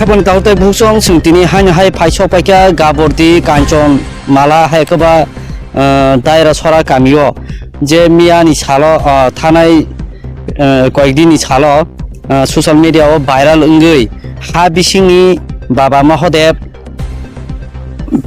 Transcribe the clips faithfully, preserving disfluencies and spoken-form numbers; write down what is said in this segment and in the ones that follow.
Khabangni takhuk tei bukhuk chwng chwng tini haino hai phai sok paikha Gabordi Kanchon Mala hai khe ba, ah, Daira Sora kamio, je miyani salo, ah, thanai, ah, koyekdini salo, ah, social media o viral wngwi ha bisingni Baba Mahadev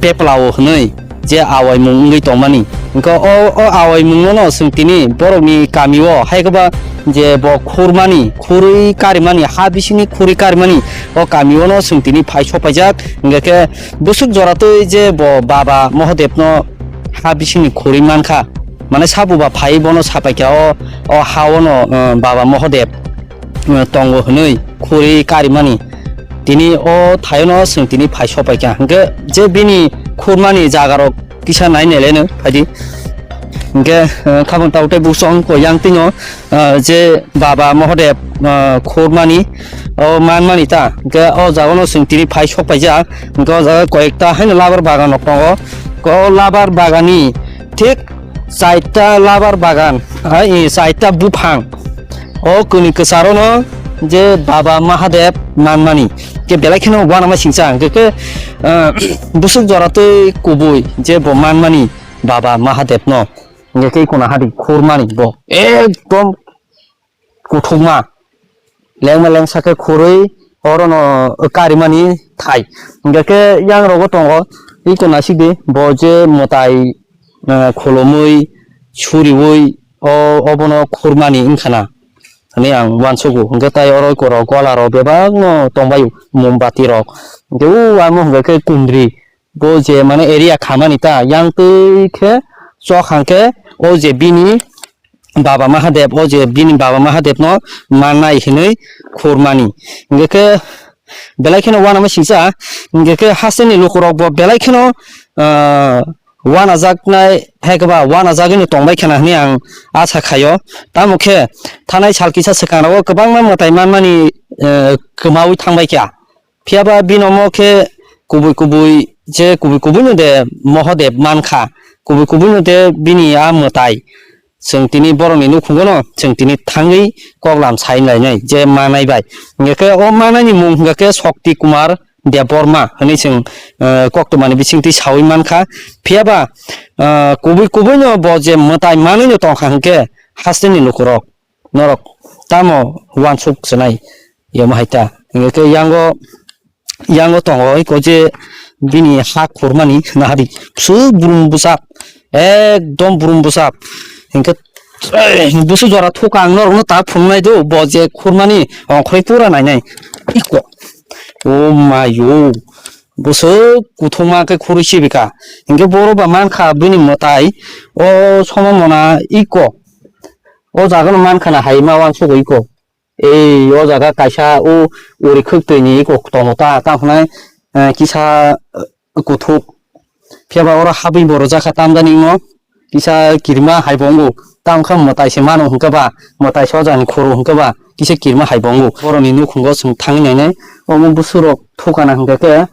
peplao hwnwi je awaimung wngwi tongmani. Hwnkhe o, o awaimungno no chwng tini borokni kamio hai khe ba je bo khurmani, khurwi karimani, ha bisingni khurwi karimani o kamio no chwng tini phai sok paijak. Hwnkhe khe bwswk jora twi je bo Baba Mahadevno ha bisingni khurwi mankha, mane sabuba phaiwi bono sapaikha o, o ha-o no, uh, Baba Mahadev, uh, tongo hwnwi khurwi karimani. Tini o thaino chwng tini phai sopaikha. Hwnkhe je bini khurmani jagarok kisa nai naileno phaidi. Hwnkhe, uh, khabang tao tei buksong ko yang tino, uh, je Baba Mahadev, uh, khurmani o manmani ta. Hwnkhe o jagano chwng tini phai sokpaijak. Hwnkhe o jaga koyekta haino labar bagan rok tongo. Ko labar bagani thik chaita labar bagan, hai, i, chaita buphang. O kuni kwcharono je Baba Mahadev manmani. Ke belai kheno uanama singcha. Hwnkhe khe, ah, busuk jora twi kubui je bo manmani Baba Mahadevno. Hwnkhe khe kono hadi khurmani bo. Ekdom kuthukma. Lengma lengsa khe khurwi orono karimani thai. Hwnkhe khe yang rogo tongo, iko naisik di, bo je mwtai, eh, khulumwi, suriwi, o, obono khurmani wngkhana hwnwi ang uansugo. Hwnkhe tai oro iko rok gola rok bebakno tongbaio, mombati rok. Hwnkhe o amo hwnkhe khe kundri. Bo je mane area khamani ta, yang twi khe chok hang khe o je bini Baba Mahadev, o je bini Baba Mahadev no mannai hinwi khurmani. Hingke khe belai kheno uanama singcha, hingke khe hasteni lukurok bo belai kheno, ah, uanajaknai, hai khe ba uanajagwi no tongbai khana hinwi ang asa khaio. Tamo khe thanai sal kisa swkang rogo kwbangma mwtai manmani, eh, kwmaui thangbai kha. Phiya ba bini omo khe kubui kubui je kubui kubui no de Mahadev man kha, kubui kubui no de bini a mwtai. Chwng tini borok ni nukhungo no chwng tini thangwi koklam sai lainai je manai bai. Hingke khe o manai ni mung hingke khe Shakti Kumar Debbarma hinwi chwng, eh, koktwma ni bisingtwi saui man kha. Phiya ba, eh, kubui kubui no bo je mwtai manwi no tong kha hingke hasteni lukurok. Norok tamo uansuk swnai yamo hai ta. Hingke khe yango, yango tongo iko je bini ha khurmani nahadi. Bwswk brum bwsak, ekdom brum bwsak. Hingke, eh, bwswk jora thuka ang norokno ta phunuknai do, bo je khurmani ongkhorwi pura nainai. Iko, o mayo, bwswk kuthukma khe khurwi sibika. Hingke boro ba mankha bini mwtai, o somo mona iko. O jaga no mankha na hai ma uansuk iko. Ei, o jaga kaisa o uri khwk twi ni iko tongo ta, tamo hwnai, eh, kisa, eh, kuthuk. Phiya ba oro habwi bo rwjak kha tamjani imo. Kisa kirima hai bo wngo. Tamo khe mwtai se mano hwnkhe ba, mwtai se o jaga ni khoro hwnkhe ba, kisa kirima hai bo wngo. Borok ni nukhungo chwng thangwi nainai. Omo bwswk rok thukana hwnkhe khe,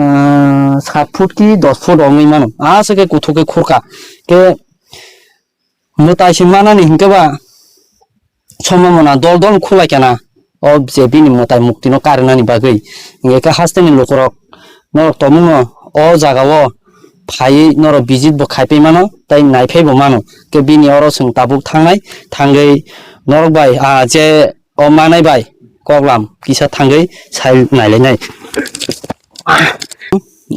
eh, sat foot ki dos foot ongwi mano. Aswk khe kuthuk khe khurka. Khe mwtai se manani hingke ba somo mona dol dol khulai kana o je bini mwtai mukti no karinani bagwi. Hingke khe hasteni lukurok norok tongmungno o jaga o phaiwi norok visit bo khaipai mano, tei naiphai bo mano. Khe bini oro chwng tabuk thangnai, thangwi norok bai, ah, je o manai bai koklam kisa thangwi sai nailainai.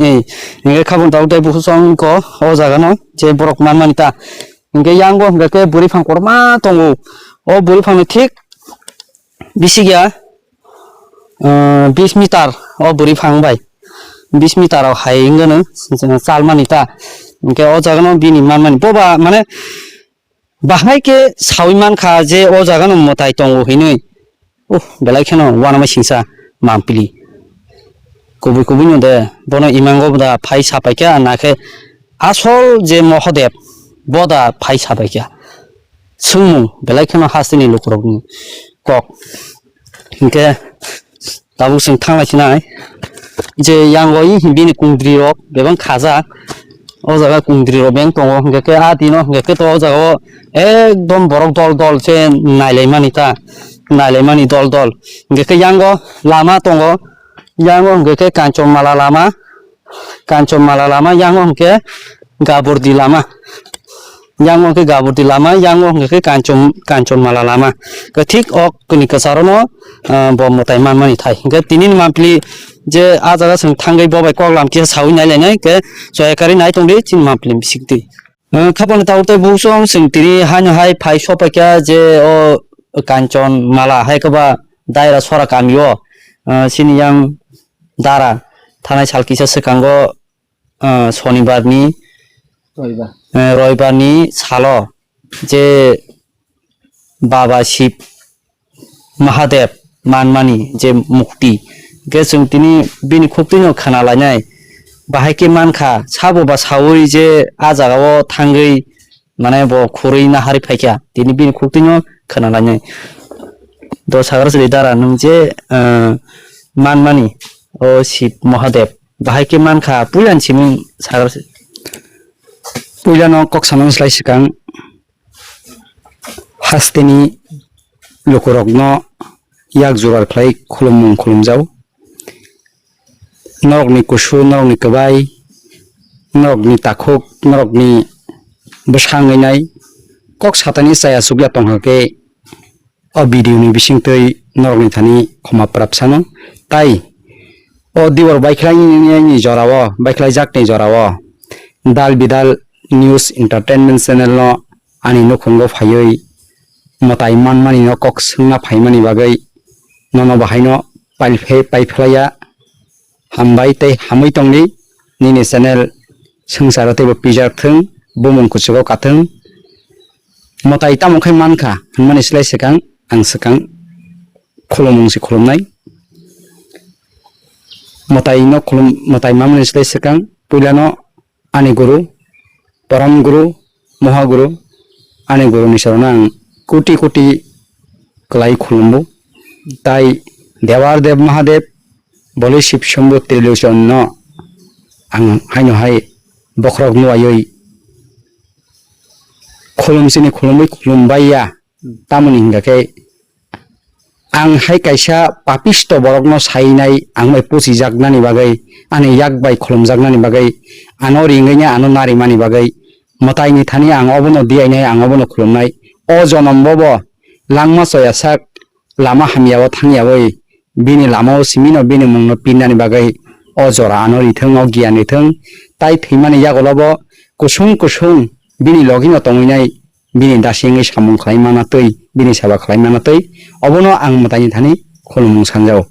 Ei, hingke khabon tabuk tei bukhuk song ko o jaga no je borok manmani ta. Hingke yango hingke khe bwrwi phang kotorma tongo. O bwrwi phang ni thik bisik ya, ah, bis meter o bwrwi phang bai. Bis meter o hai wngkhe no chalmani ta. Hingke o jaga no bini manmani. Boba mane bahai khe sawi mankha je o jaga no mwtai tongo hinwi. Uh, belai kheno uanama singsa mampili. Kubui kubui no de, bono imango da phai sapaikha, na khe asol je Mohodev, bo da phai sapaikha. Swngmung, belai kheno hasteni lukurokni kok. Hinkhe tabuk chwng thanglai sinai, je yango i bini kungdri rok bebak khajak. O jaga kungdri rok beng tongo, hingke khe a tino, hingke khe to o jaga o ekdom borok dol dol se nailaimani ta, nailaimani dol dol. Hingke khe yango lama tongo, yango hingke khe Kanchanmala lama, Kanchanmala lama, yango hingke Gaburdi lama, yango hingke Gaburdi lama, yango hingke khe Kanchan, Kanchanmala lama. Khe thik o kuni kwcharo no, ah, bo mwtai manmani thai. Hingke tini ni mampli je a jaga chwng thangwi bo bai kok lam kisa sawi nai lainai, khe soya karwi nai tongdi chini mampli bisik twi. Ah, khapang ni tabuk tei buksong chwng tini haino hai phai sopaikha je o Kanchanmala hai khe ba Daira Sora kami o, ah, chini yang dara thanai sal kisa swkango, ah, Sonibar ni, Roibar. Ah, Roibar ni salo je Baba Shiv Mahadev manmani je mukti, hingke chwng tini bini khuktwino khna lainai. Bahai khe mankha, sabo ba saui je a jagao thangwi, mane, bo khurui nahari phaikha, tini bini khuktwino khna lainai. Do sagra chwli dara nwng je, ah, manmani o Shiv Mahadev, bahai khe mankha, puilani simung sagra chwli. Puilano kok samung slai swkang. Hasteni lukurokno yak jugar khlai khulumung khulumjao. Norokni kusu, norokni kwbai, norokni takhuk, norokni bwsa wngwi nai kok satani chaya chukya tongkha khe o video ni bisingtwi norokni thani khoma pwrapsano. Tai o dibar baikhlaini jorao, baikhlaijakni jorao Dal Bidal News Entertainment Channel no ani nukhungo phaiwi mwtai manmani no kok swngna phaimani bagwi nono bahaino paiphe-, paiphlaiya. Hambai tei hamwi tongdi, nini channel swngcharo teibo pijak thwng, bumung kuchugo kathwng. Mwtai tamo khai mankha hwnmani slai swkang, ang swkang khulumung se khulumnai. Mwtai no khulum, mwtai mamani slai swkang, puilano ani guru, param guru, moha guru, ani guru ni sarano ang koti koti kwlai khulumbo. Tai Dewar Dev Mahadev, Boli Shiv Shambhu Trilochon no ang haino hai bokhorok nuwaiwi khulum chini khulumwi khulumbaiya. Tamoni hingka khe ang hai kaisa papisto borokno sainai, ang bai pusijaknani bagwi, ani yak bai khulumjaknani bagwi, ano ringwi ano narimani bagwi, mwtaini thani ang obono diyainai, ang obono khulumnai. O jonombo bo langma choya sak, lama hamyao thangyawi, bini lamao simino bini mungno pinnani bagwi o jora ano rithwng, o giyan rithwng. Tai thwimani yagulobo kusung kusung bini logino tongwinai, bini dasi wngwi samung khlai mana twi, bini seba khlai mana twi, obono ang mwtaini thani khulumung sanjao.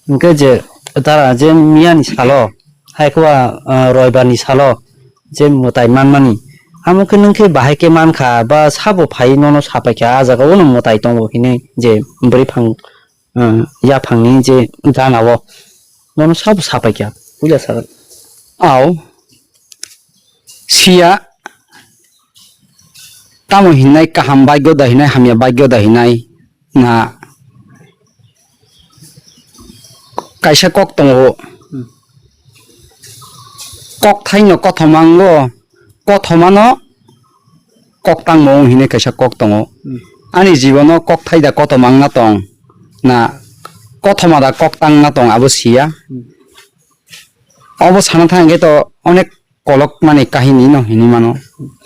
Hwnkhe je tara je miyani salo, hai khe ba, ah, roibar ni salo je mwtai manmani, amo khe nwng khe bahai khe mankha ba sabo phai nono sapaikha, ah jaga o no mwtai tongo hinwi je bwrwi phang, ah, yaphangni je gana o nono sabo sapaikha, puila sakha. Au, siya, tamo hinai kaham bagyo da hinai, hamya bagyo da hinai na kaisa kok tongo. Kok thaino kothoma wngo, kothomano kok tangmo wng hinai kaisa kok tongo. Ani jibono kok thai da kothoma wngna tong na kothoma da kok tangna tong abo siya. Obo sana thang khe to onek kolok mani kahini no hinwi mano.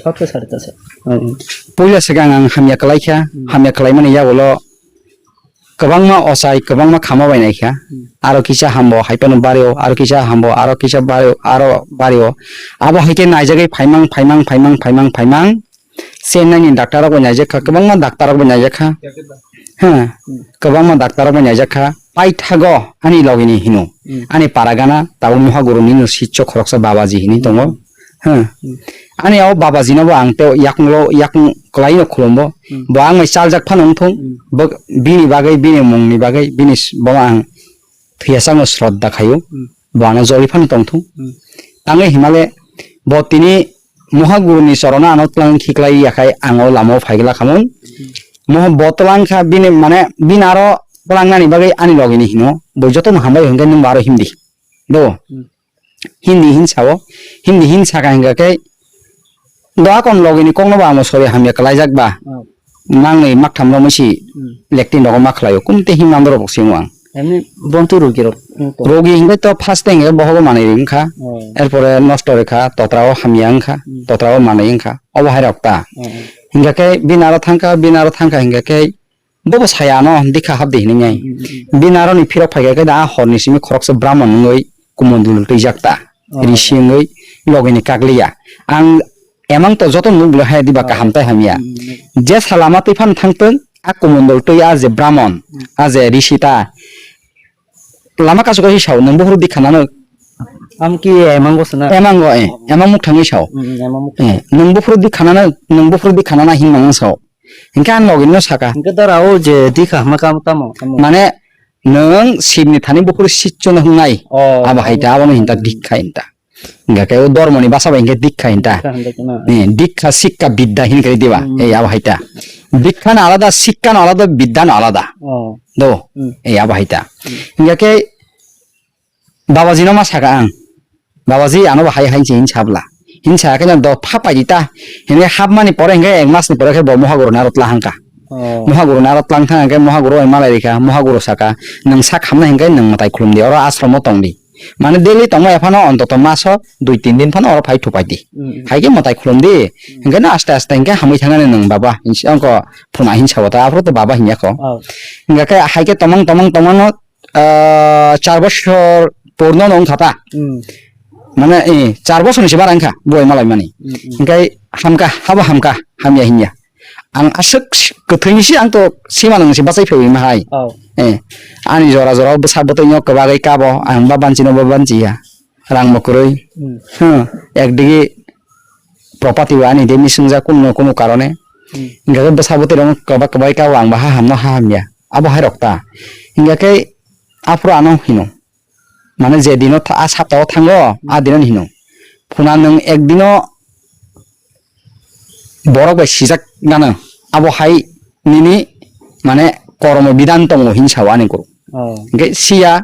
Sotto sari ta se. Hmm. Puila swkang ang hamya kwlai kha, Hmm. hamya kwlai mani yagulo kwbangma ochai, kwbangma khama bai nai kha. Hmm. Aro kisa hambo hai phano bario, aro kisa hambo, aro kisa bario, aro bario. Abo hai khe naijagwi phaimang, phaimang, phaimang, phaimang, phaimang. Chennai ni doctor rok bai naijak kha, kwbangma doctor rok bai naijak kha. Ha, Hmm. kwbangma doctor rok bai naijak kha. Paithago ani logi ni hino. Hmm. Ani para gana tabuk Mohaguru ni no sitcho khoroksa Babaji hinwi tongo. Hmm. Ha. Hmm. Ani o Babaji no bo ang tei yakung lo, yakung kwlai no khulumbo. Hmm. Bo ang bai chaljak phano wngthung. Hmm. Bo bini bagwi, bini mung ni bagwi, bini s-, bo ang thwiya sakno sroddha khaio. Hmm. Bo ano joli phano tongthung. Hmm. Tangwi himale bo tini Mohaguru ni chorono ano twlang khiklai ya khai ang o lama o phaigla khamung. Hmm. Moha bo twlang kha bini mane bini aro twlang nani bagwi ani logi ni hino. Bo joto no hambai hwnkhe nwng bo aro himdi. Do. Hmm. Hindi hin sao, hindi hin saka hingka khe do akon logi ni kokno bo amo sori hamya kwlaijak ba. Oh. Mangnwi maktham romwi si Hmm. lectin rogo ma khlaio. Kumte hin nandoro bo simo ang. Emni bontu rogi rok, hmm, to. Rogi hingke to first thing e bohogo manwi ri wngkha. Oh. Erpore nosto rikha, totra o hamya wngkha, Hmm. totra o manwi wngkha. Obo hai rok ta. Oh, oh. Hingka khe bini aro thangkha, bini aro thangkha hingka khe Bobo saya ano dikha habdi hinwi nai. Mm, mm, mm. Bini aroni phirok phaikha khe da a horni simi khoroksa Brahman wngwi kumundul twijak ta. Oh. Risi wngwi logini kakliya. Ang emang to joto nuk bwlai hai diba Oh. kaham tai hamya. Mm, mm, mm. Je salama twi phan thangtwng, a kumundul twi a je Brahman, Mm. a je risi ta. Lama kasu kasu sao, nwng buphuru dikha nano. Am ki emang go sana? Emang go, eh. Oh. Emang muk thangwi sao. Mm, mm, emang muk Eh, thangwi. Nwng buphuru dikha nano, nwng buphuru dikha nano hin mang sao. Hinkhe ang login no saka. Hinkhe dara o je dikha hama kam tamo, tamo. Mane nwng sibni thani buphuru sitcho no hngnai. Oh, Abo hai ta, abono hinta mm. Dikha hinta. Hinkhe o dormoni basa bai hinkhe dikha hinta. Dikha hinta khe na. Eh, dikha, sikka, bidda hinkhe diba? Mm. Ei abo hai ta. Dikha no alada, sikka no alada, bidda no alada. Oh. Do. Mm. Ei abo hai ta. Mm. Hinkhe Babaji no ma saka ang. Babaji ano bo hai hai se hin sabla. Hin sa khe do pha pai di ta. Hini hap mani pore hingke ek mas ni pore khe bo Mohaguru ni aro tla hangka. Oh. Mohaguru ni aro tlang thang khe Mohaguru bai malai rikha. Mohaguru saka, "Nwng sak hamna hingke nwng mwtai khulum di. Oro ashram o tong di. Mane daily tongma ya phano ontoto maso dui tin din phano oro phai thupai di. Mm, mm. Hai khe mwtai khulum di. Mm. Hingke no aste aste hingke hamwi thangani nwng baba." Hinsi ongko phuna hin sabo ta. Aphuru to baba hinya kho. Oh. Hingke hai khe tomong tomong tomong no ah, char bosor purno no wngkha ta. Hmm. Mane, eh, char bosor ni se bara wngkha, buai malai mani. Hmm, hmm. Hingkai hamka, habo hamka, hamya hinya. Ang aswk kwthwi ni se ang to sima nang se bachai phaiwi ma hai. Oh. Eh, ani jora jora bwsa bwtwi no kwbagwi kabo, ang ba banchi no ba banchi ya. Rang bo kwrwi. Hmm. Hmm, ekdigi property bo ani de misung ja kuno kuno karone. Hmm. Hingke bwsa bwtwi rok kwbak kwbai kabo ang bo ha hamno ha hamya. Abo hai rok ta. Hingke aphuru ano hino. Mane je dino tha-, a sapta o thango, a dino hino. Phuna nwng ek dino borok bai sijak gana. Abo hai nini mane kormo bidan tongo hin sao ani guru. Oh. Hingke siya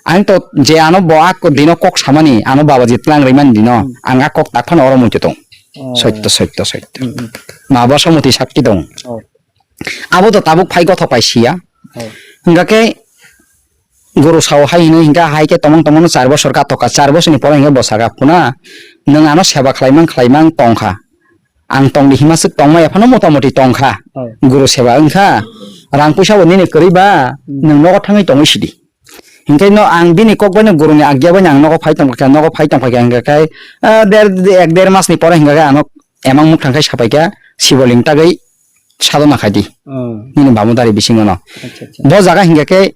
Ang to je ano bo a dino kok samani, ano babaji tlang rimani dino, Hmm. ang a kok tak phano oro muitu tong. Oh. Sotto, sotto, sotto. Hmm, hmm. Ma bo somoti sakki tong. Oh. Abo to tabuk phai gothok pai siya. Oh. Hingka khe guru sao hai hino hingka hai khe tomong tomong no char bosor ka toka, char bosor ni pore hingke bo saka phuna, "Nwng ano seba khlaimang khlaimang tongkha." Ang tongdi hima swk tongmaya phano motamoti tongkha. Oh. Guru seba wngkha. Rang puisa bo nini kwrwi ba, Hmm. nwng nogo thangwi tongwi sidi. Hinkhe no ang bini kok bai no guru ni agya bai no ang nogo phai tongkha, nogo phai tongkha hinkhe, ah, der, ek der mas ni pore hinkhe ano emang muk thang khai sapai kha, Siboling tagwi sadona khai di. Oh. Nini bamodari bisingo no. Acha, acha. Bo jaga hinkhe khe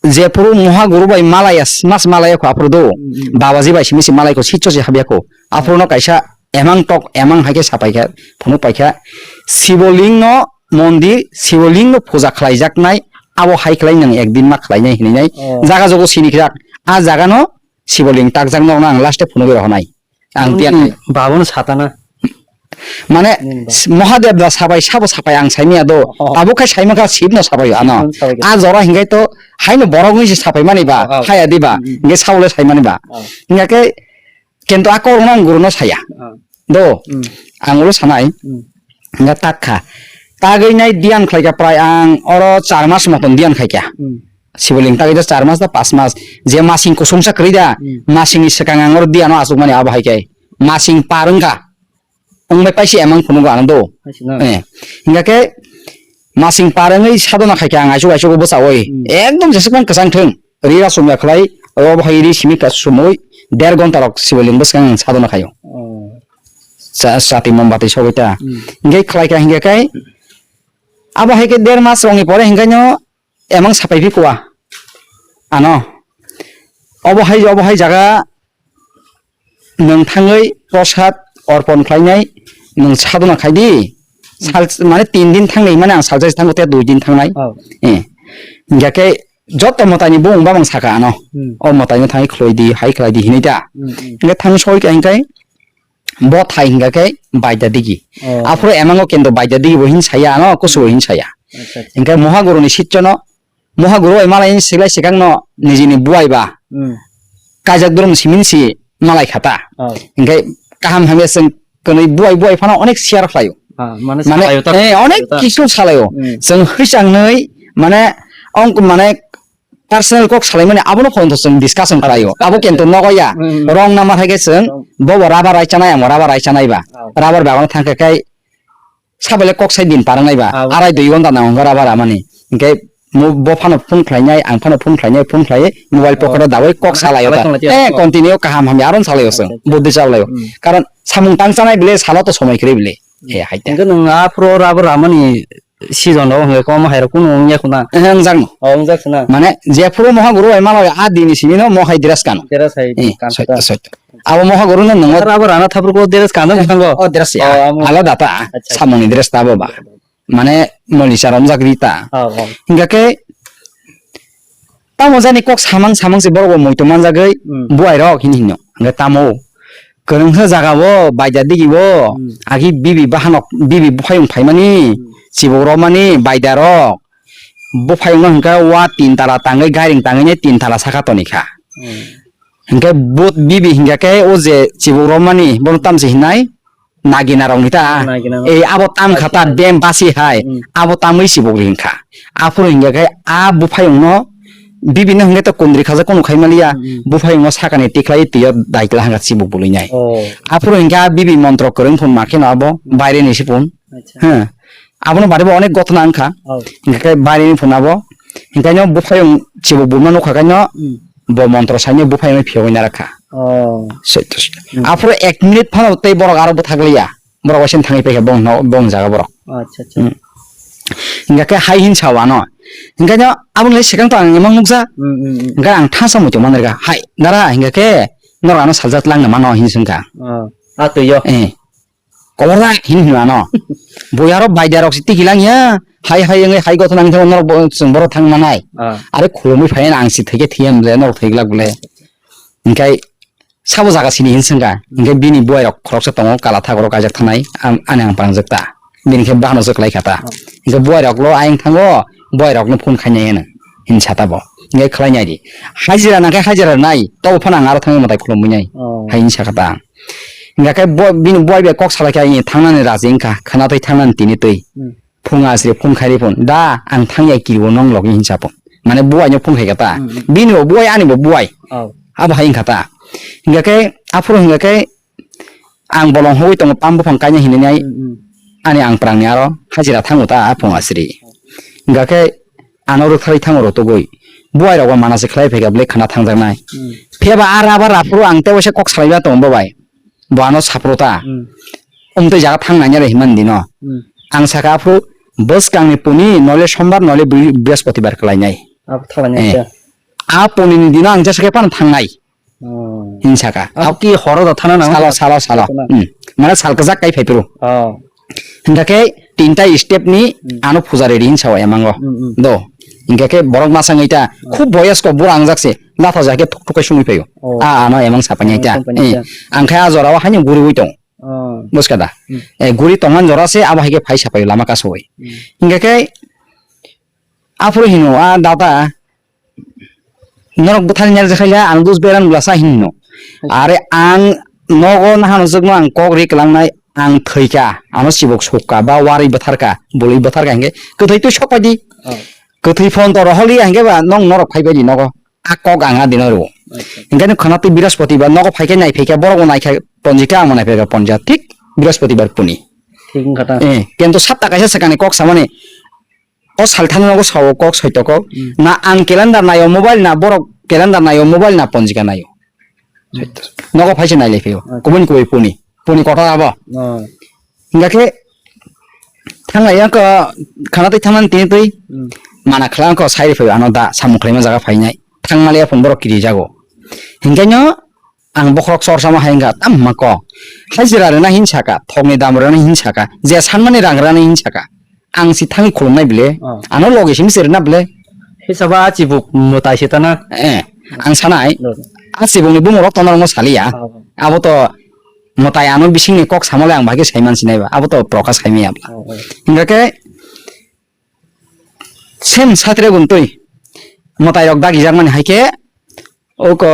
Jephuru Mohaguru bai malaya, mas malaya kho aphuru do, Mm, mm. Babaji bai simi si malai kho, sitso si habya kho. Aphuru no kaisa emang tok, emang hai khe sapai kha, phunuk pai kha. Siboling no mondir, Siboling no puja khlaijaknai, abo hai khlai nang ekdin ma khlainai hinwi nai. Oh. Jaga jogo sini khrak, a jaga no Siboling takjak no ang last e phunugwi rohonai. Ang tiyan hai. Babono satana. Mane, Nini ba? S-, Mahadev da sabai, sabo sabai ang saimaya do. Oh. Tabuk khai saimaka Shiv no sabai ano. Shiv no sabai. A jora hingai to, haino borok ni se sabai mani ba, Oh, oh. Haya di ba, Mm, mm. Hingai sabo le sai mani ba. Oh. Hinga khe, kento a kok no ang guru no saya. Oh. Do, Mm. Ang ulo sanai. Mm. Hinga tak kha. Tagwi nai diyan khlai kha prai ang oro char mas moton diyan khai kha. Mm. Siboling tagwi da char mas da pas mas. Je masing kusungsa kwrwi da, Hmm. masingni swkang ang oro di ano asukmani abo hai khe. Masing par wngkha. Wngbai paisi emang phunukgo ano do. Paisi na. Eh. Hingkha khe masing par wngwi sadona khaikha ang aisuk aisuk bwchawi. Hmm. Ekdom jesuk man kwchang thwng. Rira sumya khlai, obo hai ri simi ka sumui der gonta rok siboling bwskang ang sadona khaio. Oh. Cha-, chati mombati sogwi ta. Hmm. Hingkhe khlai kha hingkhe kai abo hai khe der mas rokni pore hingkhe no emang sapai phi kuwa. Ano. Obo hai, obo hai jaga nwng thangwi prosad orpon khlainai nwng sadona khai di. Sal, mane tin din thangnai, mane ang salsa thango te dui din thangnai. Oh. Eh. Hingkha khe joto mwtaini bumung bamang saka ano. Hmm. O mwtaino thangwi khloi di, hai khlai di hinui ta. Hmm, hmm. Hingkhe thang soi khe hingkhe bo thai hingkha khe baida digi. Oh. Aphuru emango kendo baida digi bo hin saya ano, kusu bo hin saya. Acha, acha. Hingkhe moha guruni sitchono, moha guru bai malai siklai sikangno nijini buai ba. Hmm. Kaijak drum simin si malai khata. Oh. Hingkhe kaham hamya chwng kwnwi buai buai phano onek share khlaio. Ah, mane mane, salaio ta, eh, onek salaio ta. Kisu salaio. Hmm. Chwng hwichangni mane ong mane personal kok salaimani abono khonto chwng discussion khlaio. Abo kento nogo ya. Hmm. Wrong number hai khe chwng wrong. Bobo rubber rai chanai, amo rubber rai chanai ba. Oh. Rubber bagano thangkhe kai sabale kok sai din parang nai ba. Ah. Arai dui gonta nang hongkha rubber amani. Hingkhe mo-, bo phano phone khlainai, ang phano phone khlainai, phone khlai mobile Oh. pocket o dawi kok salaio ta. Salaio ta. Eh, continue kaham hamya aron salaio chwng. Acha, acha. Buddi chalaio. Hmm. Karon samung tang chanai bile salo to somoi kwrwi bile. Eh, hai ta. Hingkhe nwng aphuru rubber ramani season rok hwnkhe kwbangma hai rok kunu wngya khuna. Eh, wngjakno. Oh, wngjakse na. Mane, jephuru moha guru bai malo, a dini simi no mohai dress kano. Dress hai Eh, kan soito, ta. Soito. Abo moha guru no nwngo. Rubber rana thaphuru ko dress kano thango. Oh, dress ya. Oh, amo. Alada ta. Acha, acha. Samungni dress ta abo ba. Mane, moli cha romjak ri ta. Oh, oh. Hingkha khe, tamo jani kok samang samang se borok bo muitu manjagwi Hmm. buai rok hini hino. Hingkhe tamo kwrwngsa jaga o baida digi o Hmm. agi bibi bahanok bibi buphayung phaimani Hmm. chibuk romani baida rok buphayung no hingkhe wa tin tala tangwi gairing tangwi ne tin tala saka toni kha. Hmm. Hingkhe but bibi hingkha khe o je chibuk romani bono tamsi hinai Nagina rok ni ta. Nagina rok. Eh, abo tam kha ta bem basi hai. Hmm. Abo tamwi chibuk ring kha. Aphuru hingkha khe a buphayung no bibi no hingkhe to kundri khaja kunu khai maliya. Hmm, hmm. Buphayung no sakani tikhlai twi o daikla hangkha chibuk bului nai. Oh. Aphuru hingkha bibi montro kwrwng phun ma kheno abo baire ni si phun. Acha. He. Abono bari bo onek gotna wngkha. Oh. Hingkha khe baire ni phun abo. Hingkha no buphayung chibuk buma nukha khe no Hmm. bo montro saino buphayung phiyogwi narakha. Oh. Soito, soito. Hmm. Aphuru ek minute phano tei borok aro bwthakliya. Borok waisa thangwi paikha bong no, bong jaga borok. Acha, acha. Hmm. Hingkha khe hai hin sa wano. Hingkha no aboni lai swkang to ang emang nukja. Hmm, hmm, hmm. Hingkha ang thangsa muitu manrwkha. Hai, dara, hingkha khe norok ano saljak langna mano hin swngkha. Oh. A twi yo. Eh. Koborda hin hino ano. Bo aro baida rok si tiki lang ya. Hai hai wngwi hai gotho nang thang norok bo chwng borok thang manai. Ah. Are khulumwi phai ang si theke thiyam le norok thai glak bole. Hingkai sabo jaga sini hin sengka. Hingkai bini buai rok khoroksa tongo kala thak rok kaijak thanai. Ang ani ang pangjak ta. Bini khe bahano se kwlai kha ta. Ah. Hingkai buai rok lo ayang thango. Buai rok no phone khainai hino. Hin sata bo. Hingkai khlai nai di. Hajira nang khe hajira nai. Tobo phano ang aro thangwi mwtai khulumwi nai. Oh. Hai hin sakha ta. Hingkha khe bo-, bini buai bai kok salai khe, "Ani thangnani raji wngkha, khwna twi thangnani tini twi." Hmm. Phung asri phung khairi phun, "Da, ang thangya kiriwo nong logi," hinsa phun. Mane buai no phung khaikha ta. Hmm, hmm. Bini bo buai, ani bo buai. Oh. Abo hai wngkha ta. Hingkha khe aphuru hingkha khe ang bolong hogwi tongo, pam buphang kaina hinwi nai. Hmm, hmm. Ani ang prang ni aro hajira thango ta, a phung asri. Hingkha khe ano rwktharwi thango rwtugwi. Buai rok bo mana se khlai phaikha bwlai khwna thangjaknai. Hmm. Phiya ba a rubber aphuru ang tei waisa kok salaiba tongo bo bai. Bo ano saphuru ta. Hmm. Umtwi jaga thang nanya re himani dino. Hmm. Ang saka aphuru bwskangni puni nole sombar nole bri-, brihaspatibar kwlainai. Abo thalainai Eh. khe. A puni ni dino ang jesa khe phano thangnai. Oh. Hin saka. Abo ki horo da thana nango? Salo, salo, salo. Thana. Hmm. Mane sal kwchak kai phai phuru. Oh. Hingkha khe tinta step ni Hmm. ano puja ready hin sao emango. Hmm, hmm. Do. Hingkha khe borok masa wngwi ta Hmm. khub boyas ko bura angjak se. Latha ja khe thuk thuk khe sungwi phaio. Oh. A ano emang sapanya Oh, ta. sapanya Eh, ta. Ang khe a jora o haino guriwi tong. Oh. Buska da. Hmm. Eh, guri tongman jora se abo hai khe phai sapaio lama kasoi. Hmm. Hingkha khe aphuru hino a data Norok bwthani nai rwjakhaila ang dus beran bwlasa hinwi no. Are ang nogo nahano jwkno ang kok ri kwlangnai ang thwikha, ano chibuk sukha ba warwi bwtharkha, bwlwi bwtharkha hinkhe kwthwi twi sok paidi. Oh. Kwthwi phone to rohorliya hinkhe ba nong norok phaibai di nogo. A kok ang a dino rwo. Acha. Hinkhe no khana twi Brihaspatibar nogo phaikhe naiphai khe borok bo naikha ponjikha ang bo naiphai kha ponja. Thik Brihaspatibar puni. Thik wngkha ta. Eh, kento sapta kaisa swkangni kok samani. O salthano nogo sao kok soito kok. Hmm. Na ang calendar naio mobile na borok calendar naio mobile na ponjika naio. Soito. Nogo phaisa nailai phio. Acha. Kubun kubui puni. Puni kotor abo. Oh. Hingga khe thanglai ang ko khana twi thangnani tini twi. Hmm. Mana khwlai ang ko sai rw phai ano da samung khlaima jaga phainai. Thangmaliya phung borok kiri jago. Hingkhe no ang bokhorok chor sama hai wngkha tam hwnma kok. Hajira rwna hin saka, thokni dam rwna hin saka, je sanmani rang rwna hin saka. Ang si thangwi khulumnai bile, Oh. ano logi simi se rwna bile. Hisaba a chibuk mwtai se tana. Eh, ang sanai. Lo. A chibukni bumung rok tono rwngmo saliya. Oh. Abo to mwtai ano bisingni kok samole ang bahai khe saiman sinai ba. Abo to prokash hai maya bla. Oh, oh. Hingkha khe same satre gun twi mwtai rok dagi jakmani hai khe oko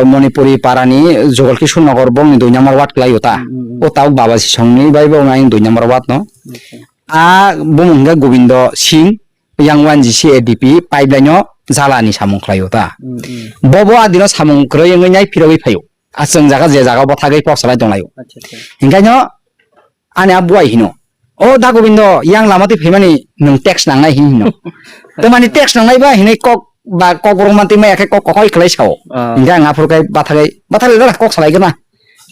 Manipuri parani Jogol Kishore Nagar bongni dui number ward kwlai o ta. Mm, mm, mm. O tabuk baba sisongni bai bo nai dui number ward no. Acha. A bumung hwnkhe Gobindo Singh, yang one G C A D P pipeline o jalani samung khlai o ta. Mm, mm. Bobo a dino samung kwrwi wngwi nai phirogwi phaio. A chwng jaga je jaga bo thagwi kok salai tonglaio. Acha, acha. Hinkhaino ani a buai hino, "O da Gobindo, yang lama twi phaimani nwng tax nangnai," hin hino. Tamani tax nangnai ba hinwi kok ba kok borok mantwi maya khe kok kokoi khlai sao. Ah. Hinkhe ang aphuru khe bathagwi, bathagwi da kok salai gana.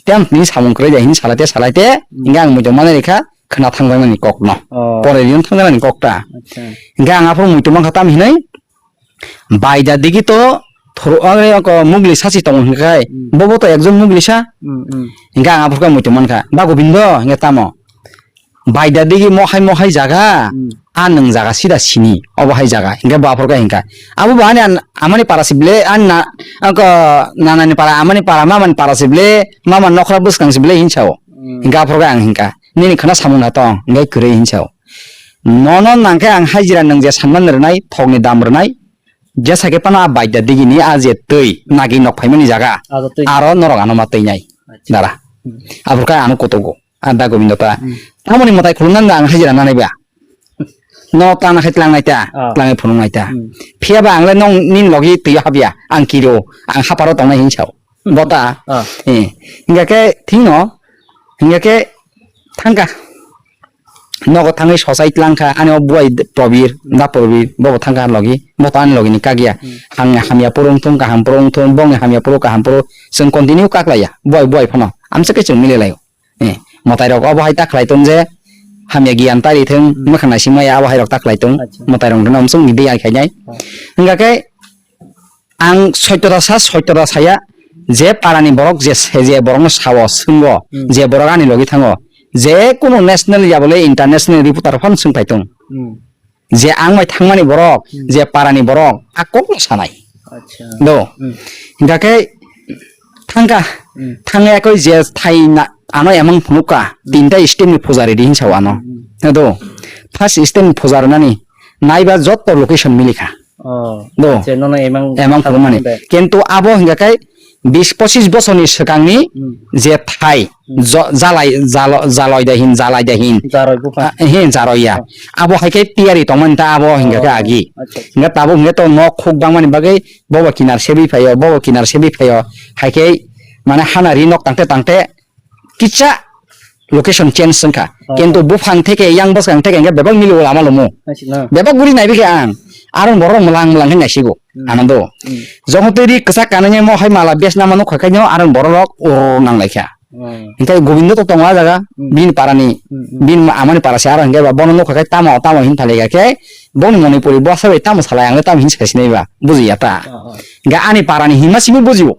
Tei ang tini samung kwrwi de hin salai te salai te, Hmm. hinkhe ang muitu manwi rikha khwna thangjaknani kok no. Oh. Pore riyon thangjaknani kok ta. Acha. Hinkhe ang aphuru muitu mankha tam hinwi, Baida digi to thoro, ah, ko mugli sachi tongo hinkhe kai. Hmm. Bobo to ekjon mugli sa. Hmm, hmm. Hinkhe ang aphuru khe muitu mankha. Ba Gobindo, hinkhe tamo? Baida digi mohai mohai jaga, Hmm. a nwng jaga sida sini, obo hai jaga. Hinkhe bo aphuru khe hinkha. Abo bo ani an-, amani para si ble, ani na, ako nanani para, amani para, mamani para si ble, mama nokra bwskang si ble hinsao. Hmm. Hinkhe aphuru khe ang hinkha. Nini khwna samung na tong, hinkhe kwrwi hinsao. Nono nangkhe ang hajira nwng je sanman rwnai, thokni dam rwnai, jesa khe phano a baida digini a je twi nagi nok phaimani jaga, Aro twi. Aro norok ano ma twi nai. Acha. Dara. Hmm. Aphuru khe ano kutugo, a da Gobindo ta. Hmm. Tamoni mwtai khulumnani ang hajira nanai ba. No tana khai tlangnai ta, Ah. Tlangwi phunuknai ta. Hmm. Phiya ba ang le nong nini logi twi habya, ang kiro, ang haparo tongnai hinsao. Bota. Ah. Eh. Hinkha khe thikno, hinkha khe thangkha. Nogo thangwi sochai tlangkha, ani o buai Probir, da Probir, bobo thangkha ani logi, bo to ani logi ni kagya. Hmm. Ang hamya phuru wngthung, kaham phuru wngthung, bongni hamya phuru, kaham phuru, chwng continue kaklaiya, buai, buai phano, amsa khe chwng mililaio. Eh, mwtai rok obo hai ta khlai tong je, hamya giyan tari thung, Hmm. mwkhang naising maya abo hai rok ta khlai tong, Acha. Mwtai rok no amsung ni biyang khainai. Oh. Hinkha khe, Ang soitota sa, soitota saya, je parani borok je se, je borokno sao, swngo, Hmm. je borok ani logi thango, je kunu national ya bole international reporter phano swng phai tong. Hmm. Je ang bai thangmani borok, Hmm. je parani borok, a kokno sanai. Acha. Do. Hmm. Hinkha khe thangkha, Hmm. thangya koi je thai na, ano emang phunukha, Hmm. tinta state ni pujari di hinsao ano. Hmm. Do. First state ni pujari nani, naiba jotto location milikha. Oh, Do. Acha, nono emang Emang phunukmani. Kintu abo hinkha khe bis pochis bosorni swkangni Hmm. je thai, Hmm. jo-, jalai, jalo-, jaloi de hin, jalai de hin. Jaroi bupha. Ah, he, jaroi ya. Oh. Abo hai khe tiyari tongmani ta abo hinkha khe Oh, agi. Acha, acha. Hinkha tabuk hinkhe to nok khuk bangmani bagwi bobo kinar sebi phaio, bobo kinar sebi phaio. Hai khe mane hana ri nok tangte tangte kisa location change wngkha. Oh. Kintu buphang theke yang bwskang theke hinkhe bebak mili o lama lumu. Acha, na. Bebak guri naibi khe ang. Arong borok mwlang mwlang khe naisigo. Hmm. Anando. Hmm. Jokhon twi ri kwchak kanwi mo hai mala bes nama nukha khe no arong borok rok ur nang lai kha. Hmm. Hinkhe Gobindo to tongo a jaga, Hmm. bini parani, Hmm, hmm. bini amani para se aro hinkhe ba bono nukha khe tamo, tamo hin thali kha khe, boni Manipuri bwsa bai tamo salai ang le tamo hin sai sinai ba, bujiya ta. Oh, oh. Hinkhe ani parani hinma simi bujio.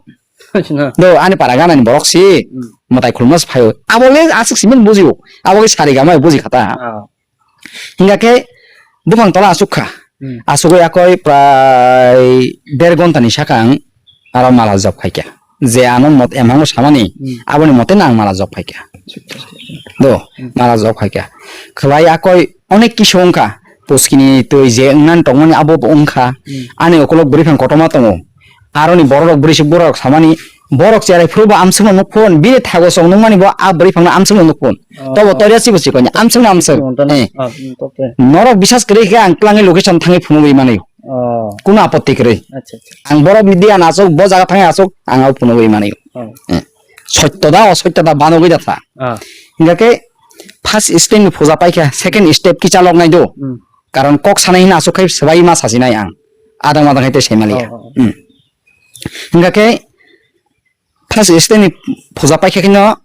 Acha. Do, ani para ganani borok si, Hmm. mwtai khulumna se phaio. Abo le aswk simi bujio, abo khe sari gamai buji kha ta. Oh. Hinkha khe buphang tola asuk kha. Hmm. Asugwi akoi prai der ghonta ni sakang aro mala job khai kha. Je ano mot-, emang samani, Hmm. aboni mote no ang mala job khai kha. Do, Hmm. Mala job khai kha. Khwlai akoi onek kisu wngkha. Puskini twi je wngnan tongmani abo bo wngkha. Hmm. Ani ukulok bwrwi phang kotorma tongo. Aroni borok rok bwrwi suk borok samani Borok cherai phuru bo amswkno nuk phun, bini thago chong nukmani bo a bwrwi phangno amswkno nuk phun. Oh, tobo oh. Toria chibo chikoni, amswkno amswk. Oh, tano. Eh. Ah, hmm, okay. Norok bisas kwrwi khe ang twlangwi location thangwi phunugwi mani. Oh. Kuno apotti kwrwi. Acha, acha. Ang borok media na aswk, bo jaga thangwi aswk, ang abo phunugwi mani. Oh. Eh. Sotto da, osotto da, banogwi da tha. Ah. Hingkha khe first step ni puja paikha, second step kisa lok nai do. Hmm. Karon kok sanai hina aswk khai swbai ma sasinai ang. Adang madang hai tei sai maliya. Oh, oh, oh. Hmm. Hingkha khe first step ni puja paikha kheno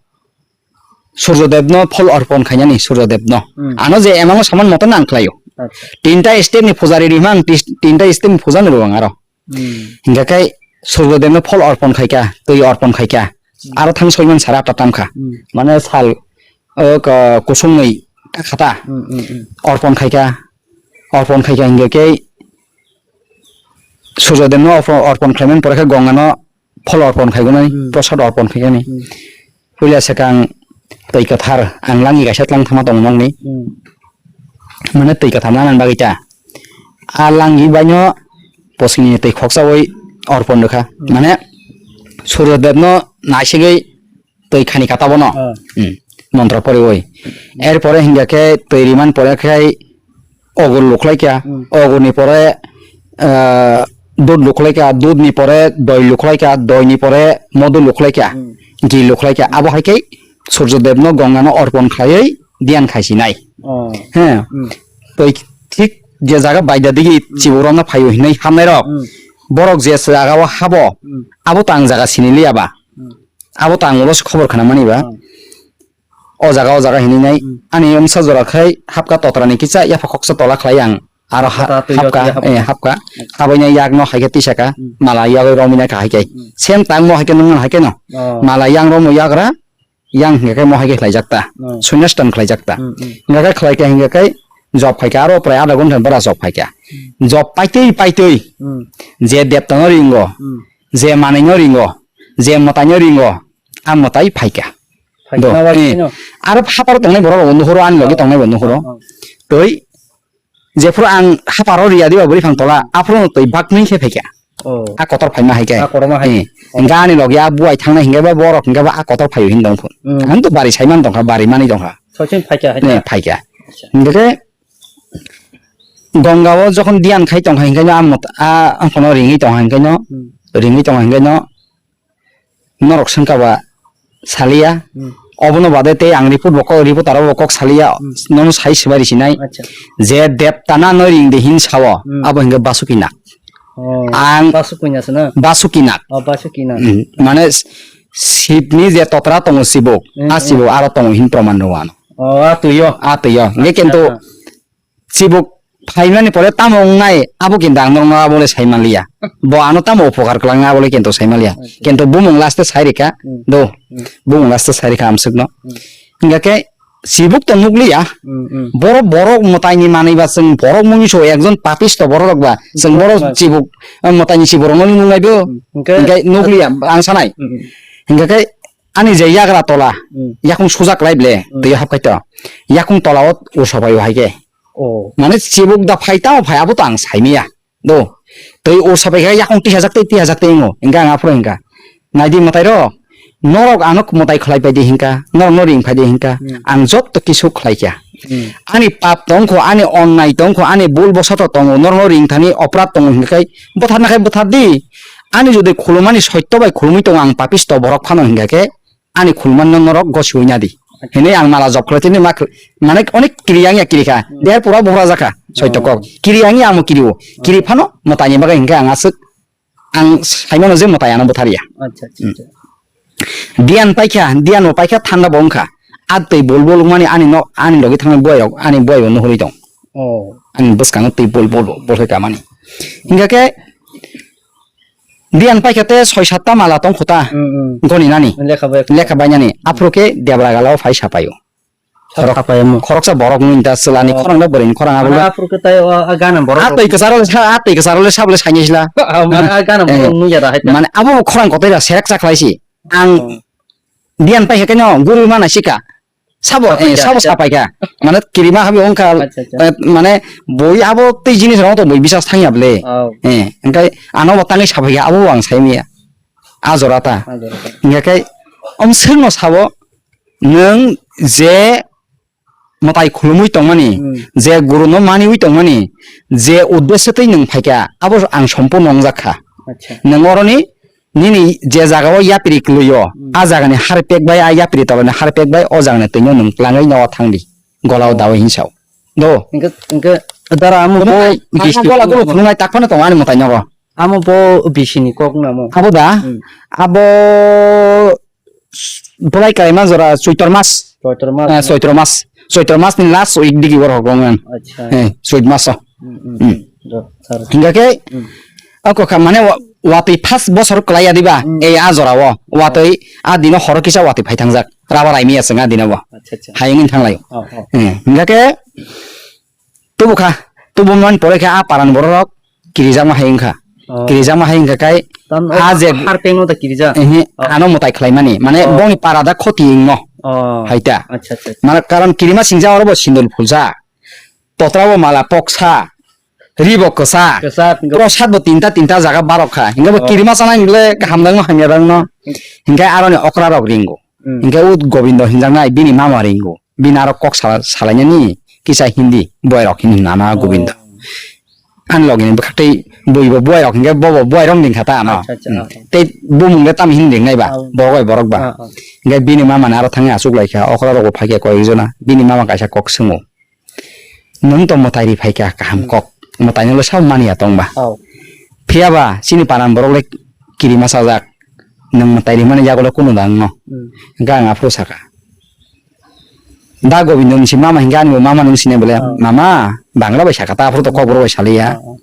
Surjo Dev no phol orpon khainani Surjo Dev no. Hmm. Ano je emango saman moto nang khlaio. Acha. Tinta step ni pujari rihma ang tis-, tinta step ni puja ni rwang aro. Hmm. Hingkha khe Surjo Dev no phol orpon khaikha, twi orpon khaikha. Hmm. Aro thang soiman sara ta tamkha. Hmm. Mane sal, o, ka-, kusung ni kakhata. Hmm, hmm, hmm. Orpon khaikha, orpon khaikha hingkha khe Surjo Dev no orpon, orpon khlaiman pore khe Ganga no phol orpon khaigunai, hmm, prosad orpon khaigani. Hmm. Puila swkang twi kwthar ang langi kaisa tlang thangma tongo nokni. Hmm. Mane twi kwthar nana bagwi ta. A langi baino posini twi khoksawi orpon rwkha. Hmm. Mane Surjo Dev no naisigwi twi khani kata bono. Ah. Hmm. Montro poriwi. Erpore hingya khe twi riman pore khai ogur lukhlaikha, hmm, ogurni pore, ah, dud lukhlaikha, dudni pore doi lukhlaikha, doini pore modu lukhlaikha, hmm, ghi lukhlaikha. Abo hai khe Surjo Devno Gongano orpon khlaiwi diyan khaisinai. Oh. He. Hmm. Tei thik je jaga baida digi, hmm, chiborokno phaio hinwi hamnairok. Hmm. Borok je jagao habo, hmm, abo tang jaga siniliya ba. Hmm. Abo tang ulo se khobor khnamani ba. Hmm. O jaga, o jaga hinwi nai. Hmm. Ani wngsa jora khai hapka totrani kisa yapha khoksa tola khlai ang. Aro ha-, hapka, twi hapka, hapka. Eh, hapka. Hmm. Habaini yakno hai khe tisaka, hmm, mala yagwi romwi nai kha hai khe. Hmm. Same tangmo hai khe nung hai khe no. Oh. Mala yang romwi yagra, yang hingkhe khe mo hai khe khlaijak ta. Hmm. Sunya stand khlaijak ta. Hmm, hmm. Hingkhe khe khlai khe hingkhe khe job khai khe aro prai adha ghonta ni bara job khai khe. Hmm. Job paitwi paitwi, hmm, je deptano ringo, hmm, je manwino ringo, je mwtaino ringo, a mwtai phaikha. Phaikha. Do. Na ba, eh, no. Aro haparo tongnai borok rok nuhoro, ani logi, oh, tongnai bo nuhoro. Oh, oh. Twi jephuru ang haparo riya diba bwrwi phang tola, aphuru twi bakmui khe phaikha. Oh. A kotor phaima hai khe. A kotorma hai. Eh. Oh. Hingkhe ani logi a buai thangnai hingkhe ba borok hingkhe ba a kotor phaio hin tong phun. Hmm. Ang to bari saiman tongkha, bari mani tongkha. Soiching phaikha hai. Eh, phaikha. Acha. Hingkhe Gongao jokhon diyan khai tongkha hingkhe no a mot-, a, ang phano ringwi tongkha hingkhe no, hmm, ringwi tongkha hingkhe no, norok swngkha ba saliya. Hmm. Obono bade tei ang report bo kok, report aro bo kok saliya, hmm, nono sai swbai risinai. Acha. Je deptana no ring de hin sao, hmm, abo hingkhe Basuki Nag. Oh, ang Basuki Nag se na? Basuki Nag. Oh, Basuki Nag. Hmm. Mane s-, Sibni je totra tongo Sibuk, hmm, a, hmm, Sibuk aro tongo hin proman rw ano. Oh, a twiyo. A twiyo. Hingkhe kintu, ah, Chibuk phaimani pore tamo wngnai, abo kintu ang norokno abo le sai manliya. Bo ano tamo upokar kwlangnai, abo le kintu sai manliya. Acha. Kintu bumung last o sai rikha, hmm, do. Hmm. Bumung last o sai rikha amswkno. Hmm. Hingkha khe chibuk to nukliya. Hmm, hmm. Borok, borok mwtaini manwi ba chwng borok mungwi so ekjon papisto borok rok ba. Chwng borok, hmm, chibuk, eh, mwtaini chiburokno nuknai bo. Hmm. Hingkhe, hingkhe nukliya, ang sanai. Hmm, hmm. Hingkha khe ani je yagra tola, hmm, yakung sujak lai ble, hmm, twi hap khai to. Yakung tola o usa bai hai khe. Oh. Mane chibuk da phai tamo phai abo to ang saimaya. Do. Tei o sapai khe yakung tihajak tei tihajak tei wngo. Hingkha ang aphuru hingkha. Naidi mwtai rok. Norok ano mwtai khlai pai di hingkha. Norok no ring phai di hingkha. Hmm. Ang jotto kisu khlai kha. Hmm. Ani pap tong kho, ani onnai tong kho, ani bul bosoto tongo. Norok no ring thani oprad tongo hingkha khai bwtharna khai bwthar di. Ani jodi khulumani soitto bai khulumwi tongo ang papisto borok phano hingkha khe ani khulumani no norok gosiwi nadi. Hinwi ang mala job khlai tini ma khl-, mane onek kiri yang ya kiri kha. Hmm. Der pura bufra jakha, soito kok. Oh. Kiri yang ya amo kiri o. Kiri, oh, phano mwtai ni bagwi hingkhe ang aswk, ang saimano je mwtai ano bwthar ya. Acha, acha, hmm, acha. Diyan paikha, diyan bo paikha thanda bo wngkha. A twi bol bol wngmani ani no, ani logi thangni buai rok, ani buai bo nuhurwi tong. Oh. Ani bwskango twi bol bol bol khai kamani. Hingkha khe Diyan paikha te soi satta mala tong khuta. Hmm, hmm. Goni nani. Lekha bai. Lekha bai nani. Aphuru khe debra gala o phai sapai o. Sa khorok-, sapai mo. Khoroksa borok nung da chwla ni, oh, khorang da bwrwi ni khorang abo. Mane le. Aphuru khe tai o, a gana borok. A twi kwcharo le sa, a twi kwcharo le sabo le saini sila. Ah, mane a gana borok nung ya da hai ta. Eh. Mane abo khorang kotai da serek cha khlai si. Ang, oh, diyan paikha khe no guru mana sika. Sabo, eh, sapaikha, sabo sapaikha. Mane kirima habi wngkha, acha, acha, eh, mane boi abo tei jinis rok to boi bisas thangya ble. Oh. Eh, engkai ano bo tangwi sapaikha, abo bo ang saimaya. A jora ta. A jora ta. Hingkha khe om swkno sabo, nwng je mwtai khulumwi tongmani, Hmm. je guruno maniwi tongmani, je uddesyo twi nwng phaikha, abo ang sompurno wngjak kha. Acha. Nwng oroni nini je jagao yapri kwlwio, Hmm. a jagani harpek bai, a yapri tolani harpek bai, o jagani twino nwng twlangwi nogo thangdi, golao Oh. dawi hinsao. Do. Hingkhe, hingkhe, dara amo Kono bo ai, bisi takma gola golo khulumnai takphano tongo ani mwtai nogo. Amo bo bisini kok namo. Abo da? Hmm. Abo Bolai kalaima jora Choitor mas. Choitor mas. Eh, Choitor mas. Choitor mas ni last week digi oro hokong ang. Acha. Eh, Choit mas o. Hmm, hmm. Hmm. Jo, sir. Hingga ke, Hmm. ako kha mane wa-, watwi first bosor kalai ya diba? Hmm. Eh, a jora o. Watwi, a dino horo kisa watwi phai thangjak. Raba raimi ya seng a dino bo. Acha, acha. Hayung in thanglai. Oh, oh. Eh, hingga ke, Tubu kha, tubu man pore khe a paran borok rok kirijakma hai wngkha. Oh. Kirijakma hai wngkha kai Tam-, a je har pengno da kirija. Ehe, Oh. ano mwtai khlaimani, mane Oh. bongni para da khoti wngno. Oh. Hai ta. Acha, acha, acha. Mane karon kirima singja oro bo sindul phulsa. Totra bo mala poksa. Ri bo kwsa. Kwsa, tingkha. Prosad bo tinta tinta jaga barok kha. Hingke bo Oh. kirima sanai nile kaham dangno hamya dangno. Hingke aroni okra rok ringo. Hmm. Hingke ut Gobindo hinjaknai bini mama ringo. Bini aro kok sala-, salainani kisa Hindi, buairok Hindi hwnna ano Gobindo. Oh. Ani logini bwkhaktwi buibo buairok hinkhe bobo buairok ni kha ta ano. Acha, acha, Hmm. ah. Tei bumung le tamo Hindi wngnai ba, Ah. borok bai borok ba. Ah, ah. Hinkhe bini mama ni aro thangwi achuk lai kha, okra rok bo phai kha koi ek jona. Bini mama kaisa kok swngo. Nwng to mwtai ri phai kha kaham Hmm. kok. Mwtai no le sabo mani ya tong ba. Oh. Phiya ba chini paran borok le kirima sajak. Nwng mwtai ri mani yago le kunu da wngno. Hmm. Hinkhe ang aphuru saka. Da Gobindo ni si mama hinkhe ani bo mama nung sini bole, Oh. "Mama, Bangla bai saka ta, aphuru to Kokborok bai saliya." Oh, oh.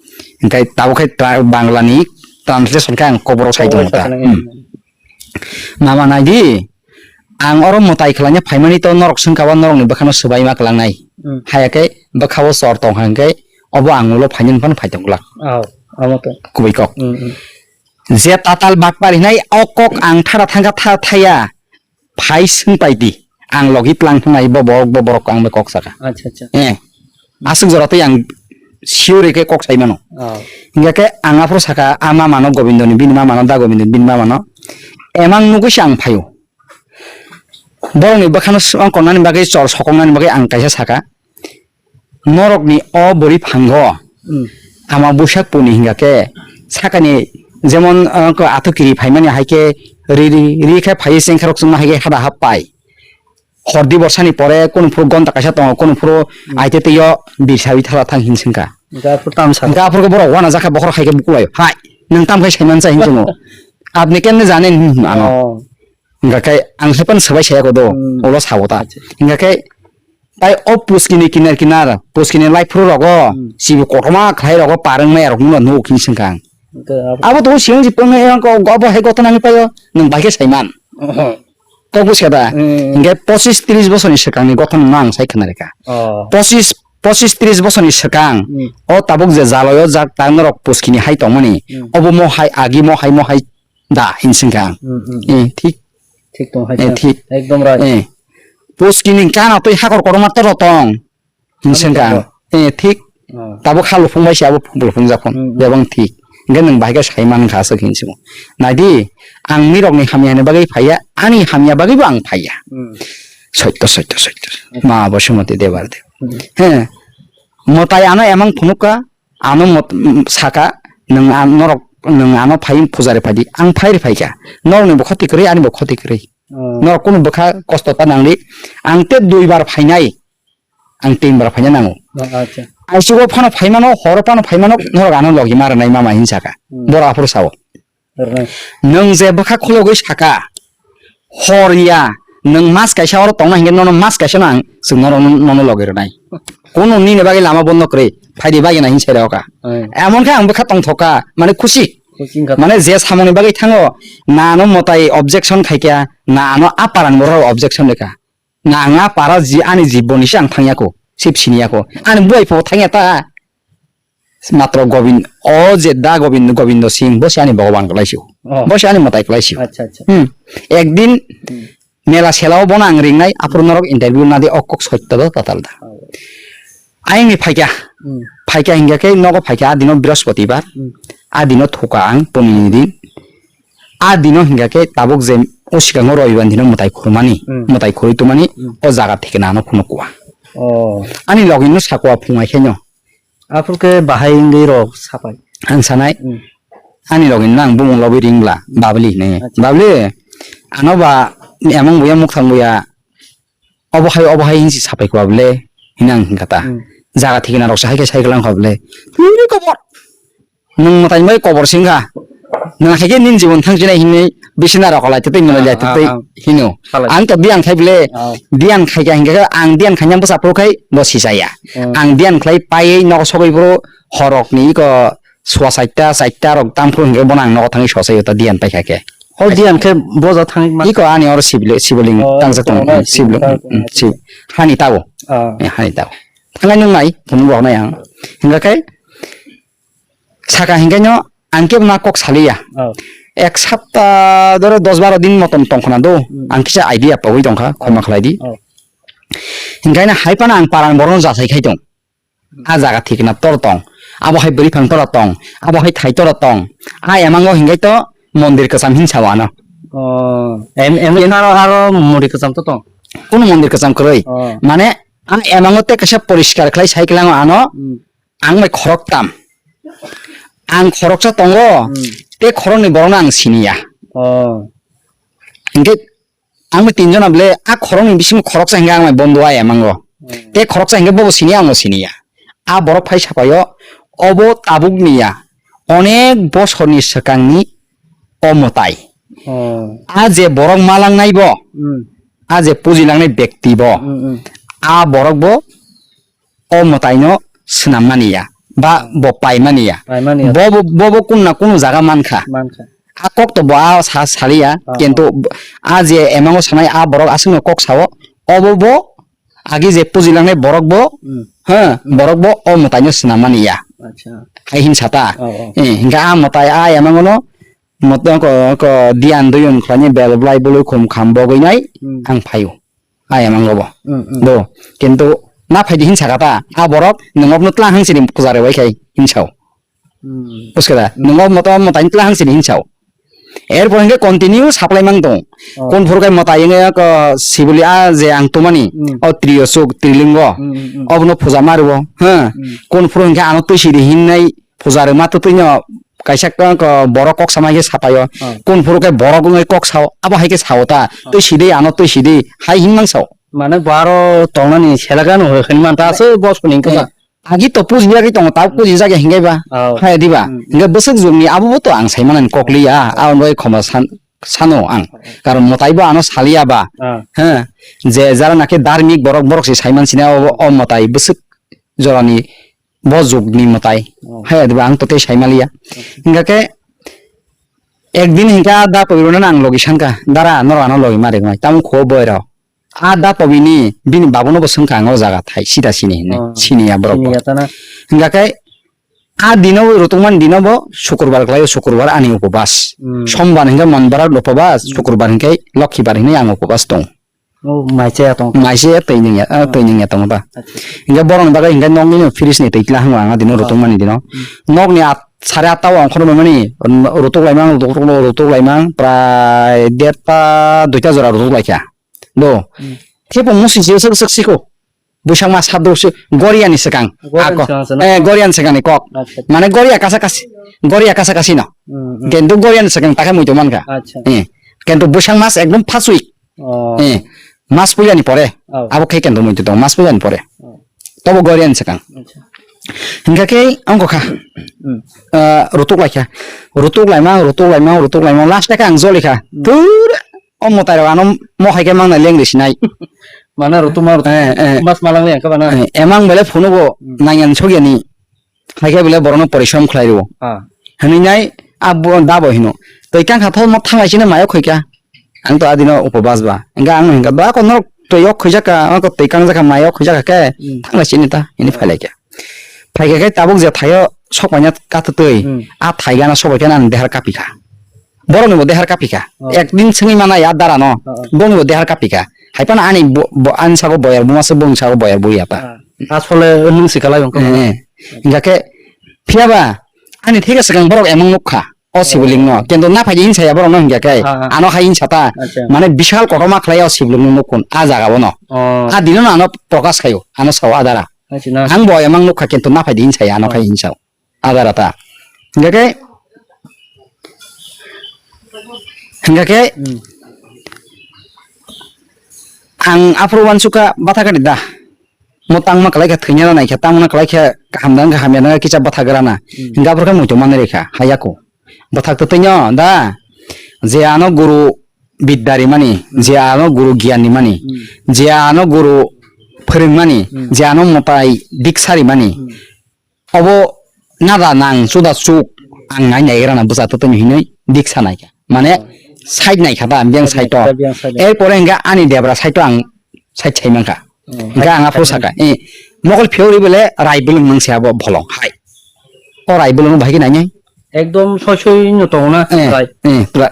Hinkhe tabuk khe tra-, Bangla ni translation khe ang Kokborok sai tongo ta. Kokborok sai tongo. Hmm. "Mama nai di, ang oro mwtai khlaina phaimani to norok swngkha ba norok ni bwkhano swbai ma kwlangnai." Hmm. Haya khe bwkha o chor tong kha hinkhe obo ang ulo phainani phano phai tong glak. Oh, amo to. Kubui kok. Hmm, hmm. Je tatal bakpar hinai o kok ang thara thangkha tha thaya. Phai swng pai di, ang logi tlang thang nai bo borok, bo borok ang bai kok saka. Acha, acha. Eh, aswk jora tei ang sure khe kok sai mano. Oh. Hingkha khe ang aphuru saka, a mama no Gobindo ni, bini mama no da Gobindo ni, bini mama no. Emang nugwi se ang phaio. Borok ni bwkhano s-, ongkor nani bagwi, chor sokong nani bagwi ang kaisa saka. Norokni o bwrwi phango Hmm. ama buisak puni hingka khe sakani jemon, ah, ko athukiri phaimani hai khe ri, ri, ri khe phaiwi chengkharok chwngma hai khe hada hap pai. Hor di borsani pore kunu phuru gonta kaisa tongo, kunu phuru Hmm. aite teiyo birsawi thala thang hin swngkha. Hingke aphuru tam sa. Hingke aphuru khe borok wana jakha bokhorok hai khe bukulai. Hai, nwng tam khai saiman cha hin chwngo. Apni kemne jane hin ano. Oh. Hingka khe ang se pan swbai saya ko do, Hmm. ulo sabo ta. Acha. Hingka khe tai o puskini kinar kinar, puskini lai phuru rogo, Hmm. sibu kotorma khlai rogo, parwng maya rok nungno nugo kini swngkha ang. Hingke abo Abo to siyang si pung yang ko gobo hai goto nani payo, nung bai khe saiman. Oh. Kok buska da? Hmm. Hingke pochis tris bosor ni swkang ni goto nungno ang sai khna rikha. Oh. Pochis, pochis tris bosor ni swkang, Hmm. o tabuk je jalo yo jak ta norok puskini hai tongmani, Hmm. obo mo hai agi mo hai mo hai Da, hinsingkha ang. Hmm, hmm. Eh, thik. Thik tong hai Eh, kha. Thik. Ekdom right. Eh. Puskini gana twi hakor kotorma toro tong. Hinsingkha ang. Tong. Eh, thik. Oh. Tabuk ha lufung bai se abo lufung jakon. Hmm, hmm. Bebang thik. Hingke nwng bahai khe sai man kha aswk hinsingo. Naidi, ang nirokni hamya hwnwi bagwi phaiya, ani hamya bagwibo ang phaiya. Hmm. Soito, soito, soito. Hmm. Ma bo Sumati Debar de. Hmm. He. Mwtai ano emang phunukha, Ano mot-, m-, saka, "Nwng an-, norok, nwng ano phai pujari phai di." Ang phai ri phai kha. Norokni bo khoti kwrwi, ani bo khoti kwrwi. Oh. Norok kunu bwkha kosto ta nang di. Ang te dui bar phainai. Ang tin bar phaina nango. Oh, acha. Aisugo phano phai mano, horo phano phai mano, norok ano logi ma rwnai mama hin saka. Hmm. Boro aphuru sao. Rwnai. Nwng je bwkha khulogwi saka, hor ya, nwng mas kaisa oro tongna hinkhe nono mas kaisa no ang chwng nono, nono logi rwnai. Kunu nini bagwi lama bondo kwrwi, phaidi bagwi na hin sai rw kha. Ai. Emon khe ang bwkha tongthok kha, mane khusi. Khusi wngkha. Mane je samungni bagwi thango, na ano mwtai objection khai kha, na ano a parang borok objection rw kha. Na ang a para ji ani jibon ni se ang thangya ko, sip siniya ko. Ani buai pho thangya ta. Matro Gobind, o je da Gobind, Gobindo Singh, bo se ani Bhogoban kwlai sio. Oh. Bo se ani mwtai kwlai sio. Acha, acha. Hmm. Ekdin Hmm. mela selao bono ang ringnai, aphuru norok interview na di, o kok soitto do tatal da. Oh. Ayang ni phaikya. Hmm. Phaikya hingya khe nogo phaikya, a dino Brihaspatibar. Hmm. A dino thuka ang, punini din. A dino hingka khe tabuk je o swkango roiban dino mwtai khurmani, Hmm. mwtai khurwi tongmani, Hmm. o jaga thikna ano phunukwa. Oh. Ani logino sakwa phungai khenyo. Aphuru khe bahai wngwi rok sapai. Ang sanai, Hmm. ani logino ang bumung lobwi ringla, Babli hinwi. Acha. Babli, ano ba emang buya mukhang buya, obo hai, obo hai hinsi sapai kwa bole, hini ang hingka ta. Hmm. Jaga thikna rok sa hai khe cycle ang kha bole. Nini kobor. Nwng mwtai bai kobor singkha. Nwng hai khe nini jibon thang sinai hinwi bisina rok lai tei nwng lai Ah, tei ah, ah. hino. Salai. Ang to diyan khai bole. Ah. Diyan khai kha hingka khe ang diyan khai nyang bwsa phuru khai bo sisaya. Hmm. Ang diyan khlai paiwi nogo sogwi boro horok ni iko sua saita, saita rok tam phuru hingka bono ang nogo thangwi sosayo ta diyan paikha khe. Hol diyan khe boja thangwi ma. Iko ani oro sibli-, siboling Oh, tangjak tongo. oh, Sibling, oh, mm, sib-, hani tabo. Oh. Eh, hani tabo. Thangai nung nai, phunuk rok nai ang. Hingka khe, saka hingka no, ang kebo na kok saliya. Oh. Ek sapta doro dos baro din moton tongkhna do. Hmm. Ang kisa idea pagwi tongkha, khoma khlai di. Oh. Hingka no hai phano ang parang borokno jasai khai tong. A jaga thikna tor tong. Abo hai bwrwi phang tora tong. Abo hai thai tora tong. A emango hingai to mondir kwcham hinsa o ano. Oh, em, em, aro, aro mondir kwcham to tong. Kuno mondir kwcham kwrwi. Oh. Mane, ang emango te kaisa poriskar khlai sai klango ano. Hmm. Ang bai khorok tam. Ang khoroksa tongo. Hmm. Te khoroknwi borokno ang siniya. Oh. Hingke Ang bo tinjona bole a khoroknwi bisingo khoroksa hingke ang bai bondo ai emango. Hmm. Tei khoroksa hingke bobo siniya, angbo siniya. A borok phai sapaio, obo tabukni ya, onek bosorni swkangni o mwtai. Oh. A je borok malangnai bo, Hmm. a je pujilangnai bekti bo, Hmm, hmm. a borok bo o mwtaino swnam mani ya, ba bo pai mani ya. Pai mani ya. Bo, bo, bo, bo kunu na kunu jaga mankha. Mankha. A kok to bo a sa-, saliya, Ah, kintu ah. A je emango sanai a borok aswkno kok sao, obo bo agi je pujilangnai borok bo, Hmm. ha, Hmm. borok bo o mwtaino swnam mani ya. Acha. Hai hin sata. Oh, oh. Eh, hingke a mwtai a emangono, mwtai ko, ko diyan duyon khlaini bel blai bului khum kham bogwi nai, Hmm. ang phaio. Ai, amang lobo. Mm, mm. Do, kintu na phaidi hin saka ta, a borok nwng obno tla hangsini puja rebai khai hinsao. Mm. Buskada, Mm. nwng obno to mwtai tla hangsini hinsao. Erpor hingke continue supply mang tong. Oh. Kon phuru kai mwtai wngya ko sibuli a je ang tumani, Mm. o trio suk, trilingo, Mm, mm, mm. obno puja mario, ha. Mm. Kon phuru hingke ano twi sidi hinnai puja rwma twtwino kaisa ka-, ka-, borok kok sama khe sapaio. Oh. Kun phuru khe borok wngwi kok sao, abo hai khe sao ta. Oh. Twi sidi, ano twi sidi, hai hinmang sao. Mane bo aro tongnani selagano hoi hinmanta aswk bosoni wngkha. Eh, agi to puji yagwi tongo, ta puji jagwi hingkhe ba. Oh. Hai diba? Hmm. Hingkhe bwswk jugni abo bo to ang sai manani kok liya. Oh. Aboni bagwi khoma san-, sano ang. Oh. Karon mwtai bo ano saliya ba. Ah. He. Je jara nakhe dharmik borok, borok se sai man sini o, o mwtai bwswk jorani bo jugni mwtai. Oh. Hai adiba ang to tei sai maliya. Okay. Hingkha khe ekdin hingkha da pabirona ang logi sanka, "Dara, norok ano logi ma riknai, tamo kho boy rok." A da pabini bini babuno bo swngkha ang o jaga thai sida sini hinwi. Oh. Sini ya borok bo. Sini ya tana. Hingkha khe a dino bo rutukmani dino bo sukurbar khlaio, sukurbar ani upobas. Hmm. Sombar hingkha monbar upobas, hmm, sukurbar hingkha lokhibar hinwi ang upobas tong. Oh, mai chaya tong. Mai chaya twi nwngya, ah, twi nwngya tongo ba. Acha. Hingke borokni bagwi hingke nokni no fridge ni twi tla hango ang adino rutuk mani dino. Hmm. Nokni at, sare atta o ang khoroknwi mani, rutuk laimang, rutuk, rutuk laimang, prai derta, duita jora rutuk laikha. Do. Hmm. Thepo musi se swk swk siko. Bwsakma sadruk se Goria ni swkang. Goria ni swkang se na? Eh, Goria ni swkang ni kok. Acha. Mane Goria kasa kasi, Goria kasa kasi no. Hmm, hmm. Kintu Goria ni swkang takhe muitu mankha. Acha. Eh. Kintu bwsakma se ekdom first week. Oh. Eh, mas puja ni pore. Oh. Abo khe kendo muitu tong, mas puja ni pore. Oh. Tobo Goria ni swkang. Acha. Hingkha khe ang kokha. Hmm. Eh, rutuk laikha. Rutuk laimang, rutuk laimang, rutuk laimang. Last khe ang joli kha. Hmm. Tur o mwtai rok ano mo hai khe mangna leng risi nai. Mana rutuk ma rutuk. Eh, eh. Mas malang le kha bana. Eh, emang bele phone bo Hmm. nangyan sogya ni. Hai khe bole borokno porishrom khlai rwo. Ah. Hwnwi nai a bo, da bo hino. Twi kang kha tho mo thanglai sini mayo khoi kha. Ang to adino upobas ba. Hingkha ang hingkha ba ko norok twi yok khoi jaka, ko twi kang jaka mayo khoi jaka khe Hmm. thanglai sini ta hini phai lai kha. Phai kha khe tabuk je thaio sok paina ka twi. Hmm. A thai gana sok bai khe nang dehar kapi kha. Borokni bo dehar kapi kha. Oh. Ekdin swngwi mana ya dara no. Oh, oh. Borokni bo dehar kapi kha. Hai phano ani bo, bo, ani sago boyar buma se bongni sago boyar bui ya ta. Ah. Asole nwng si kalai wngkha. Eh, eh. Hingkha khe, phiya ba, ani theke swkang borok emang nuk kha. o sibolingno. Kintu naphai di hinsa ya borokno hingya khe. Ah, ah. Ano hai hinsa ta. Acha. Mane bishal kotorma khlai o sibolingno nukkun a jaga bono. Oh. A dino no ano prokash khaio, ano sao adara. Acha, na. Ang bo emang nukha kintu naphai di hinsa ya, ano Oh. khai hinsa o. Adara ta. Hingya khe, hingya khe, Hmm. ang aphuru uansukha batha kani da. Mo tangma kwlai kha thwina nai kha, tangma kwlai kha hamya nang kha, hamya nang kha, kisa bwtha gra na. Hmm. Hingkhe aphuru khe muitu manwi rikha, hayako. Bwthak twtwino da, je ano guru bidya rimani, Hmm. je ano guru giyan rimani, Hmm. je ano guru phwrwngmani, Hmm. je ano mwtai diksa rimani. Hmm. Obo nada nang chuda chuk ang nai nai rana bwsa twtwino hinwi diksa nai kha. Mane Hmm. side nai kha da, biyang Side side nai kha, to. Biyang side nai. Erpore hingkhe ani debra side to ang side sai mankha. Oh, hingkhe ang hai, aphuru hai, saka, hai. Eh, mokol phiyori bele rai bwlwng mangse abo bolong, hai. O rai bwlwng bahai khe nainai? Ekdom soi soi no tongo na, eh, rai? Eh, pura,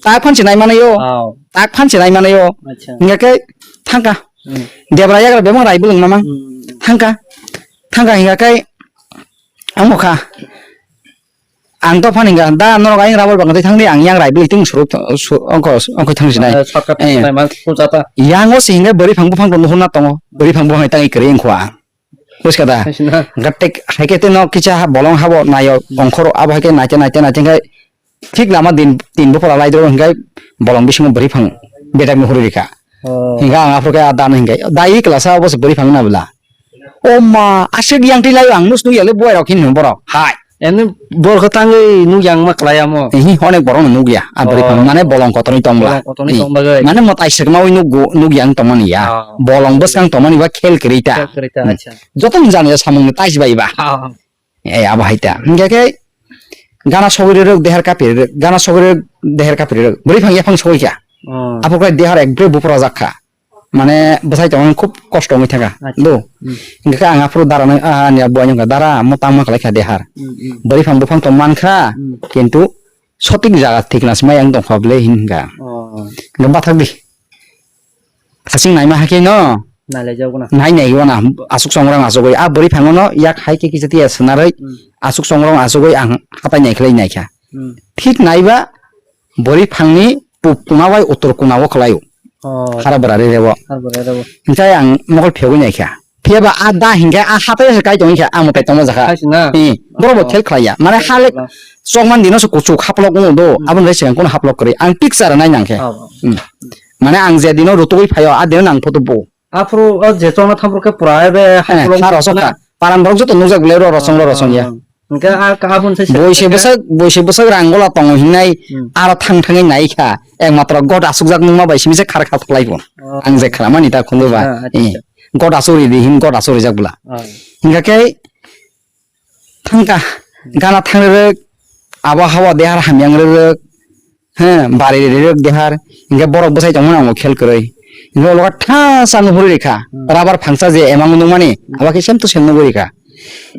tak phan se nai manayo. Oh. Tak phan se nai manayo. Acha. Hingkhe thangka. Hmm. Debra yagra bebak rai bwlwng namang. Hmm. Thangka. Thangka hingkhe ang mokha. Ang to phani ga, da norok ayang rubber bagwi thangdi, ang yang rai bwlwi tung suruk, su-, ongko, ongko thang sinai. Eh, shortcut Eh. Sinai man, pujata. Yang o se hingke bwrwi phang buphang rok nuhurna tongo, bwrwi phang buphang tangwi kwrwi wngkha. Buskha da? Hai sina. Gatek hai khe teno kisa ha-, bolong habo nayo, Hmm. ongkhoro abo hai khe naite, naite, naite khai thik lama din, tin bupra lai dro hingke bolong bisingo bwrwi phang bedak nuhuri rikha. Oh. Hingke ang aphuru khe a dan hingke, da i klasa obo se bwrwi phang na bwla. O ma, aswk yang twi laio ang nus nukya le buai rok hin borok. Hai. Eno borok tangwi nuk yang ma klai amo. Ehi, onek borok no nukya. A bwrwi Oh. phang mane bolong kotorni tong bwla. Bolong kotorni Ehi. Tong bagwi. Mane mwtai swkma wi nuk, nuk yang tongmani ya. Oh. Bolong bwskang tongmani ba khel kwrwi ta. Khel kwrwi ta, Hmm. Acha. Joto ni jani samung ni tais bai ba. Oh. Eh, abo hai ta. Hingke khe gana sogwi rwrwk, dehar kapi rwrwk, gana sogwi rwrwk, dehar kapi rwrwk. Bwrwi phang yaphang sogwi kha. Oh. Aphuru khe dehar ekbre bupra jak kha. Mane bwsai tongmani khub kosto wngwi thangkha. Acha. Do. Hmm. Hingke khe ang aphuru dara nai, ah, ani abu ani wngkha, "Dara, mo tangma khlai kha de har. Hmm, hmm. Bwrwi phang buphang tong man kha, Hmm. kintu sotik jaga thik na swmai ang tong kha bwle," hin hingkha. Oh. Hingke bathak di. Hasing naima hakhe no. Nai lai jago na. Nai nai gwana, aswk songrang aswk oi. A bwrwi phango no yak hai khe kisa tiya swnarwi, Hmm. aswk songrang aswk oi ang hatai nai khlai nai kha. Hmm. Thik naiba bwrwi phangni pub kuna bai uttor kuna o khlai o. Oh. Hara bwra re rebo. Hara bwra rebo. Hinkhe ang mokol phiyogwi naikha. Phiyaba a da hinkhe a hatai se kai tongkha, a mwtai tongma jakha. Hai se na? Eh, borok bo Oh. Khel khlaiya. Mane hale Khel khlaiya. Chokmani dino se kuchuk haplok wng do, Hmm. aboni bai se kono haplok kwrwi. Ang picture nai nangkhe. Oh. Hmm. Mane ang je dino rutugwi phaio, a dino nang photo bo. Aphuru o je chokna thampru khe pura ebe Eh, haplok ha rosok na? Kha. Paran borok joto nukjak bwlai ro rosong ro rosong ya. Oh. Hingke a, a, aboni se Boise bwsak, boise bwsak rang gola tongo hinai Hmm. aro thang thangwi nai kha. Ekmatro god asukjak nungma bai simi se khar khar khlai bo. Oh. Ang je khramani ta khundu ba. Ah, acha, Eh. Acha. God asuri di hin god asuri jak bwla. Ah. Hingka khe thangka Hmm. gana thang rwrwk abo hawa dehar hamyang rwrwk. He, bari rirok dehar, hingke borok bwsai tongmani ang bo khel kwrwi. Hingke ulo khe tha sa nuhuri rikha, Hmm. Rubber phangsa je emang nukmani, Hmm. abo khe sem to sem nugwi rikha.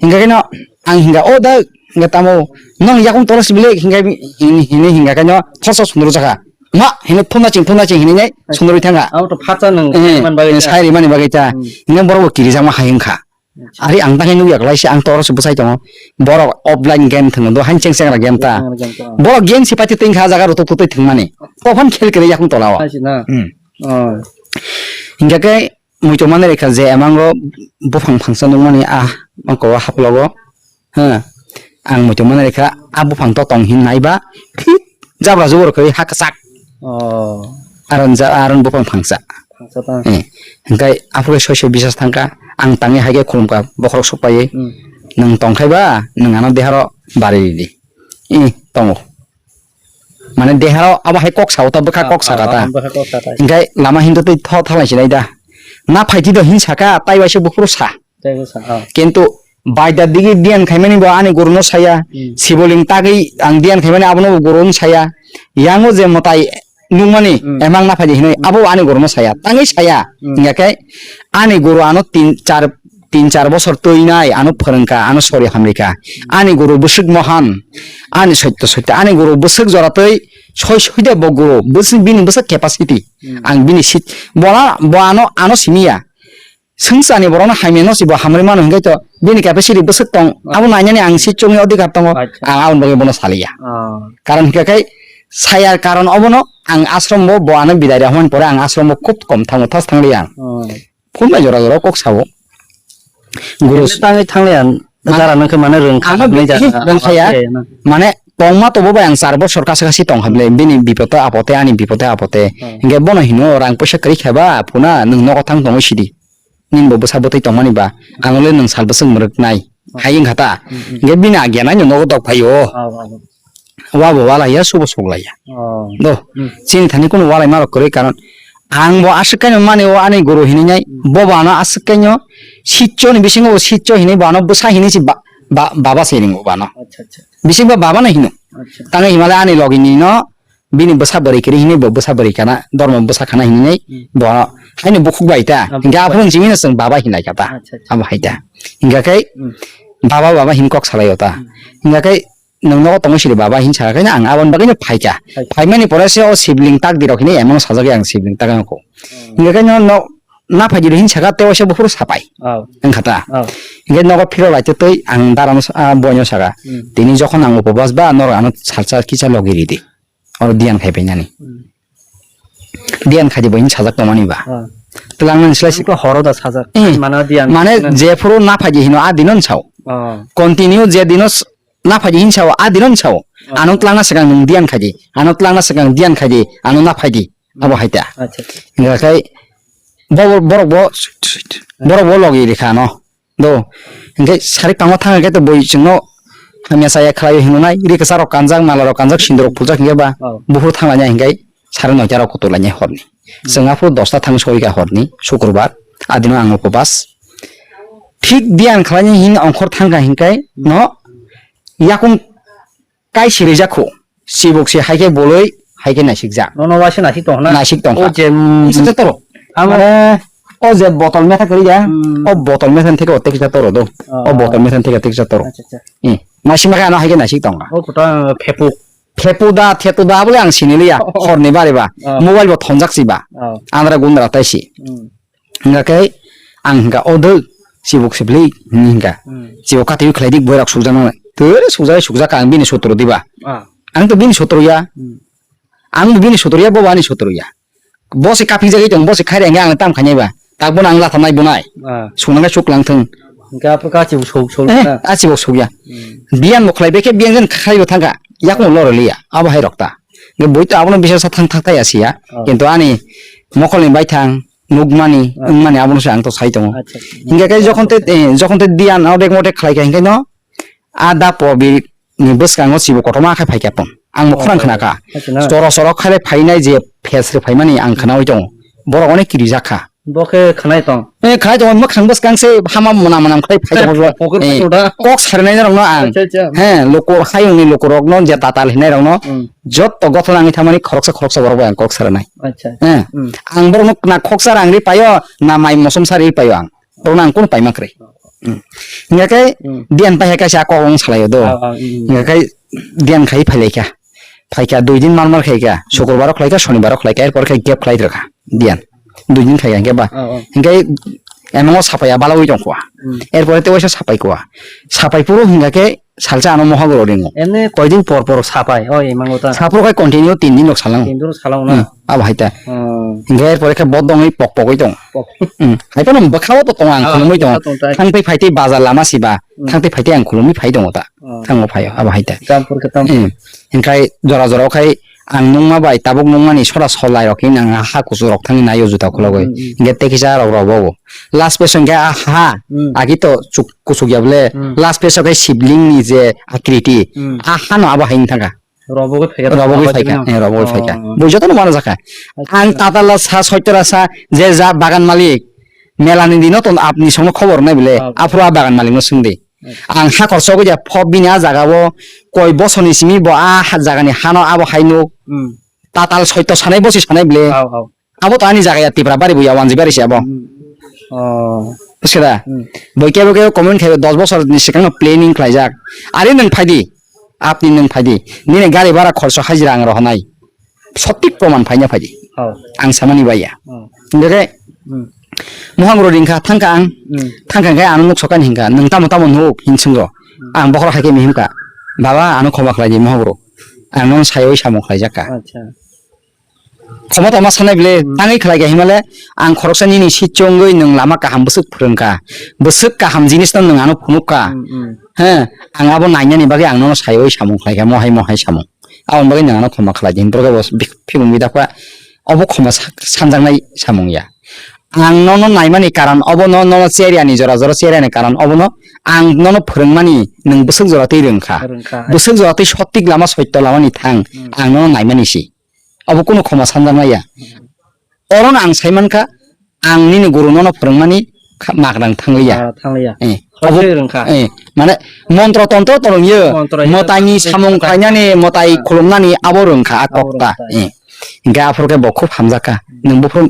Hingke kheno ang hingka, "O da, hingke tamo, nong yakung toro sibile?" Hingke hini, hini hingka kheno, thos thos sunduru jakha. "Ma," hini, "Thumna ching, thumna ching," hini nai, sundurwi thangkha. Abo to phatsa nang Eh, man bagwi eh, ta. Sai rimani bagwi ta. Hmm. Hingke borok bo kirijakma hai wngkha. Acha. Ari ang tangwi nukya kwlai se ang toro se bwsai tongo. Borok offline game thwngwi do, han cheng chengra game ta. Cheng chengra game ta. Borok game se paitwi twi kha jaga rutuk tutwi thwngmani. Tophon khel kwrwi yakung tola o. Hai se na? Hmm. Oh. Hingkha khe muitu manwi rikha je emango buphang phangsa nukmani ah ongko o haplogo. Ha. Ang muitu manwi rikha a buphang to tong hin naiba thik jabra jubur kwrwi ha kwchak. Oh. Aron ja, aron buphang phangsa. Phangsa ta. Eh, hingkai aphuru soi soi bisas thangkha, ang tangwi hai khe khulumkha, bokhorok sukpaiwi. Hmm. Nwng tongkhai ba, nwng ano deharo bari ridi. Eh, tongo. Mane deharo abo hai kok sao ta, bwkha Ah, kok saka ah, ta. Ah, bwkha kok saka. Hingkai lama hinto tei tho thalai sinai da. Na phaiti do hin saka, tai waisa buphuru sa. Tei bwsa, ah. Kintu baida digi diyan khaimani bo ani guru no saya. Hmm. Siboling tagwi ang diyan khaimani abono bo guru no saya. Yango je mwtai nukmani Hmm. emang naphai di hinwi Hmm. abo ani guru no saya. Tangwi saya. Hmm. Hingya khe ani guru ano tin char, tin char bosor twi nai, ano phwrwngkha, ano sori hamrikha. Hmm. Ani guru bwswk mohan, ani soitto soitto, ani guru bwswk jora twi soi soida bo guru, bwswk bini bwswk capacity. Hmm. Ang bini sit, bola, bo ano, ano simiya. Swngcharni borokno hamya no si bo hamrwi mano hwnkhe to bini capacity bwswk tong, abo nainani ang si chongni odhikar tongo, Acha. Ang aboni bagwi bono saliya. Oh. Karon hwnkhe khai saya karon obono ang ashram bo, bo ano bidai rw hwnmani pore ang ashram bo khub kom thango, thas thangli ang. Oh. Phone bai jora jora kok sao. Guru Emne tangwi thangliya, Mane dara nokhe mane rwng kha, ano hwnwi ja, rwng khaya. Mane tongma tobo bai ang char bosor kasa kasi tong hable, bini bipote apote, ani bipote apote. Hmm. Hingke bono hino rang poisa kwrwi kheba, phuna nwng nogo thang tongwi sidi. Nini bo bwsa bwtwi tongmani ba, ang le nwng sal bwswk mwrwk nai. Hmm. Hai wngkha ta. Hmm, hmm. Hingke bini agia nai nogo tok phaio. Oh, oh, oh. Wa bo walaiya, subo soglaiya. Oh. Do, Hmm. Chini thani kunu walai marok kwrwi karon. Ang bo aswk kaino mani o ani guru hinwi nai, Hmm. Bo bo ano aswk kaino sitcho ni bisingo bo sitcho hinwi bo ano bwsa hinwi si ba, ba, baba se ringo bo ano. Acha, acha. Bising ba baba no hino. Acha. Tangwi himale ani logi ni no bini bwsa bwrwi kwrwi hinwi bo bwsa bwrwi kana, dormo bwsa khana hinwi nai Hmm. Bo ano haino bukhuk bai ta. Ah, Hingke bukhuk bai. Aphuru jimino chwng baba hinlai kha ta. Acha, acha. Abo hai ta. Hingka khe Hmm. Baba baba hin kok salai o ta. Hmm. Hingka khe nwng nogo tongwi siri baba hin saka khe ang aboni bagwi no phaikha. Phaikha. Phaimani pore se o sibling tak di rok hinwi emang sajagwi ang sibling tak ang kho. Hmm. Hingka khe no, no, na phaidi hin saka tei waisa buphuru sapai. Oh. Wngkha ta. Oh. Hingke nogo phiro lai tei ang dara no sa-, ah, boino saka. Hmm. Tini jokhon ang upobas ba norok ano salsa kisa logi ridi. Oro diyan khai painani. Hmm. Diyan khai di bo hin sajak tongmani ba. Ah. Twlang nang slai si Ang to horo da sajak. Hmm. Mano diyan Mane nang. Jephuru na phaidi hino a dinon sao. Oh. Continue je dino s-, na phaidi hin sao, a dinon sao. Oh. Ano twlangna swkang nwng diyan khaidi. Ano twlangna swkang diyan khaidi. Ano na phaidi. Abo hai ta. Acha, acha. Hingka khai bo, borok bo, borok bo logi rikha no. Do. Hingke sari kangma thang khe to boi chwngno hamya saya khlai hinwi nai. Ri kwcharo kanjak, malarok kanjak, sindorok puljak hingke ba. Oh. Buphuru thang lainai hingke sari noita rok kutuk lainai horni. Hmm. Chwng aphuru dosta thang soika horni, Sukurbar. Adino ang upobas. Thik diyan khlainai hin ongkhor thangkha hingke no yakung kai si rijak kho. Sibuk si hai khe boloi, hai khe naisik jak. Nono waisa naisik tong na? Naisik tong kha. O je, mm, Isa toro. Ang Mane, o je botol metha kari ya. Hmm. O botol metha theke o tekisa toro do. Oh. O botol metha theke tekisa toro. Acha, acha. Eh, naisik ma khe ano hai khe naisik tong kha. O kota phepu. Phepu da, thetu da bole ang sini liya. Oh. Hor ni bari ba. Oh. Mobile bo thongjak si ba. Oh. Andra gundra tai si. Hmm. Hingka khe ang hingka o dwk chibuk sibli hini hingka. Hmm. Chibuk kati khlai dik boirak sukjak nang. Tore sukjak sukjak ang bini sotro diba. Ah. Ang to bini sotro ya. Hmm. Ang bini sotro ya, bo ani sotro ya. Bo se kaphi jagwi tong, bo se khairi hingka ang tam khainai ba. Tak bono ang latha nai bonai. Ah. Sunang suk lang thung. Hingka aphuru ka chibuk suk suk Eh, na. A chibuk suk ya. Hmm. Biyan bo khlai bekhe biyan jen khai bo thangka. Yakung loro liya. Abo hai rok ta. Nge boi to abono bisa sa thang thang ta ya siya. Oh. Kintu ani mokol ni bai thang. Nukmani, Ah. Wngmani abono se ang to sai tongo. Acha, acha. Hingke khe jokhon te, eh, jokhon te diyan o bek mote khlai kha hingke no, a da pobi ni bwskango chibo kotorma khe phai kha pon. Ang bo khorang Oh, khna kha. Acha na. Soro soro khaile phainai je phes re phaimani ang khnaui tongo. Borok onek kiri jak kha. Bo khe khnai tong. Eh, khnai tongo, mwkhang bwskang se hama mwnam mwnam khlai phai tongo. Poker Eh, phai tongo da. Kok sarinai rok no ang. Acha, acha. He, loko, hayung ni loko rok no je tatal hinai rok no. Hmm. Jotto gothon nangwi thangmani khoroksa khoroksa borok bai ang kok saranai. Acha. Eh. Hmm. Ang borokno na khoksa rang ri paio, na mai mosom sa ri paio ang. Borokno ang kunu paima kwrwi. Hmm. Hingkha khe Hmm. diyan pai hai kaisa kok wng salaio do. Ah, ah, hmm, hmm. Hingkha khe diyan khai phai lai kha. Phai kha dui din mar mar khai kha. Sukrobar o khlai kha, shonibar o khlai kha, er pore khe gap khlai rw kha. Diyan. Dui din khai kha hingkhe ba. Ah, ah. Hingkhe emongo sapai ya balaui tong kha. Hmm. Er pore tei waisa sapai kha. Sapai phuru hingkha khe salsa ano mohagoro ringo. Emne koidin por por sapai, oi, mango ta. Saphuru khai continue tin din rok salango. Tin din rok salango na? Hmm, abo hai ta. Hmm. Hingkhe er pore khe bo dongwi pok pogwi tongo. Pok. Hmm, hai phano bwkhao to tongo ang Ah, khulumwi tongo. Bwkha tong tai. Thang tei phai tei bazar lama siba. Hmm. Thang tei phai tei ang khulumwi phai tongo ta. Hmm. Thango phaio, abo hai ta. Kampur khe tamo. Hmm. Hingkhai jora jora khai ang nungma bai tabuk nungmani sora solai rok hinwi ang ha kuchuk rok thangwi naio juta khulogwi. Hmm, hmm. Hingkhe tei kisa rok rw bago. Last page hingkhe a ha. Hmm. Agi to chuk-, kuchuk ya bole. Hmm. Last page o khe sibling ni je akriti. Hmm. A hano abo hai wng thangkha. Robogwi phaikha. Robogwi phaikha. Eh, robogwi phaikha. Oh. Bo jotono mano jakha. Acha. Ang tatala sa, soitara sa, je ja bagan malik. Melani dino ton apni songno khobor nai bole. Oh. Aphuru a bagan malik no swngdi. Acha. Ang ha korsogwi ja pho bini a jaga o koi bosoni simi bo a ha-, jagani hano abo hai nuk. Hmm. Tatal soito sanai bosi sanai bole. Oh, oh. Abo to ani jaga ya Tipra bari bo ya wanji bari se abo. Hmm. Oh. Buskhe da? Hmm. Bo kebo kebo comment khayo dos bosor ni sikang no planning khlaijak. Ari nwng phaidi. Apni nwng phaidi. Nini gari bhara khorso hajira ang rohonai. Sotik proman phaina phaidi. Oh. Ang samani baiya. Oh. Hingkhe Hmm. Mohaguru ringkha, thangkha ang. Hmm. Thangkha hingkhe ano nuk sokani hingkha, "Nwng tamo tamo nuk?" hin swngro. Hmm. Ang bokhorok hai khe mihimkha, "Baba, ano khoma khlai di Mohaguru. Ang nono sayoi samung khlaijakha." Acha. Khoma tama sanai bile, hmm, tangwi khlai kha himale, ang khoroksa nini sichongwi nwng lama kaham bwswk phwrwngkha. Bwswk kaham jinisno nwng ano phunukha. Hmm, hmm. He, ang abo nainani bagwi ang nono sayoi samung khlaikha, mohai mohai samung. Aboni bagwi nwng ano khoma khlai di, hinphuru khe bo bik-, phimung bidakha, obo khoma sa-, sanjaknai samung ya. Ang nono naimani karon obono, nono cheriyani jora jora cheriyani karon obono ang nono phwrwngmani nwng bwswk jora twi rwngkha. Rwngkha, hai. Bwswk jora twi sotik lama soitto lamani thang, hmm, ang nono naimani si. Obo kunu khoma sanjaknai ya. Hmm. Orono ang saimankha, ang nini guru nono phwrwngmani kha-, magrang thangliya. Ah, thangliya. Eh, obo, hoi rwngkha. Eh, mane montro tontro to rwngyo. Montro, motaini eh, samung motai. Khlainani, motai, ah, khulumnani abo rwngkha a kokta. Abo rwngkha. Eh. Hingkhe aphuru khe bo khub hamjakha. Hmm. Nwng buphuru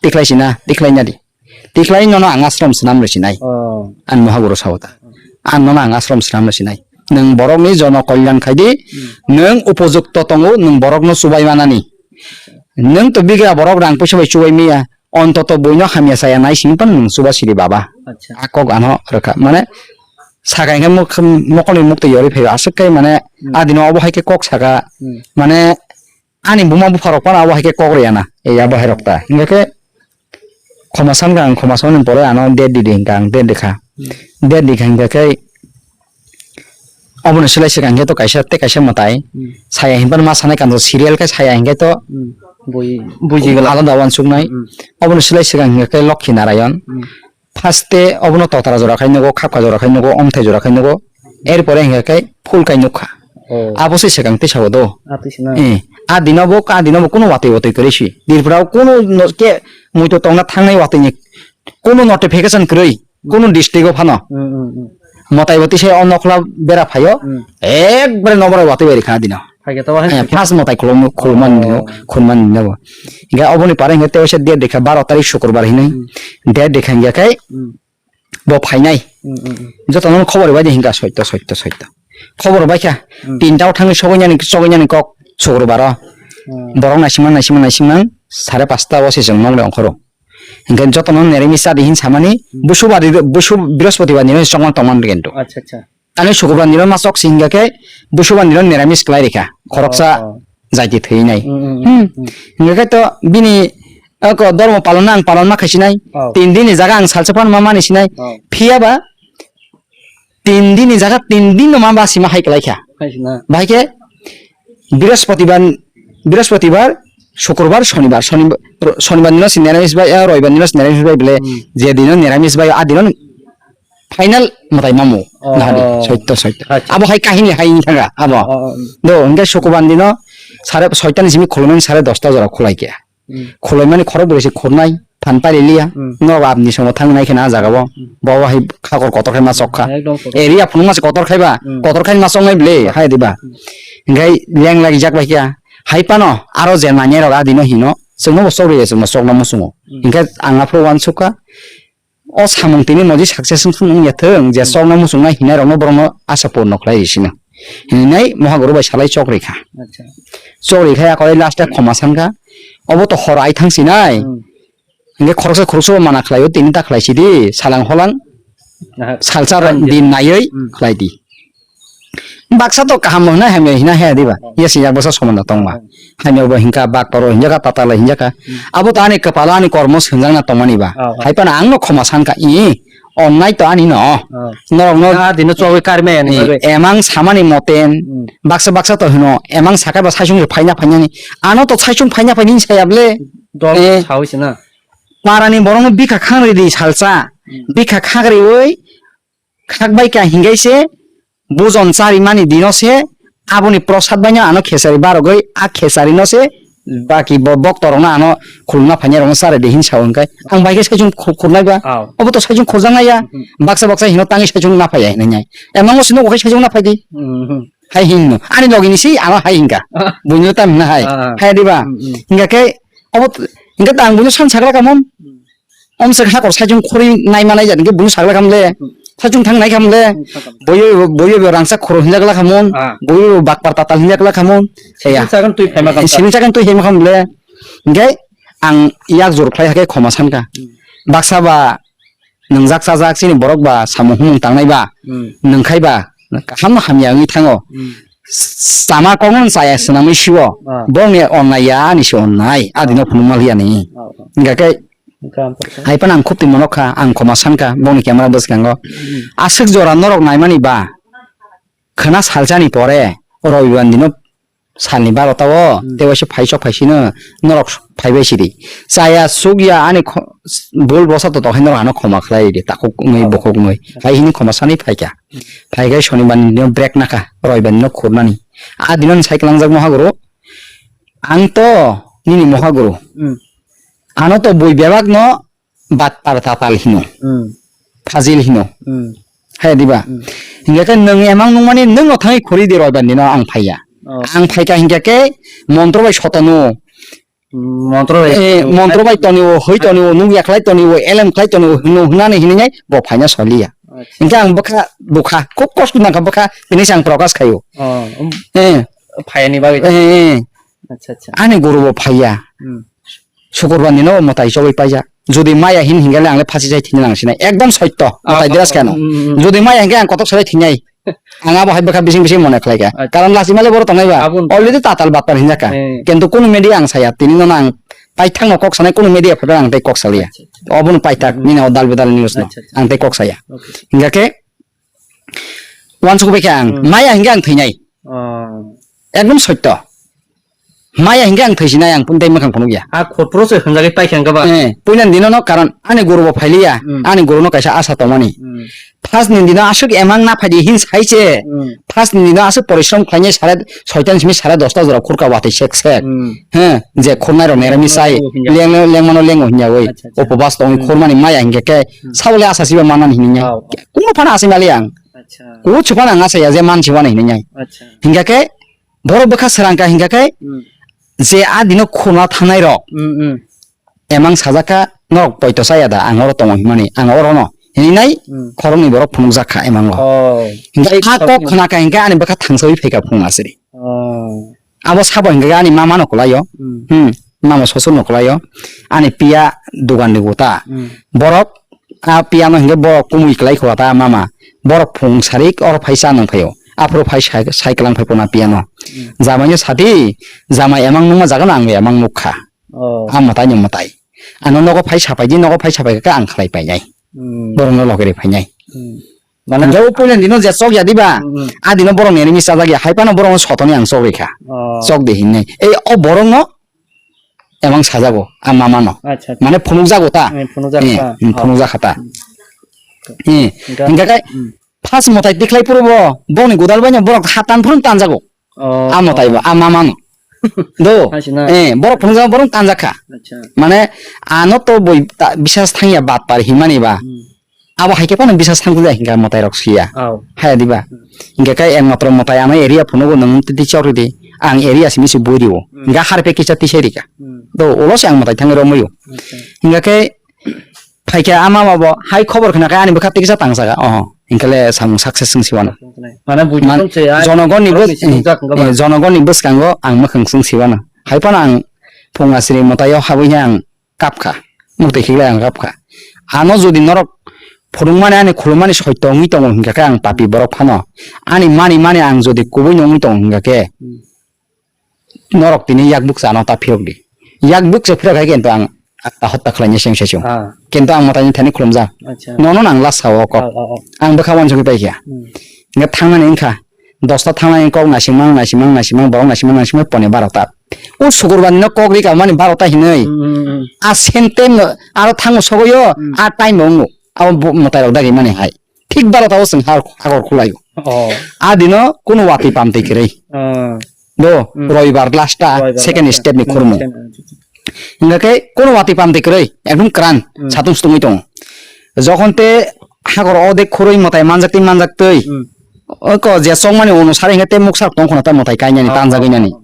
tikhlai sina, tikhlai nadi. Tikhlai nono ang ashram swnam rw sinai. Oh. Ang Mohaguru sao ta. Ang nono ang ashram swnam rw sinai. Nwng borokni jono kolyan khai di, hmm, nwng upojukto tongo, nwng borokno chubai manani. Nwng to bigra borok rang puisa bai chubai miya, ontoto buino hamya chaya nai sini pan nwng chuba sidi baba. Acha. A kok ano rwkha. Mane, saka hingkhe mok-, mokolni mukti yori phaiba aswk khe mane, hmm, adino obo hai khe kok saka, hmm, mane, ani buma bupharok phano abo hai khe kok rwya na, e abo hai rok ta. Hingkha khe khoma san kha ang, khoma san ni pore ano date di di hingkha ang, date di kha. Hmm. Date di kha hingkha khe obono silai swkang khe to kaisa tei kaisa mwtai. Hmm. Saya hinphano ma sanai kanto serial khe saya hinkhe to hmm, bui, buji gala. Alada wansuknai. Hmm. Obono silai swkang hingkha khe Lokhi Narayan. Hmm. First te obono totara jora khai nugo, khapkha jora khai nugo, omthai jora khai nugo, erpore hingkha khe phul kai nukha. Oh. Abo se swkang tei sao do. Ah, twi sina. Eh, a dino bo, a dino bo kunu watwi watwi kwrwi si. Tripura o kunu no ke muitu tongna thangnai watwi ni kunu notification kwrwi, kunu district o phano. Hmm, hmm, hmm. Mwtai bo tisa o nokhla bera phaio, hmm, ekbare nokbar watwi bai rikha a dino. Hai khe to, eh, hai khe. First mwtai khulum-, khulumani, oh, khulumani no bo. Hingkhe oboni pare hingkhe tei waisa date rikha baro tarik sukurbar hinwi. Hmm. Date rikha hingkhe khai hmm, bo phainai. Hmm, hmm, hmm. Jotono khobor bai di hingkha soito, soito, soito. Khobor bai kha. Hmm. Tinta o thangwi sogwi nani, sogwi nani kok sukurbar o. Hmm. Borok naisingmang, naisingmang, naisingmang sare pasta o se chwng nokle ongkhoro. Hingkhe jotono neramis cha di hin samani, hmm, busu badi, busu, brihospoti bar ni no chongman tongman rwgento. Acha, acha. Ani sukurbar nirok ma chok si hingkha khe busubar nirok niramis kwlai rikha. Khoroksa oh, oh. Jaiti thwinai. Hmm, hmm, hmm. Hmm. Hingkha khe to bini ako dormo palon ang palon ma khaisinai. Oh. Tin din ni jaga ang salsa pan ma mani sinai. Oh. Phiya ba tin din ni jaga tin din no ma ba sima hai kwlai kha. Khaisina. Bahai khe Brihospatibar, Brihospatibar, Sukurbar, Sonibar, Sonibar, Sonibar nino si niramis bai, eh, Roibar nino si niramis bai bele, hmm. Je dino niramis bai, a dino final mwtai mamu. Oh. Nahadi, soitto, soitto. Acha. Abo hai kahini hai wng thanga, abo. Oh, oh, oh. Do, hingke Sukurbar dino, sare soitani simi khulumani sare dosta jora khulai khe. Hmm. Khulaimani khorok bwrwi se khurnai, phan paililiya, hmm. Norok abni songo thang nai khe na a jaga o. Hmm. Bo hai khakor kotor khe ma chok kha. Ekdom kotor. Area phunukma se kotor khai ba, hmm. Kotor khai ma chok nai bwle, hmm. Hai di ba. Hmm. Hingke leng lagi jak bai khe, hai pano, aro je manya rok a dino hino, chwngno bo chok rwya, chwngno chokno muchungo. Hmm. Hingke ang aphuru uansuk kha, o samung tini moji success wng thung wng ya thung, je hmm. Chokno muchungnai hinai rokno borokno asa purno khlai rw sino. Hinai Mohaguru bai salai chok rikha. Acha. Chok rikhai akolai last e khoma sankha. Obo to hor ai thang sinai. Hmm. Hingke khoroksa khoroksa bo mana khlaio, tini ta khlai sidi, salang holang, aha. Salsa rok din naioi hmm. Khlai di. Baksa to kaham hwnai hamya hina haya diba? Hmm. Yes, yak baksa soman da tongma. Hmm. Hamya bo hinka bak toro hinjaka tatal hinjaka. Hmm. Abo to ani kwpalo ani kormo swnjakna tongmani ba. Oh, oh. Hai phano ang no khoma sanka i onnai to ani no. Oh. Norok no ah, dino chogwi karmai ani bagwi. Emang samani moten hmm. Baksa baksa to hino emang sakai ba saisung phaina phainani. Ano to saisung phaina phainani sayable. Dol eh. Sawi sina. Parani borokno bikha khangridi salsa. Hmm. Bikha khagriwi khakbai kha hingai se bujon charimani dino se aboni prosad baino ano khesari barogoi a khesari no se baki bo bokto rokno ano khulumna phainai rokno charidi hin sao hinkai ang bai khe saichung khu-, khurnai ba. Aw. Obo to saichung khurjaknai ya. Mhm. Baksa baksa hino tangwi saichung na phaiya hinwi nai. Emang o sino bo khe saichung na phaidi. Mhm. Hai hinno. Ani logi ni si ano hai hinka. Ah. Buino tam hina hai. Ah, ah. Hai diba? Mm, mm. Hinga khe obo t-, hinga ta ang buino san sakla kamon. Mm. Om se hakor saichung khori nai manai jani khe buino sakla kamle. Mm. Saichung thang nai kamle. Mm, sakam. Boyo, boyo bo rangsa khoro hinjakla kamon. Ah. Boyo bo bakpar tatal hinjakla kamon. Sini sagan twi phaima kamsa. Sini sagan twi phaima kamle. Hinga ang yak jor khlai hakhe khoma sanka. Mm. baksa ba nwngjak chajak chini borok ba samung humung tangnai ba, Hmm. Nwngkhai ba kaham no hamya wngwi thango. Hmm. Chama kok no chaya swnamwi siwo. Ah. Bongni onnai ya ani se onnai. Adi no phunukma liya ni. Ah, ah. Hingkha khe Hingkha ang hai phano ang khub twi monok kha, ang khoma san kha bongni camera bwskango. Hmm. Aswk jora norok naimani ba khwna salsani pore robibar dino salni barota o Hmm. tei waisa phaisok phaisino norok phaibai sidi. Chaya sukya ani kho-, bul bosa to tokhai norok ano khoma khlai di takhuk wngwi Oh. bukhuk wngwi. Hai hini khoma sanwi phaikha. Hmm. Phaikhai sonibar ni dino break nakha, roibar dino khurnani. A dino ni cycle langjak mohagoro. Ang to nini mohagoro. Hmm. Ano to bui bebak no batpar tatal hino. Hmm. Fajil hino. Hmm. Hai diba? Hmm. Hingkha khe nwng emang nungmani nwng no thangwi khuri di roibar dino ang phaiya. Oh. Ang phaikha hingkha khe montro bai sotano. Hmm, montro bai. Eh, montro bai tonio, hoi tonio, nung yaklai tonio, elem khlai tonio, hino hwnani hinwi bo phaina soliya. Acha. Hingkha ang bwkha, bwkha, kok kos nangkha bwkha, tini se ang prokas khaio. Oh, um, Eh. Phayani bagwi. Eh, eh. Acha, acha. Ani guru bo phaiya. Hmm. Sukurbar ni no mwtai chogwi paijak. Jodi maya hin hingkhe le ang le phasi jai thini nang sinai. Ekdom soitto. Ah, mwtai deras ah, kano. Mm, mm, mm. Jodi maya hingkhe ang kotok salai thinai. Ang abo hai bwkha bising bising mone khlai kha. Acha. Karon lachima le boro tongnai ba. Abun. Already tatal batpar hinjak kha. Eh. Kintu kunu media ang saya. Tini no ang paithak no kok sanai kunu media phaiba ang tei kok salia. Acha, acha. Obo no paithak Mm. nini o dal bedal news no. Acha, acha. Ang tei kok saya. Okay. Hingkha khe Uansuk bai khe ang, Hmm. maya hingkhe ang thwinai. Oh. Ekdom soitto. Maya hingkhe ang thwisinai ang tei mwkhang phunukya. A khopro se hwnjagwi paikha hwnkhe ba? Eh, puilani dino no karon ani guru bo phailiya, Hmm. ani guru no kaisa asa tongmani. Hmm. First ni dino aswk emang na phaidi hin sai se. Hmm. First ni dino aswk porishrom khlainai sare soita ni simi sare dosta jora khurka watwi sek sek. Hmm. He, je khurnai rok neremi sai, Oh, hinjak. leng-, lengmano lengo hinjagwi. Acha, acha. Upobas tongwi Hmm. khurmani maya hingkhe khe Hmm. sabole asa siba manani hinwi. Oh, oh. Kuno phano asai mali ang. Acha. Kuchuk phano ang asaya je man siwani hinwi. Acha. Hingkha khe borok bwkha srangkha hingkha khe Hmm. je a dino khuna thangnai rok Hmm, hmm. emang sajak kha norok poito chaya da ang oro tongo hinmani ang oro no hinwi nai Hmm. khoroknwi borok phunukjak kha emango. Oh. Hingkha Tei a kok khoroknwi khna kha hingkha ani bwkha thangsawi phaikha phung asiri. Oh. Abo sabo hingkha ani mama no kwlaio. Hmm. Hmm. Mama sosor no kwlaio. Ani piya dugan ni guta. Hmm. Borok a piya no hingkhe borok kumui kwlai kho ta mama. Borok phung sarik or phai cha nang phaio. Aphuru phai sai, sai kwlang phai pona piya no. Hmm. Jamai no sadi, jamai emang nungma jaga no ang emang nukha. Oh. A mwtai no mwtai. Ano nogo phai sapai di, nogo phai sapai kha ang khlai painai. Hmm. Borok no logeri phainai. Hmm. Mane Hingkhe o puila dino je chok ya diba? Hmm, hmm. A dino borok ni enemy chajak ya. Hai phano borok no sotoni ang chok rikha. Oh. Chok de hinne. Ei o borok no emang sajago a mama no. Acha, acha. Mane phunukjago ta. Eh, phunukjago Eh, ta. Hmm, Oh. phunukjakha ta. Hmm. Eh, Hingkha hingkha khe Hmm. first mwtai tikhlai phuru bo bongni godal bai no borok ha tan phuru tanjago. Oh, A mwtai oh. bo, a mama no. Do. Hai sina. Eh, borok phunukjago borok tanjakha. Acha. Mane ano to boi ta-, bisas thangya batpar himani ba. Hmm. Abo hai khe phano bisas thangkuk ya hingkha mwtai rok siya. Oh. Haya diba? Hmm. Hingkha khe ekmatro mwtai ano area phunugo nwng twi twi chok ridi. Ang area simi se bui rio. Hmm. Hingkha harpe kisa tisai rika. Hmm. Do ulo se ang mwtai thangwi romwi o. Acha. Hingkha khe phaikha ama mabo hai khobor khna khe ani bwkha tiksa tang saka. Oh, hingkha le samung success wng siwano. Mane buji Man-, tong se, ai, jonogoni borok bus-, ni sinijak wngkha ba? Eh, jonogoni bwskango ang mwkhang swng siwano. Hai phano ang phung asri mwtaio habwi ang kap kha, muktwi khiklai ang kap kha. Ano jodi norok phunukmani ani khulumani soito wngwi tongo hinkha khe ang papi borok phano. Ani mani mani ang jodi kubui no wngwi tongo hinkha khe Hmm. norok tini yak bukcha ano ta phirok di. Yak bukcha phirok hai khe to ang ta hotta khlaina seng sesung. Ah. Kintu ang mwtaini thani khulumjak. Acha. Nono nang last sao kok. Oh, oh, oh. Ang bwkha wansugwi paikha. Hmm. Hinkhe thangnani wngkha. Dosta thangnani kok naisingmang, naisingmang, naisingmang, borok naisingmang, naisingmang pone barota. O sukurbar no kok rika mani barota hinwi. Hmm, hmm, hmm. A same time no aro thango sogoyo, Hmm. a time no wngo. Abo bo-, mwtai rok dagi mani hai. Thik barota o chwng har-, hakor khulaio. Oh. A dino kuno watwi pamtwi kwrwi. Ah. Do, Hmm. roibar last ta Roibar second last ta. step ni Hmm, khurmung. second. Hingkha khe kuno watwi pamtwi kwrwi, ekdom kwran, Hmm. satung sutungwi tongo. Jokhon te hakor o de khurui mwtai manjak twi manjak twi. Hmm. O ko je chokmani ono sari hingkhe te muksa tong khona ta mwtai kainani, Oh, tanjagwi oh, nani. oh.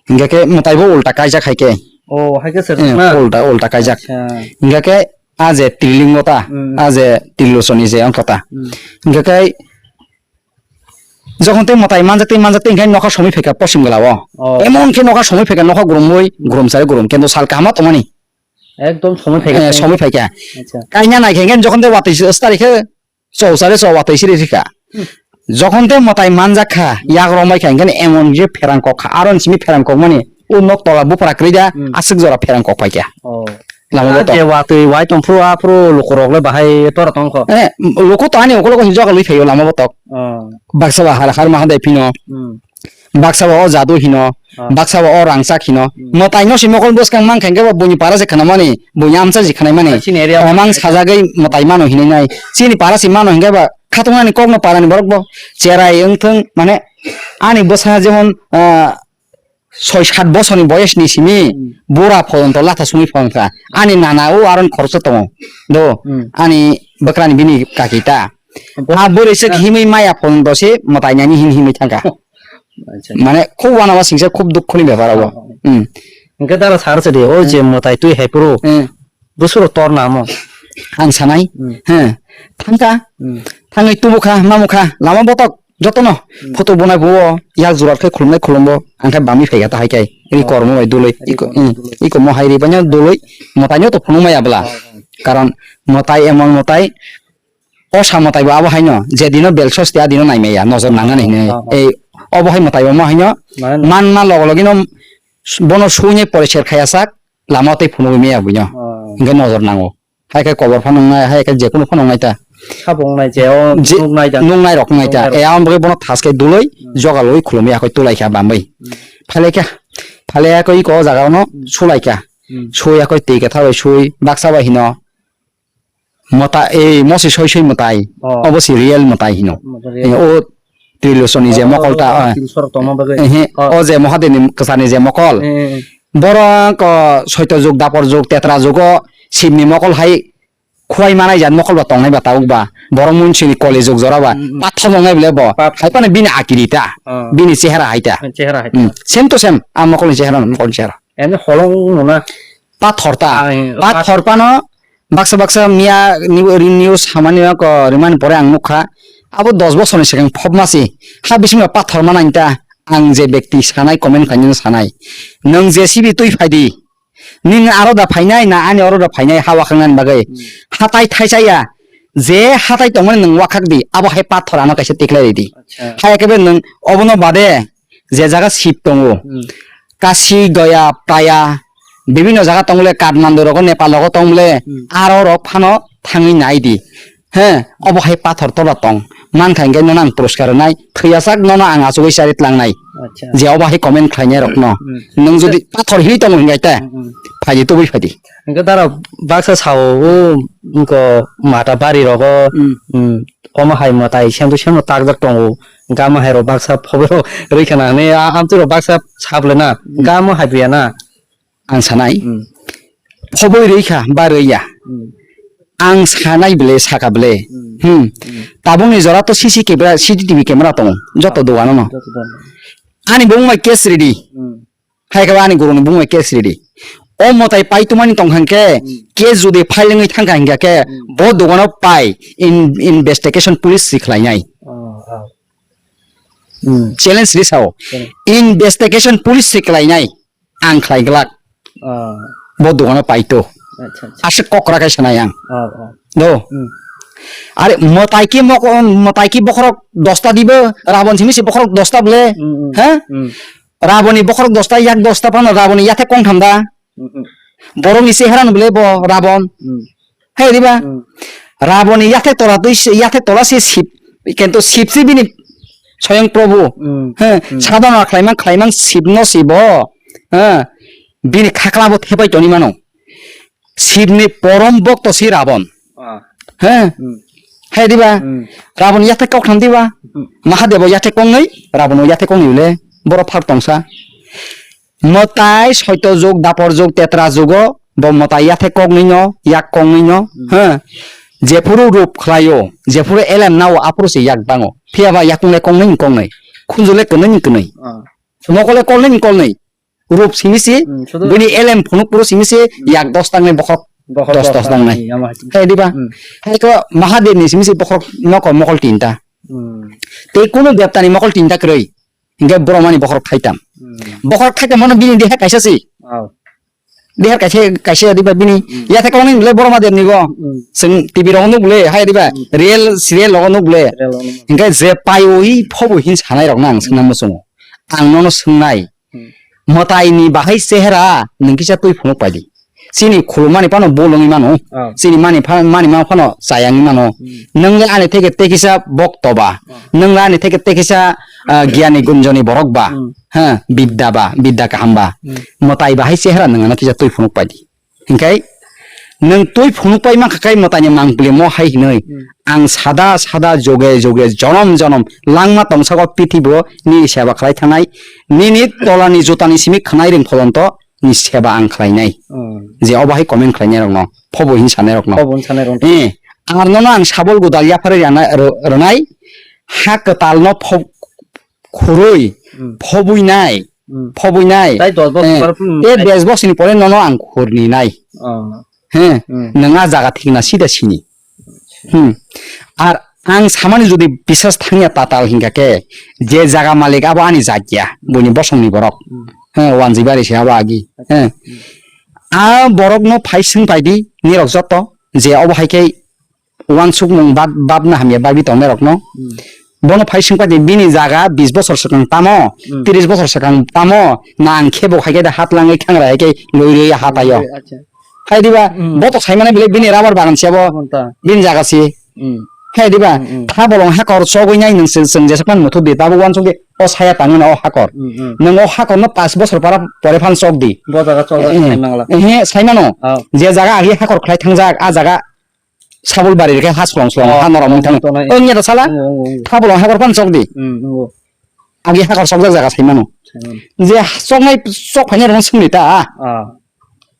Hingkha khe mwtai bo ulta kaijak hai khe. Oh, hai khe se Eh, na? ulta, ulta kaijak. Acha. Hingkha khe a je trilingo ta, Hmm. a je trilochoni je ongkha ta. Hmm. Hingkha khe Jokhon tei mwtai manjak tei manjak tei hinkhe nokha somwi phaikha posim gwlao. Oh. Emon khe nokha somwi phaikha nokha gurumwi gurumsari gurum kendo sal kaham tongmani. Ekdom somoi phaikha. Eh, somoi phaikha. Acha. Kaina nai khe, jokhon te watwi stari khe, chau sare chau watwi siri rikha. Hmm. Jokhon te mwtai manjak kha, yak rombai kha, hinkhe emon je pherang kok kha, aro simi pherang kok mani, o nok tola bupra kwrwi da, Hmm. aswk jora pherang kok phaikha. Oh. Lama Ah, botok. Je watwi wai tongphuru, aphuru lukurok le bahai tora tongkho. Eh, luku to ani ukolok hinwi joga lui phaio lama botok. Oh. Baksa ba har har Mahadev phino. Hmm. Baksa ba o jadu hino, Ah. baksa ba o rangchak hino. Hmm. Mwtai no si mokol bwskang mankha hinkhe ba buini para se khwnamani, buini amcha si khwnaimani. Ah, chini area. Omang sajagwi mwtai mano hinwi nai. Chini para si mano hinkhe ba khatungnani kokno parani borok bo cherai wngthwng, mane ani bwsa jemon, ah, soi sat bosorni boyesni simi Hmm. bura phonto latha sungwi phonka. Ani nana o aron khoroksa tongo. Do, Hmm. ani bwkrani bini kaki ta. Bo- Ah, bwrwi se Ah. himwi maya phonto se mwtai nani hin himwi thangka. Acha. Mane khub wana wa singsa khub dukho ni bepar abo. Oh, oh. Hmm. Hingke dara sar se de, o je Hmm. mwtai twi hai phuru. Hmm. Bwswro tor namo. Ang sanai. Hmm. He. Thangka. Hmm. Thangwi tubukha, mamukha, lama botok. Jotono Hmm. photo bonai bo yak jurat khe khulumnai khulumbo, ang khe bami phaikha ta hai khe. Ri Oh. kormo bai duloi, Ri iko, kormo hmm, bai duloi. iko mo hai ri banya duloi, mwtai no to phunuk maya bwla. Oh, oh. Karon mwtai emon mwtai, o sa mwtai bo abo haino, je dino belsos te a dino nai maya, nojor nangnani hinwi. Oh, oh. Ei, obo hai mwtai bo mo haino, Mane no. manma logo logino bono suinai pore ser khaya sak, lama tei phunugwi maya buino. Oh. Hingke nojor nango. Hai khe kobor phano wngnai, hai khe jekunu phano wngnai ta. Sabo wngnai je, o Je, nuknai da. nuknai rok wngnai ta. Nuknai rok. E, aboni bagwi bono thas khe duloi, Hmm. jogaloi khulumwi akhoi tulai kha bamwi. Hmm. Phalai kha, phalai akhoi iko o jaga ono Hmm. sulai kha. Hmm. Sui akhoi twi kwtha bai sui, baksa bai hino. Mota, e, mosi soi soi mwtai. Oh. Obo si real mwtai hino. Mota real. E, o Trilochoni je Oh, mokol ta, oh, oh. Tilsorok tongma bagwi. Ehe, Oh. o je Mahadevni kwchani je mokol. Eh, eh, eh. Borok, oh, soito jug, dapor jug, tetra jugo Shivni mokol hai khuai manai jat mokol ba tongnai ba tabuk ba. Borok munsini koli jug jora ba. Mm, mm. Pathor wngnai bole bo. Pap- Hai phano bini akiri ta. Oh. Bini chehara hai ta. Chehara hai ta. Mm. Same to same. A mokolni chehara, mokolni chehara. Ene holong nuna. Pathor ta. Ah, eh, Pathor pat- pano baksa baksa miya ni, ri news hamani ko rimani pore ang nukha. Abo dos bosorni swkang phobma si. Ha bisingo pathor manani ta ang je bekti sanai comment khainani sanai. Nwng J C B twi phaidi. Nini aro da phainai na ani oro da phainai ha wakhang nani bagwi. Hmm. Hatai thaisa ya. Je hatai tongmani nwng wakhak di. Abo hai pathor ano kaisa tiklai ridi. Acha. Hai ekebe nwng obono bade je jaga sip tongo. Hmm. Kashi, Gaya, Paya, bibinno jaga tong bole, Kathmandu rogo, Nepal rogo tong bole, Hmm. aro rok phano thangwi nai di. He, obo hai pathor tola tong. Mankha hinkhe nono ang puraskar rwnai, thwiyasak nono ang achugwi chari tlangnai. Acha. Je obo hai comment khlainai rokno. Hmm. Nwng jodi pathor hinwi tongo hinkhe te, Hmm, hmm. phaidi tubui phaidi. Hinkhe dara baksa sao, o, wngkho mata bari rogo, Hmm. hmm, omo hai mwtai semto semno takjak tongo. Gama hai rok baksa phobo rwi khna hwnwi, a-, amtwi rok baksa sap le na, Hmm. gama hai buya na. Ang sanai, Hmm. phoboi rwi kha, ba rwi ya. Hmm. Ang sanai bele, saka bele. Hmm. Hmm. Hmm. Tabukni jora to C C camera, C C T V camera tongo, joto Ah. dogano no. Joto dogano. Ani bung bai case ready. Hmm. Hai khe ani guruni bung bai case ready. O mwtai pai tumani tong khan khe, Hmm. case jodi file wngwi thang kha hinkha khe, Hmm. bo dogano pai in-, investigation police si khlai nai. Oh, oh. Hmm. Challenge ri sao. Hmm. Investigation police si khlai nai. Ang khlai glak. Ah. Bo dogano paito. Acha, acha. Aswk kokra khe sanai ang. Ah, ah. Do. Hmm. Are mwtai ki moko-, mwtai ki bokhorok dosta dibo, Rabon simi si bokhorok dosta bole. Hmm, hmm. Ha? Hmm. Raboni bokhorok dosta, yak dosta phano Raboni yathek kong tham da. Hmm, hmm. Borokni chehara no bole bo Rabon. Hmm. Hai diba? Hmm. Raboni yathek tola twi se, yathek tola se sip, kento sip se bini soyong Probu. Hmm. He, Hmm. sadhana khlaimang, khlaimang sip no sibo. He, bini khakla bo thepai toni mano. Sipni porom bokto si Rabon. Ah. He? Hmm. Hai diba? Hmm. Rabon yathek kok tham diba? Hmm. Mahadebo yathek kongnwi, Rabon yathek kongnwi le. Boro phar tongsa. Mwtai soito jug, dapor jug, tetra jugo, bo mwtai yathek koknwi no, yak koknwi no, Hmm. he. Jephuru rup khlaio, jephuru elem nao, aphuru se yak bango. Phiya ba yakung le kongnwi ni kongnwi. Khunju le kwnwi ni kwnwi. Ah. Mokol le kolnwi ni kolnwi. Rup simi si, Hmm, sudu bini elem phunuk puru simi si, Hmm. yak dos tangnai bokhok Bokhok dos dos dos tangnai. Tangnai, yama hai. Hai diba? Hmm. Hai ko Mahadev ni simi si bokhok noko mokol tinta. Hmm. Tei kunu devta ni mokol tinta kwrwi. Hingke boromani bokhok thaitam. Hmm. Bokhok thaitam mano bini deha kaisa si. Oh. Dihar kaisa, kaisa diba bini. Hmm. Yathe kolong ni le borok ma dem ni bo. Hmm. Seng T V rok nuk le, hai diba. Hmm. Real serial rok nuk le. Real rok nuk. Hingke je paio hi phobo hin sanai rok nang sengna muchungo. Ang nono swngnai. Hmm. Mwtai ni bahai chehera nung kisa twi phunuk pai di. Chini khulumani phano bolongwi mano. Oh. Chini mani pha-, mani ma phano chayangwi mano. Hmm. Nung le ani theke te kisa bokto ba. Oh. Nung le ani theke te kisa, ah, giyani gunjoni borok ba. Hmm. Ha, bidda ba, bidda kaham ba. Hmm. Mwtai bahai chehera nung ano kisa twi phunuk pai di. Hingkai nung twi phunuk pai mankha kai mwtai ni mang pili mo hai hinoi. Hmm. Ang sada sada joge joge jonom jonom langma tongsago pithibo nini seba khlai thangnai. Nini tolani jutani simi khwnai ring pholonto ni seba ang khlainai. Hmm. Je obo hai comment khlainai rokno, phobo hin sanai rokno. Phobo hin sanai rokno. Eh, ang nono ang sabol godal yaphari rana-, ro-, ronai, ha kwtal no pho-, khurui, Hmm. phobui nai, Hmm. phobui nai. Tai dos bosor Eh, pore, hmm, te tai- des bosor ni pore nono ang khurni nai. Oh. He, Hmm. nang a jaga thik na sida sini. Hmm. Ar ang samani jodi bisas thangya tatal hingka ke, je jaga malik abo ani jagya, buini bosong ni borok. Hmm. He, wanjibari se abo agi. He. Hmm. A borok no phai swng pai di, nirok joto, je obo hai khe wansukmung bab-, babna hamya babi tongnai rokno. Hmm. Bono phai swng pai di, bini jaga bis bosor swkang tamo, Hmm. tris bosor swkang tamo, nang khe bo hai khe da hat langwi khangra hai khe loi rwi ha tayo. Acha. Hai diba, Hmm. bo to sai mane bile bini rubber bagan se bo, Abo ta. bini jaga si. Hmm. Hai diba, Hmm, hmm. tha bolong hakor chogwi nai nung se, chwng jesa pan muthuk di, tabo wansuk di, o saya tangwi na o hakor. Hmm, hmm. Nung o hakor no pas bosor para pore phan chok di. Bo jaga chok Eh, sai mangla. eh, sai mano. Oh. Je jaga agi hakor khlai thangjak, a jaga Sabul bari rikhe ha slong slong, oh, ha norom wng thang. Tongnai. Wng ya da sala? Wng, wng, wng. Tha bolong hakor pan chok di. Hmm, wng. Agi hakor chokjak jaga sai mano. Sai mano. Je choknai, chok phainai rong swngni ta. Ah.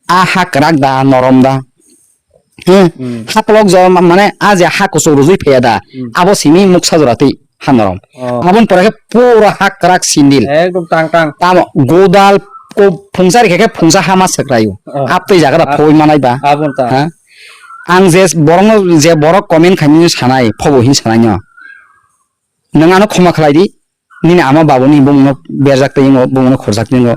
A ha kwrak da, norom da. Hmm. Hmm. Ha kolok jo ma-, mane a je ha kuchuk rujui phaiya da. Hmm. Abo simi muksa jora twi ha norom. Oh. Aboni pore khe pura ha kwrak sindil. Ekdom tang tang. Tamo godal ko phungsa rikhe khe phungsa hama swkraio. Oh. Aptwi jaga da phoi manai ba. Abon ta. Ha? Ang je borokno, je borok comment khaimani sanai, phobo hin sanai no. Nwng ano khoma khlai di. Nini ama babuni bumungno berjak twi wngo, bumungno khorjak twi wngo.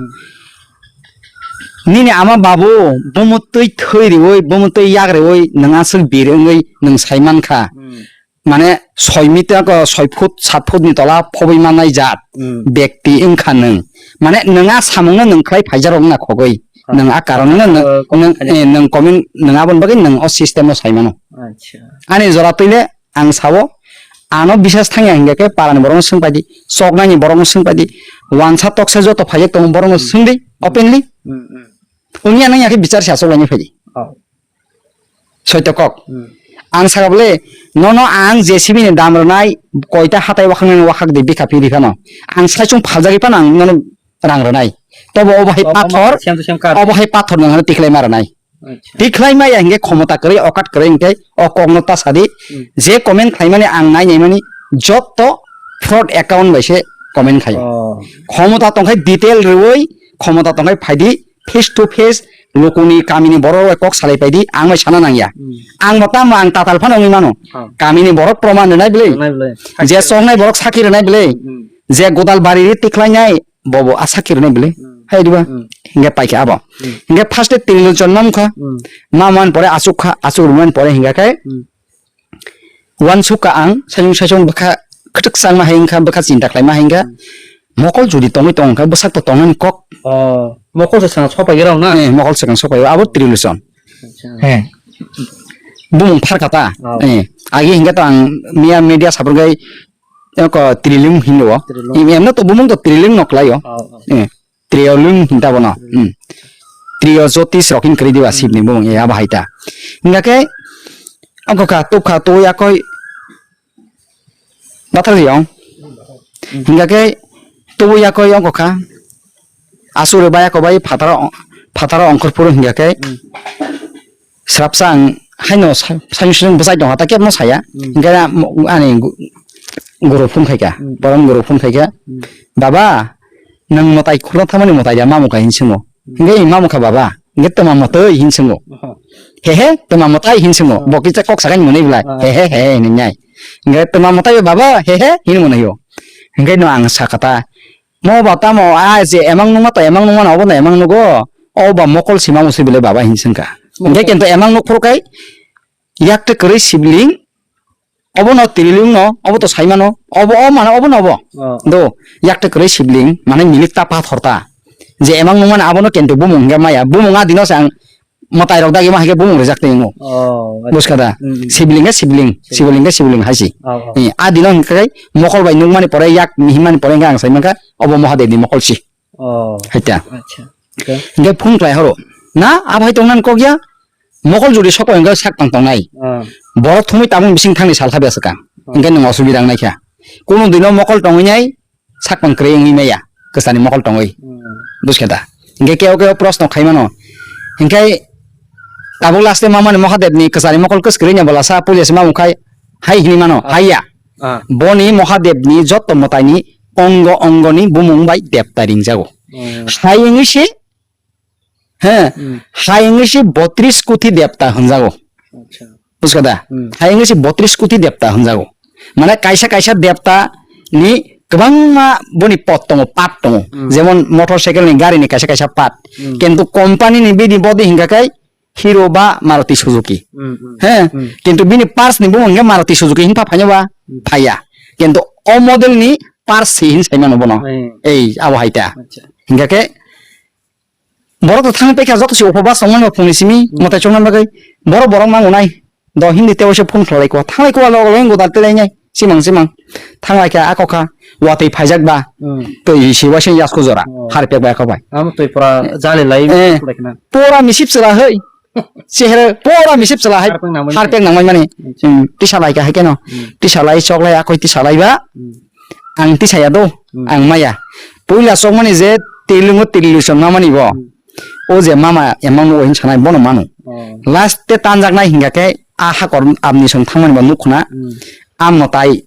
Nini ama babu bumu twi thwi riwi, bumu twi yak riwi, nwng aswk bir wngwi nwng sai mankha. Hmm. Mane soi meter ko soi foot, sat foot ni tola phobwi mannai jat. Hmm. Bekti wngkha nwng. Mane nwng a samungno nwng khlai phaijarok wngna khogwi. Ah. Nwng a karon no nwng, ah, nwng, comment khaina. Eh, nwng comment, nwng aboni bagwi nwng o system no sai mano. Acha. Ani jora twi le ang sao, ano bisas thangya hingya khe parani borokno swng pai di, choknaini borokno swng pai di, wansa toksa joto phaijak tongo borokno Hmm. swng di, Hmm. openly. Hmm, hmm. Wngya nangya khe bichar se achuk laini phai di. Oh. Soito kok. Hmm. Ang saka bole, nono ang J C B ni dam rwnai, koita hatai wakhang nani wakhak di bikha phi ri phano. Ang saichung phaljagwi phano ang nono rang rwnai. Tobo obo hai Oh, pathor, same to same car. Obo hai pathor nang hano tikhlai ma rwnai. Acha. Tikhlai ma ya hingke khomota kwrwi, okat kwrwi hingke o kok no ta sadi. Hmm. Je comment khlaimani ang nai naimani jotto fraud account bai se comment khlaio. Oh. Khomota tongkhai detail rwui, khomota tongkhai phaidi, face to face lukuni kamini borok rok kok salai paidi, ang bai sana nangya. Hmm. Ang bo tamo ang tatal phano wngwi mano. Oh. Kamini borok proman rwnai bwlwi. Rwnai bwlwi. Je choknai borok sakhi rwnai bwlwi. Hmm. Je godal bari ri tikhlainai bobo a sakhi rwnai bwlwi. Hmm. Hai diba? Hmm. Hingke paikha abo. Hmm. Hingke first e trillion chon mamkha. Hmm. Mamani pore achuk kha, achuk rwmani pore hingke khe Hmm. Wansuk ka ang, saichung saichung bwkha kwtwk changma hai wngkha, bwkha chinta khlaima hai wngkha. Hmm. Mokol jodi tongwi tong wngkha, bwsak to tongnani kok. Oh, mokol se sana sopai rw na? Eh, mokol swkang sopai, abo trillion. Acha. Eh. Bumung pharkha ta? Oh. Eh, agi hingkhe to ang miya media sabrwngwi, eh, ko trillion hinwi o. Trillion. Em, emno to bumung to trillion no kwlai o. Oh, oh. Eh. Trio lwng hinta bono. Hmm. Trio Jyotish rok hin kwrwi diba Hmm. Shivni bumung ya bahai ta. Hingkha khe, ongkha kha, tukha, tu yakoi, bathar yong. Hmm. Hingkha khe, tu yakoi ongkha kha, asur ba yakoi bai phataro, phataro ongkhor phuru hingkha khe, Hmm. Srapsa ang haino sa-, saimsung bwsai tongkha, ta kebo saya. Hmm. Hingkhe ani gu-, guru phone khaikha, Hmm. borok guru phone khaikha, Hmm. "Baba, nwng mwtai khulna thangmani mwtai da mamukha?" hin swngo. Hmm. Hingkhe mamukha baba, hingkhe twma mwtai hin swngo. Aha. "He he, twma mwtai?" hin swngo. Ah. Bo kisa kok sakani mwnwi belai. Ah. "He he he," hinwi nai. Hingkhe twma mwtai baba, "He he," hin mwnwi o. Hingkhe no ang sakha ta, Mo ba tamo a je emang nungma to emang nungma no obo no emang nugo. o ba mokol sima musi bile baba hin sengka. Hingke kintu emang nuk phuru kai yak te kwrwi sibling, obo no trilung no, obo to saimano, obo o mano, obo no obo. Oh. Do, yak te kwrwi sibling, mane milik ta pathor ta. Je emang nung mane abono kintu bumung hingke maya, bumung a dino se ang mwtai rok dagi ma hingke bumung rijak tei wngo. Oh, acha. Buska da? Mm, mm. Sibling ke sibling, sibling ke sibling hai si. Oh, oh. Eh, a dino hingke kai mokol bai nung mani pore yak himani pore hingke ang sai mangka, obo Mahadev ni mokol si. Oh. Haita. Acha. Okay. Hingke phung klai horo. Na, abo hai tongnan kok ya? Mokol jodi sokoi hingke sak tang tongnai. Ah. Borok thumui tamung bising thangni sal thabi aswk ang. Ah. Hingke nwng osubida wngnai kha. Kunu dino mokol tongwi nai, sak tang kwrwi wngwi maya. Kwchani mokol tongwi. Hmm. Buskhe da? Hingke keo keo proshno khai mano. Hingke tabuk last e mamani Mahadev ni kwchani mokol kwskwrwi ni bola sa puila se mamung khai hai hini mano. Ah. Hai ya. Ah. Boni Mahadev ni jotto mwtai ni ongo ongo ni bumung bai debta ringjago. Hmm. Hai wngwi se He, Hmm. Hai wngwi se botris koti debta hwnjago. Acha. Buskha da? Hmm. Hai wngwi se botris koti debta hwnjago. Mane kaisa kaisa debta ni kwbangma boni pot tongo, part tongo. Hmm. Jemon motorcycle ni gari ni kaisa kaisa part. Hmm. Kintu company ni bini body hingka kai Hero ba Maruti Suzuki. Hmm, hmm. He, Hmm. Kintu bini parts ni bumung hingka Maruti Suzuki hingka phaino ba Hmm. Phaiya. Kintu o model ni parts si hin sai mano bono. Hmm. Ei, abo hai ta. Acha. Hingka khe Borok to thang paikha joto se uphobas tongmani ba phungni simi Hmm. mwtai chongna bagwi. Borok borok mango nai. Do hindi tebo se phone khlai kho. Thanglai kho logo logo godal telai nai. Simang simang. Thanglai kha ako kha. Watwi phaijak ba. Hmm. Twi si waise yasko jora. Oh. Harpek bai ako bai. Amo twi pura jali lai Eh. Khlai khna. Pura misip chwla hoi. Sehere pura misip chwla hai. Harpek nangmani. Harpek nangmani mani. Hmm. Hmm. Tisa lai kha hai keno. Hmm. Tisa lai chok lai akoi tisa lai ba. Hmm. Ang tisaya do, Hmm. Ang maya. Puila chokmani je trilungo trilung mamani bo. Hmm. O je mama emang nugo hin sanai bono mano. Oh. Last te tanjaknai hingka khe a hakor abni song thangmani bo nukhuna. Hmm. A mwtai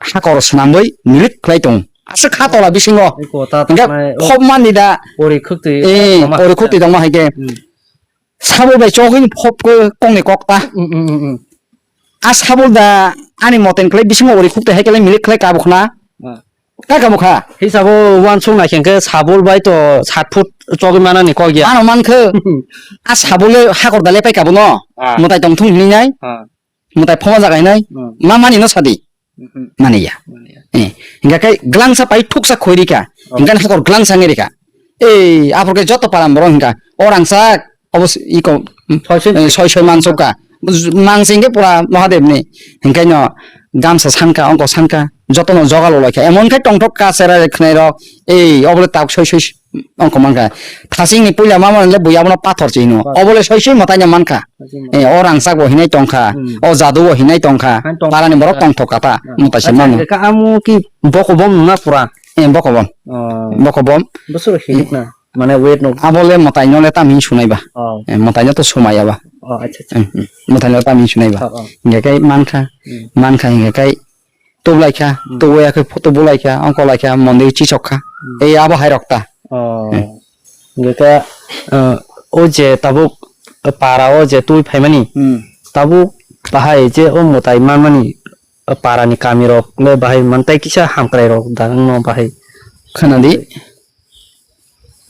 hakor swnamwi milik khlai tong. Aswk kha tola bisingo. Eko ta Hingke tanai, o phobmani da. Pori khwktwi Eh, tongma pori hai khwktwi tongma hai khe. Hmm. Sabul bai chogwi phop khe kongni kok ta. Mm, mm, mm, mm. A sabul da ani moten khlai bisingo ori khuk te hai khlai milik khlai kabu khna. Ah. Ka kabu kha. Hisabo uansuk nai khe sabul bai to sat foot chogwi manani kok ya. Ano man khe. A sabul le hakor da le pai kabu no. Ah. Mwtai tong thung hinwi nai. Ah. Mwtai phoma jaga hinai. Hmm. Ma mani no sadi. Mhm. Mani ya. Mani ya. Eh, hingka kai glangsa pai thuksa khoi rika. Oh. Hingka hakor glangsa ngi rika. Eh, apor ke joto param borok hingka. Orang sa obos iko, Soi soi. Eh, soi soi man soka. Mang singke pura Mahadev ni. Hingka no gamsa sanka, ongko sanka. Joto no jogal olai kha. Emon khe tongthok ka sera khnairok. Eh, obole tak soi soi. Ongko mankha. Thasing ni puila mama le buya bono pathor chino. Pathor. Obole soi soi mwtai no mankha. Thasing ni. Eh, o rangchak bo hinai tongkha. Hmm. O jadu bo hinai tongkha. Hain tong- Para ni borok tongthok kata. Hmm. Mwtai se Acha, mano. Ka amu ki boko bom nuna pura. Eh, boko bom. Oh. Boko bom. Bosor hilik na. Mane weight no. Abole mwtai no le tam hin sunai ba. Oh. Eh, mwtai no to sumaya ba. Oh, acha, acha. Hmm, hmm. Mwtai no tam hin sunai ba. Oh, oh. Hingke kai mankha. Hmm. Mankha hingke kai Tublai kha, Hmm. Tubui ya khe photo bulai kha, ongko lai kha, mondir chisok kha. Hmm. Ei abo hai rok ta. Oh. Hmm. Hingke khe, eh, o je tabuk para o je twi phaimani, Hmm. Tabuk bahai je o mwtai manmani, eh, para ni kami rok le bahai mantai kisa hamkrai rok da wngno bahai. Khna di.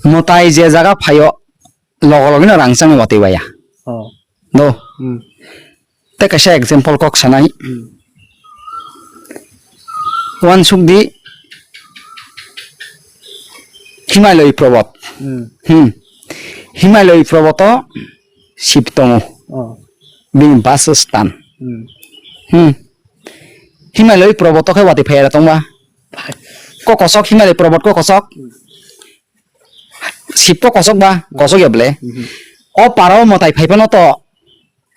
Mwtai je jaga phaio, logo logi no rangchak ni watwi baya. Oh. Do. Hmm. Tei kaisa example kok sanai. Hmm. Uansuk di Himalaya Parbot. Hmm. Hmm. Himalaya Parboto Shiv tongo. Oh. Bini basastan. Hmm. Hmm. Himalaya Parboto khe watwi phaiya tongba. Kok kosok Himalaya Parbot kok kosok. Hmm. Sipto kosok ba, kosok ya bele. Mhm. O para o mwtai phai phano to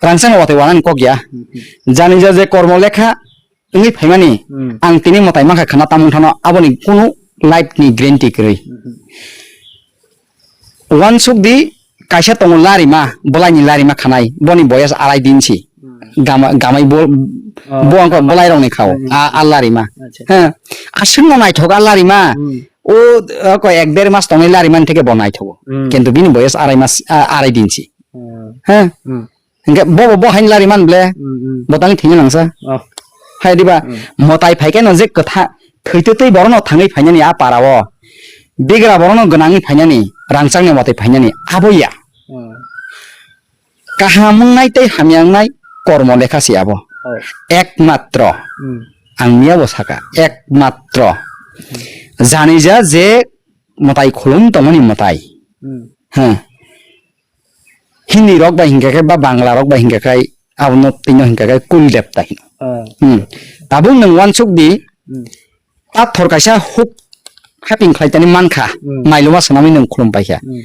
rangchak no watwi wanani kok ya. Mhm. Jani ja je kormo lekha wngwi phaimani, Hmm. Ang tini mwtai mankha khna tamung thano aboni kunu life ni guarantee kwrwi. Mhm. Uansuk di kaisa tongo larima, bwlaini larima khanai, boni boyas arai din si. Hmm. Gama-, gamai bo, Oh. Bo ang kok bwlai rok ni khao. Hmm. A, a larima. Acha. He, aswk no naithok a larima. Hmm. O, o ko ek der mas tongnai lari man theke bo naithogo. Hmm. Kintu bini boyes arai mas, a, arai din si. Hmm. He? Hmm. Hingke bo bo, bo hain lari man ble, Hmm, hmm. Bo tang thini nangsa. Oh. Hai diba, Hmm. Mwtai phaikhe no je kwtha, thwi twi twi borok no thangwi phainani a para o. Bigra borokno gwnangwi phainani, rangchakni watwi phainani, abo ya. Hmm. Kaham wngnai tei hamya wngnai kormo lekha se abo. Oh. Ekmatro. Hmm. Ang miya bo saka, ekmatro. Hmm. Janija je mwtai khulum tongmani mwtai. Hmm. Huh. Hindi rok bai hinkha khe ba Bangla rok bai hinkha khe abono tino hinkha khe Kul Devta hino. Ah. Hmm. Tabuk nwng uansuk di, hmm, pathor kaisa huk haping khlai tani mankha, hmm, mailuma swnamwi nwng khulum paikha. Hmm.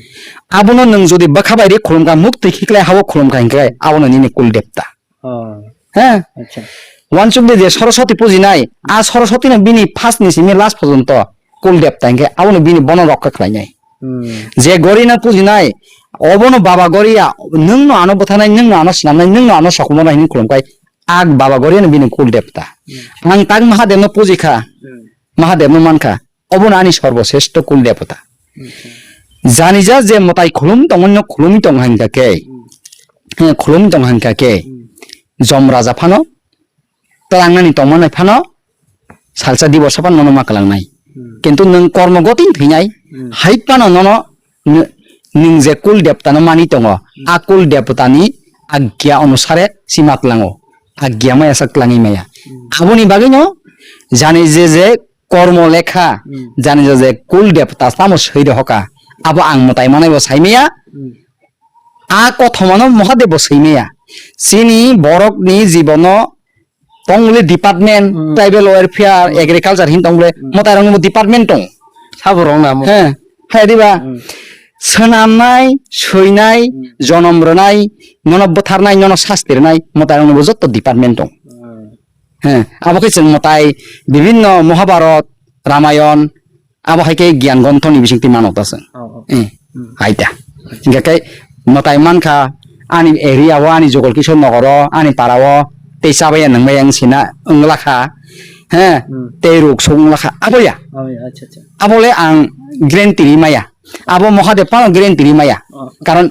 Abono nwng jodi bwkha bai ri khulum kha, muktwi khiklai hao khulum kha hinkhe abono nini Kul Devta. Oh. He? Acha. Uansukdi je Saraswati pujinai, a Saraswati no bini first ni simi last porjonto Kul Devta hinkhe abono bini bono rokha khlainai. Hmm. Je Gori no pujinai, obono Baba Gori ya, nwng no ano bwtharnai, nwng no ano swnamnai, nwng no ano sokomornai hinwi khulumkhai, a Baba Gori no bini Kul Devta. Hmm. Ang tak Mahadev no pujikha, hmm, Mahadev no mankha. Obono ani sorbosresto Kul Devata. Acha. Janija je mwtai khulum tongmani no khulumwi tong hangkha khe, hmm, eh, khulumwi tong hangkha khe, hmm, Jom Raja phano tlangnani tongmani phano salsa dibosa phano nono ma kwlangnai. Hmm. Kintu nwng kormo gotini thwinai, hmm, hai phano nono nw-, nwng je Kul Devata no mani tongo, hmm, a Kul Devata ni agya onusare si ma tlango, agya maya sak tlangwi maya. Hmm. Aboni bagwi no jani je je kormo lekha, hmm, jani je je Kul Devata tamo swi rohoka, abo ang mwtai manai bo sai maya. Hmm. A kothoma no Mahadev bo swi maya. Chini borok ni jibono tongmuli department, hmm, tribal welfare, hmm, agriculture hin tongmuli, hmm, mwtai rok ni bo department tong. Sabo rok na mo. He, hai diba? Hmm. Swnamnai, swinai, hmm, jonom rwnai, nono bwtharnai, nono sasti rwnai, mwtai rok ni bo jotto department tong. Hmm. He, abo khe chwng mwtai bibinno Mahabharat, Ramayon, abo hai khe Gyan Gronthoni bisingtwi mano ta chwng. Oh, oh. Eh, hmm, hai ta. Hingkhe khe mwtai mankha ani area o, ani Jogol Kishore Nogor o, ani para o tei chabaiya nwngbaiya wng sina wng lakha. He, hmm, tei ruk suk wng lakha. Abo ya. Oh, ya, acha, acha. Abo le ang guarantee ri maya. Abo Mahadev phano guarantee ri maya. Oh. Karon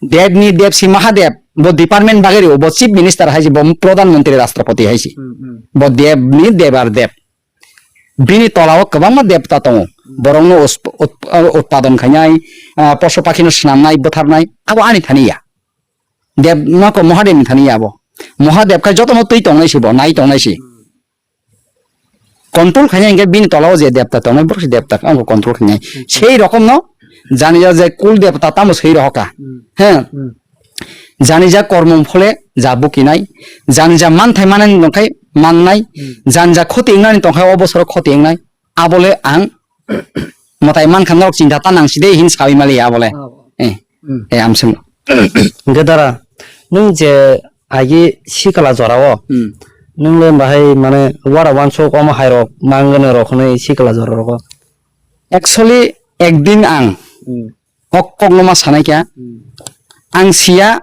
Dev ni Dev si Mahadev, bo department bagwi rio, bo chief minister hai si, bo pradhan mantri rashtrapati hai si. Hmm, hmm. Bo Dev ni Dev ar Dev. Bini tola o kwbangma devta tongo. Borokno usp-, ut-, utpadon khainai, ah, poso pakhino swnamnai, bwtharnai, abo ani thani ya. Dev nokho Mahadev ni thani ya abo. Mahadev khai jotono twi tongnai si bo, nai tongnai si. Control khainai hinkhe bini tola o je devta tongnai, borok se devta wngkha control khainai. Sei rokomno jani ya je Kul Devta tamo sei rohoka. Hmm. He. Hmm. Janija kormo phole ja bukinai, janija manthai manani tongkhai mannai, hmm, janija khoti wngnani tongkhai o bosoro khoti wngnai, abole ang mwtai mankha norok chinta ta nangsi de hin sawi mali abole. Oh. Eh, hmm, eh, amsung. Hingke dara, nwng je agi sikla jora o, hmm, nwng le bahai mane wara wansuk omo hai rok mangwno rok hwnwi sikla jora rogo. Actually, ekdin ang, hmm, o kokno ma sanai kha. Hmm. Ang siya,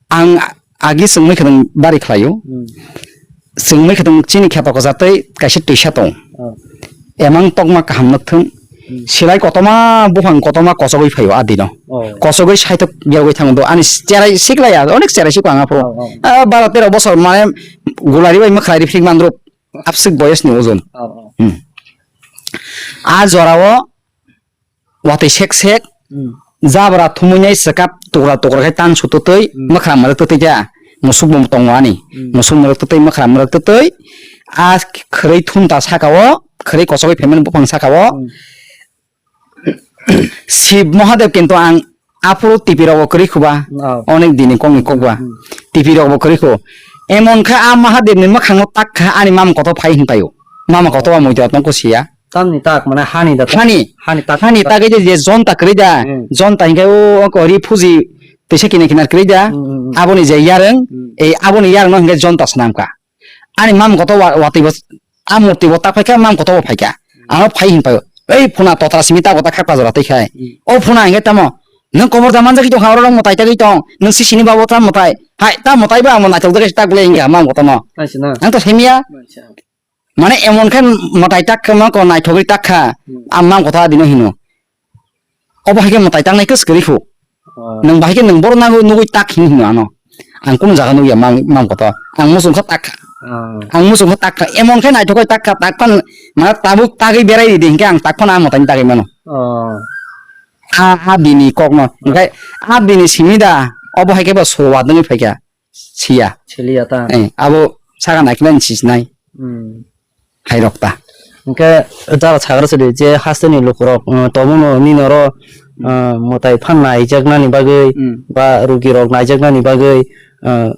ang agi chwngmwi khwtwng bari khlaio. Hmm. Chwngmwi khwtwng chini kheto kwchatwi kaisa twisa tong. Oh. Emang tokma kaham nukthung. Hmm. Silai kotorma, buphang kotorma kochogwi phaio a dino. Oh. Kochogwi saithok bergwi thango do. Ani cherai siklaya, onek cherai sikla ang aphuru. Oh, oh. Ah, baro tero bosor mane gulari bai mwkhlai rifrik mandruk. Abswk boyosni ojon. Oh, oh. Hmm. A jorao watwi sek sek, hmm, jabra thumui nai swkap tukra tukra khe tan sututwi, hmm, mwkhra mwrwk twtwi khe musuk bo tongo ani. Hmm. Musuk mwrwk twtwi, mwkhra mwrwk twtwi, a khwrwi thumta saka o, khwrwi kochogwi phaimani buphang saka o. Hmm. Shiv Mahadev kintu ang aphuru T V rok bo kwrwi khuba, oh, onek dini kokni kokba. Hmm. T V rok bo kwrwi khu. Emon khe a Mahadev ni mwkhang o tak kha ani mama kotor phai hinpaio. Mama kotor ba muitu atong ko siya. Tamni tak, mane hani da tak. Hani. Hani tak. Hani tak. Tak je, je jonta kwrwi da. Hmm. Jonta hinkhe o, o ko ri phuji tisa kina kina kwrwi da. Hmm, hmm, hmm. Aboni je yareng, hmm, ei aboni yareng no hinkhe jonta swnam kha. Ani mam koto wa-, watwi bo, a murti bo tak phaikha, mam koto bo phaikha. Hmm. Ano phai hinpaio. Ei phuna totra simi ta bo ta khakpa jora twi khai. Hmm. O phuna hinkhe tamo. Nwng komor da manjak tong kha, oro rok mwtai tagwi tong. Nwng sisini babo ta mwtai. Hai, ta mwtai ba amo naithok jagwi tak le hinkha mam koto no. Aisa na. Ang to simiya. Aisa. Mane emon khe mwtai tak khe ma ko naithogwi tak kha, hmm, ang mam kotha adino hino. Obo hai khe mwtai taknai khe swkali khu. Ah. Nwng bahai khe nwng bohrok nagwi nugwi tak hin hino ano. Ang kunu jaga nugya mam, mam kotha. Ang muchung kha tak kha. Oh. Ang muchungkha takha, emon khe naithok khe takha, takha, mane tabuk tagwi berai ridi hinkhe ang takha na mwtai tagwi mano. Oh. A, a bini kokno. Hinkhe a bini simi da, obo hai khe bo suru wadwngwi phaikha. Siya. Siliya ta. Eh, abo saka naikhe nang sisnai. Hmm. Hai rok ta. Hinkhe jara sagra sidi je hasteni lukurok, uh, tomono nini oro, uh, mwtai phan naijaknani bagwi Hmm. ba rugirok naijaknani bagwi, uh,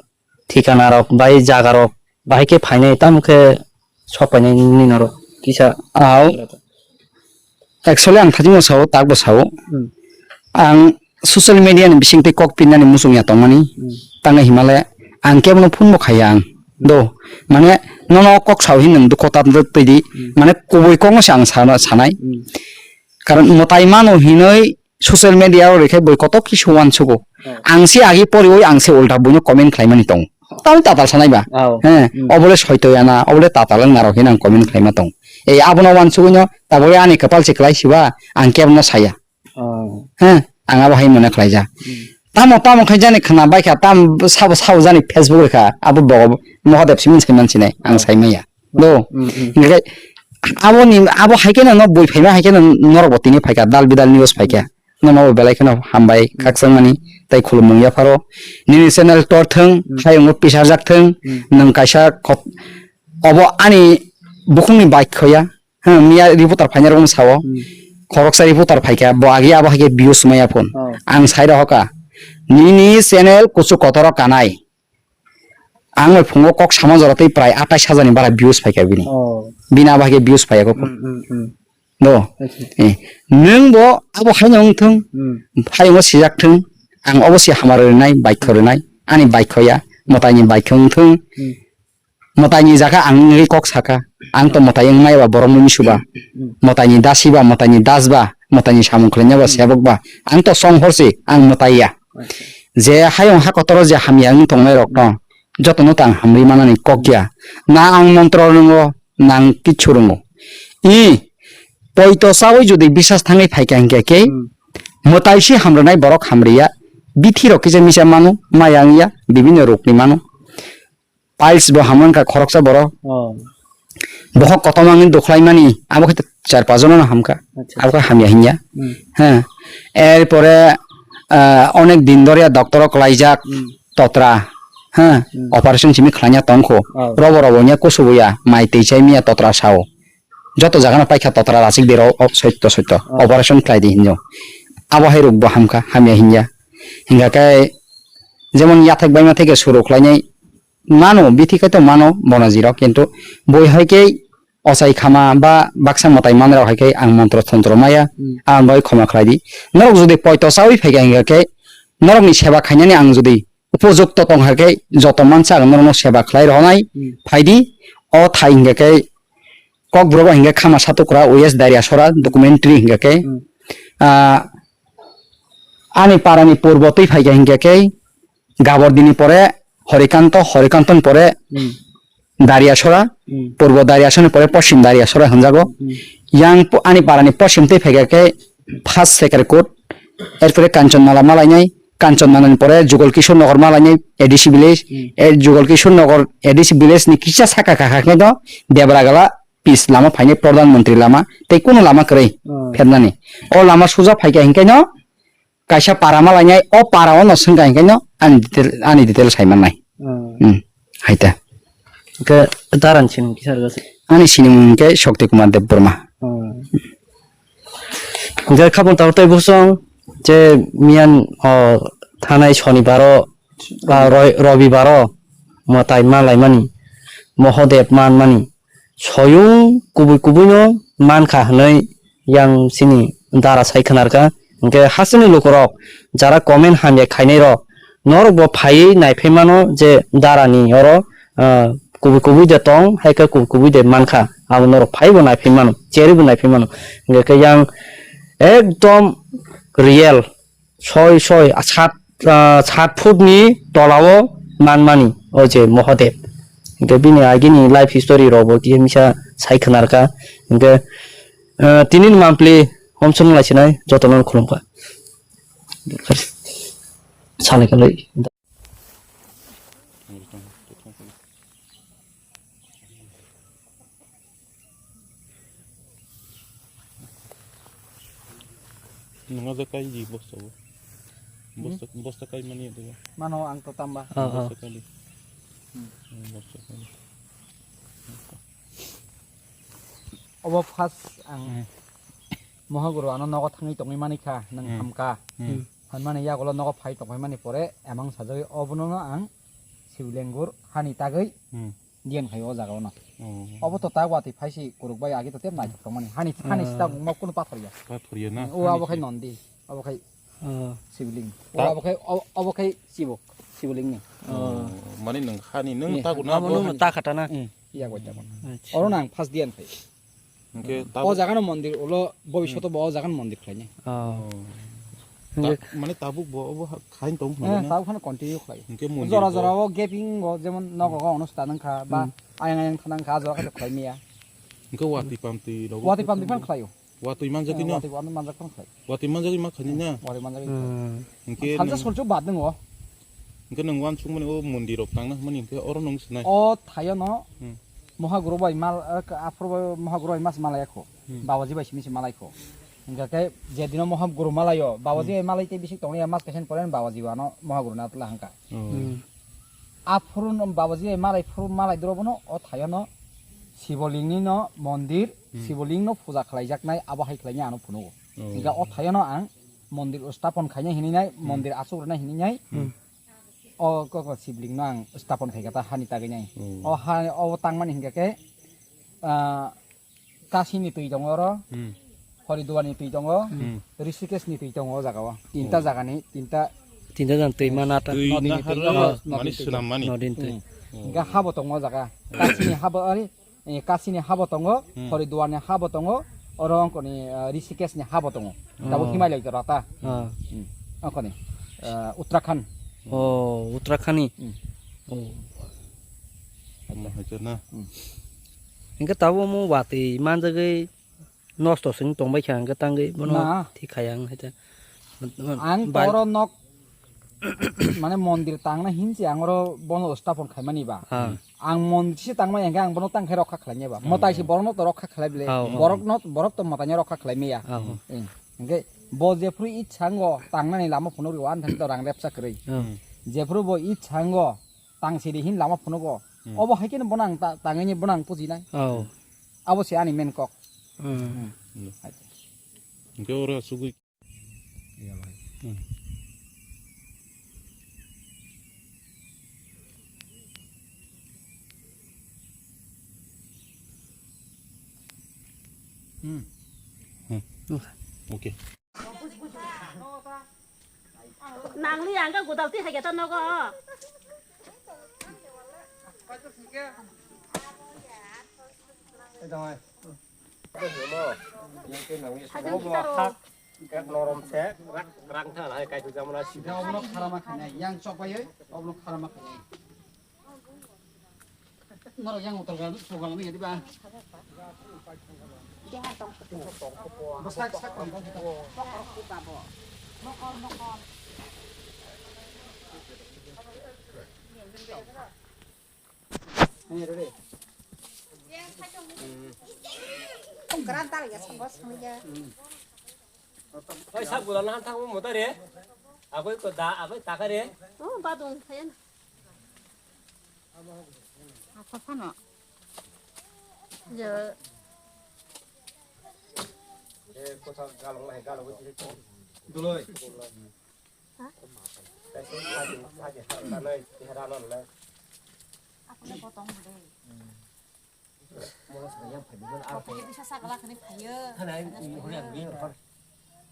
thikana rok bai jaga rok bahai khe phainai tamo khe sok painai nini oro kisa. Au. Actually, ang thajima sao, takbo sao. Hmm. Ang social media ni bising tei kok pinnani muchung ya tongmani. Hmm. Tangwi himale ang kebono phone bo khaiya ang. Do, mane, nono kok sao hin nang dukho ta twi di. Hmm. Mane, kubui kokno se ang sana, sanai. Hmm. Karon mwtai mano hinoi social media o rikhe boi koto kisu uansugo. Hmm. Ang se agi poriwi ang se ulta buino comment khlaimani tongo. Tamo tatal sanai ba. Oh. He, Hmm. obole soito yana, obole tatal wng narok hin ang comment khlaima tong. Ei abono uansugwino tabole ani kwpal se kwlai siba, ang kebono saya. Oh. He, ang abo hai mone khlaijak. Hmm. Tamo, tamo khai jani khna bai kha, tam sabo, sabo jani Facebook rikha, abo bo Mahadev simin sai mansinai, ang Oh. sai maya. Do. Hmm, hmm. Hinkhe aboni, abo hai khe no bui phaima hai khe no norok bo tini phaikha, dal bidal news phaikha. Nono bo belai kheno hambai Hmm. khakchangmani tei khulumung yapharo. Nini channel tor thung, Hmm. hayungo pisarjak thung, Hmm. nwng kaisa kot-, obo ani bukhungni bai khoya. Hmm, miya reporter phaina rokno sao. Hmm. Khoroksa reporter phaikha, bo agi abo hai khe views maya phone. Oh. Ang sai rohoka. Nini channel kuchuk kotor o kanai. Ang bai phungo kok sama jora tei prai atais hajar ni bara views phaikha bini. Oh. Bini abo hai khe views phaiya kok. Hmm, hmm, hmm. Do. Acha. Eh, nwng bo abo hai no wng thung. Hmm. Hayungo sijak thung. Ang obo se hamar rinai, baikho rinai. Ani baikho ya, mwtai ni baikho wng thung. Hmm. Mwtai ni jaga ang wngwi kok saka. Ang to mwtai wngmaya ba borok mui misuba. Hmm. Mwtai ni dasiba, mwtai ni dasba, mwtai ni samung khlainaba Hmm. sebokba. Ang to song horsi, ang mwtai ya. Acha. Je hayung ha kotoro je hamya wng tongnai rok no, joto no tang hamri manani kok ya. Na ang montro rwngo, na ang kichu rwngo. I poito chawi jodi bisas thangwi phaikha hinkhe khe Hmm. mwtai si hamrwnai borok hamriya. Bithi rok kisa misa mano, maya wngya, bibinno rok ni mano. Piles bo hamya wngkha khoroksa borok. Oh. Bohok kotorma wngwi dukhlaimani, abo khe char pas jono hamkha. Acha. Abo khe hamya hinya. Hmm. Ha. Erpore, ah, onek din doriya doctor o klaijak Hmm. totra. Ha. Hmm. Operation simi khlaina tongkho. Oh. Robo robo nya kusubuya, mai tei chai miya totra sao. Joto jagano paikha totra rachik bero o soito soito. Oh. Operation khlai di hinjo. Abo hai rok bo hamkha, hamya hinya. Hinga khe jemon yathek baima theke suru khlainai mano, bithi khe to mano bono jirok, kintu boi hai khe ochai khama ba baksa mwtai manrok hai khe ang montro tontro maya, Hmm. ang bai khoma khlai di. Norok jodi poito chawi phaikha hinkha khe norokni seba khainani ang jodi upojukto tong hai khe joto mansa ang norokno seba khlai rwnai Hmm. phai di. O thai hinkha khe Kokborok hinkha khe khama satukra West Dariasora documentary hinkha khe, Hmm. ah, ani parani purbo twi phaikha hinkha khe Gabordini pore Horikanto, Horikantoni pore Hmm. Dariasora, Hmm. Purbo Dariasora ni pore Poschim Dariasora hinjago. Hmm. Yang po-, ani parani poschim twi phaikha khe first secretary court, erpore Kanchanmala malainai, Kanchanmala ni pore Jugal Kishore Nagar malainai A D C village, Hmm. e Jugal Kishore Nagar A D C village ni kisa saka kha khe no Debragala pis lama phainai Pradhan Mantri lama tei kunu lama kwrwi Hmm. phernani. O lama suja phaikha hinkhe no kaisa para malainai, o para o no swngkha hinkhe no ani detail, ani detail sai mannai. Hmm. Hmm. Hai ta. Hwnkhe daran sinimung kisa rwgasi. Ani sinimung hinkhe Shakti Kumar Debbarma. Hmm. Hwnkhe khapang tabuk tei bwswng je miyan o thanai sonibaro, ah, roi-, robibaro mwtai malaimani, Mohodev manmani, soyung kubui kubui no mankha hwnwi yang chini dara sai khwnarkha. Hwnkhe hasteni lukurok jara comment hamya khainairok, norokbo phaiwi naiphai mano je darani oro, ah, kubui kubui de tong, hai khe kubui kubui de mankha, abo norok phaibo naiphai mano, cherwibo naiphai mano. Hwnkhe khe yang ekdom real, soi soi, ah, sat, ah, sat foot ni tola o manmani o je Mohodev. Hwnkhe bini agini life history rok bo kisa misa sai khwnarkha. Hwnkhe, ah, tini ni mampli homsong lai sinai jotono khulumkha. Salai kalai. Nungo je kai di bosta bo. Hmm? Bosta, bosta kai mani de. Mano ang to tamba. Ah, ah. Bosta kai di. Hmm. Hmm, bosta kai di. Obo first ang Hmm. Mohaguru ano nogo thangwi tongwi mani kha, nang Hmm. hamka. Hmm. Phaimani yagulo nogo phai tongwi mani pore, emang sajagwi obono no ang Siwlengur hani tagwi Hmm. diyan khai o jaga ono. Oh. Obo to ta watwi phaisi kuruk bai agi to tep naithok tongmani. Hani, hani Ah. sita mo kunu pathor ya. Pathor ya na? O Hani abo khai se. Nondi, abo khai Ah. Siwling. O Ta- abo khai, o-, abo khai Sibok, Siwling ni. Oh. Mani nang hani nang Ni, ta guna abo bo nung hani. Ta khata na? Hmm, ya gwa ta guna. Acha. Oro nang first diyan khai. Hingke O tabuk, jaga no mondir ulo bobishoto bo o jaga no mondir khlaini. Oh. Oh. Hingke Ta-, mane tabuk bo obo ha-, khain tong Eh, khna na? Tabuk khano continue khlai. Hingke mondir Jora bo jora o gaping go jemon nogo go onusthan wngkha ba Hmm. ayang ayang thanang kha jora khe khlai miya. Hingke watwi pamtwi rogo Watwi khe pamtwi tong phan bo. Khlaio. Watwi manjak Eh, ino? Watwi, watwi manjak phan khlai. Watwi manjak ima khani na? Watwi manjak ino. Hmm. Hingke Salsa nang, solcho bad nung o. Hingke nang wansuk mani o mondir rok tangna hwnmani hingke oro nung sinai. O thayo no Hmm. Mohaguru bai mal, eh, aphuru bai Mohaguru bai mas malai kho. Hmm. Babaji bai simi se malai kho. Hingke ke je dino Mohaguru malaio, Babaji Hmm. bai malai te bisik tongya mas kasen pore Babaji wano Mohaguru na tla hangka. Oh. Hmm. Aphuru no Babaji bai malai phuru malai duro bono o thayo no Sibolingni no mondir, Hmm. Sibolingno puja khlaijaknai abo hai khlaini ano phunugo. Oh. Hingke o thayono ang mondir stapon khainai hininai, Hmm. Mondir asuk rwnai hininai. Hmm. O koko Sibolingno ang stapon khaikha ta hani tagwi nai. Hmm. O ha, o tangmani hingke ke, ah, Kasini twi tongo oro, Hmm. Horiduarni twi tongo, Hmm. Rishikeshni twi tongo o jaga o. Tinta Oh. jagani, tinta Tinta jagani twi mana ta. Twi Nodini twi nahar tongo, mani nodini twi tongo. Swnam mani. Nodini twi. Hmm. Oh. Hingke habo tongo o jaga. Kasini habo, ari, Eh, Kasini habo tongo, Hmm. Horiduarni habo tongo, oro wngkoni, eh, Rishikeshni habo tongo. Tabuk Oh. Himalaya jora ta. Ah. Hmm. Wngkoni, eh, Uttarakhand. Oh, Uttarakhand ni. Hmm. Oh. Hmm, hajar na. Hmm. Hingke tabuk omo watwi manjagwi nosto se wng tongbai kha, hingke tangwi bono Na. Thik khaya wng hai ta. Ang Bai- toro nok, mane mondir tangna hinsi ang oro bono stapon khaimani ba. Ah. Ang mondir se tangma hingke ang bono tangkhai rokha khlaimya ba. Motai se borokno to rokha khlai bile. Ah, ah. Borokno, borok to motaino rokha khlaimya. Ah, ah. Eng. Hingke bo jephru itsa ango tangnani lama phunukgo ani thani to rang repsa kwrwi. Ah. Jephru bo itsa ango tang sidi hin lama phunukgo. Hmm. Obo hai khe bono ang ta-, tangwi bono ang pujinai. Oh. Abo se ani main kok. Hmm. Hmm. Hingke oro asugwi. Hmm. Hmm. Okay. Nangli ang khe godal twi hai khe ta nogo. Hai jong hai. Yang ke nangli sumo bo hak ek norom se rak rang tha hai kai tu jamana si. Obono kharama khainai, yang chok bai oi, obono kharama khainai. Norok yang utal gal, sugal ni diba? Bwsak sak tong tong. Ni re re. Tong gran tal ya, sangos ya. Oi, sab gula na thang mo tare. Aboi ko da, aboi takare. Oh, badung, khayan. Apa sana? Ya. Eh, kota galong mai galong itu. Duloi. Ha? Kaisa saji, saji, ha, tanai, tihara non le. Apa le potong deh. Mono sa yang phai bujun ar Kok phai. Bisa sakala khani phaiyo. Khana yang ini hore yang ini hor.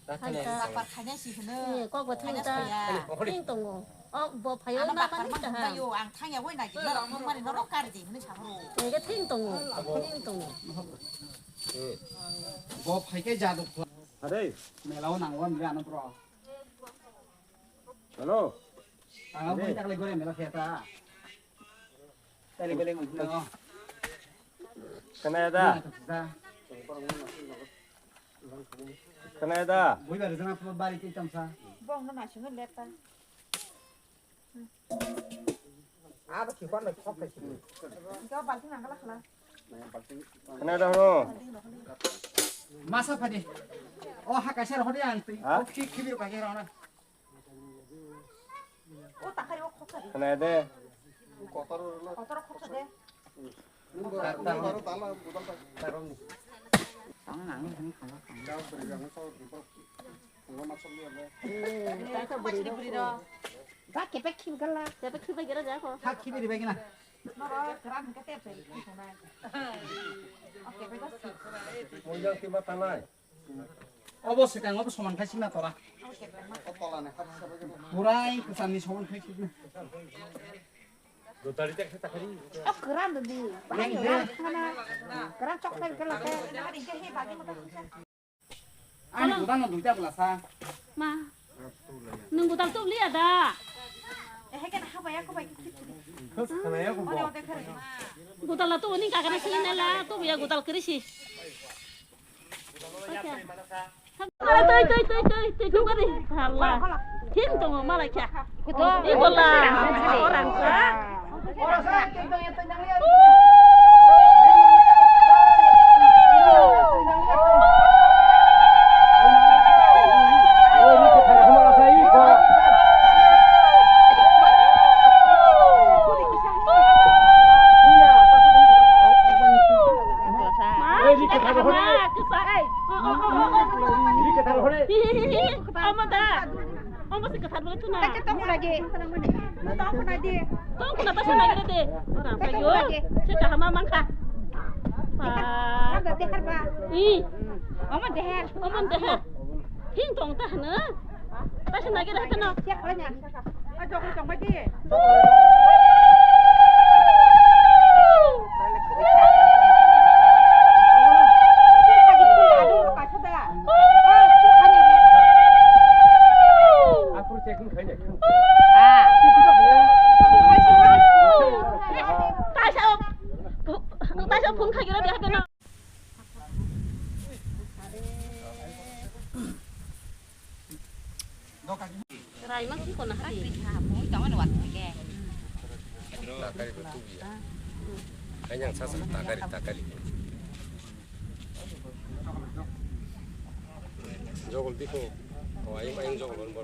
Hai ta. Bakar khanya si hene. Iya, kok ba thang ta. Khanya saya. Thang tongo. Oh, bo phayo. Ano na bakar mani man ta. Bayo, ang thang ya wai na gina. Mani norok kar di hene sahoro. Enggak thang tongo. Thang tongo. Bo phai ke jadu. Are. Mela o nang wan ya no pro. Hello. Ang ang bui tak le gore mela kheta. Tali bele ngun na. Kana da? Kana da? Bui bare jana pura bari ti tamsa. Bong na ma sunu leta. Aba ki kon na sok ka ki. Ga balti nang kala kala. Kana da ho? Masa phadi. O ha kaisa rohor di ang twi. Ha? O khi khibir ka khe rona. O takhari o khoksa di. Khna de. Kotor khoksa de. Tang nang ni khana khana. Ba kepek khibgala. Kepek khibgala ja ko. Ha khibir bai gina. Noro keran hingke tep se. Oke, bego si. Mojang tima tanai. Obo swkang, obo soman khai sima tora. Oke, bego. Purai kwcharni soman khai sima. O kwran di. Bahai kwran khana. Kwran chok khai gala ke. Ani gudan no duita bwla sa. Ma. Nwng gutal tubliya da? Ehe, kena habaya ko bai. Khos khana ya ko. Ode, ode, khare. Gutal la tubuni kakana sini nela, tubiya gutal krisi. Toi, toi, toi, toi, toi, toi, toi, toi, Allah. Hin tongo malai kya. Ikola. Orang sa. Omo da. Omo se kwthar bo tuna. Tong khna di. Tong khna ta sana gre de. Ora sa yo. Se kaham mankha. Ba. Ih. Omo deher. Omo deher. Hin tong ta hna. Ta sana gre ta no. Siak khala nya. A jok tong bai di. Taisa, taisa phone khai gila dia kena. Rai mang ki kona hai. Takari ko tubi ya. Kanyang sasa takari, takari. Jogol dikho. Oh, ayung, ayung jogol, bor, bor.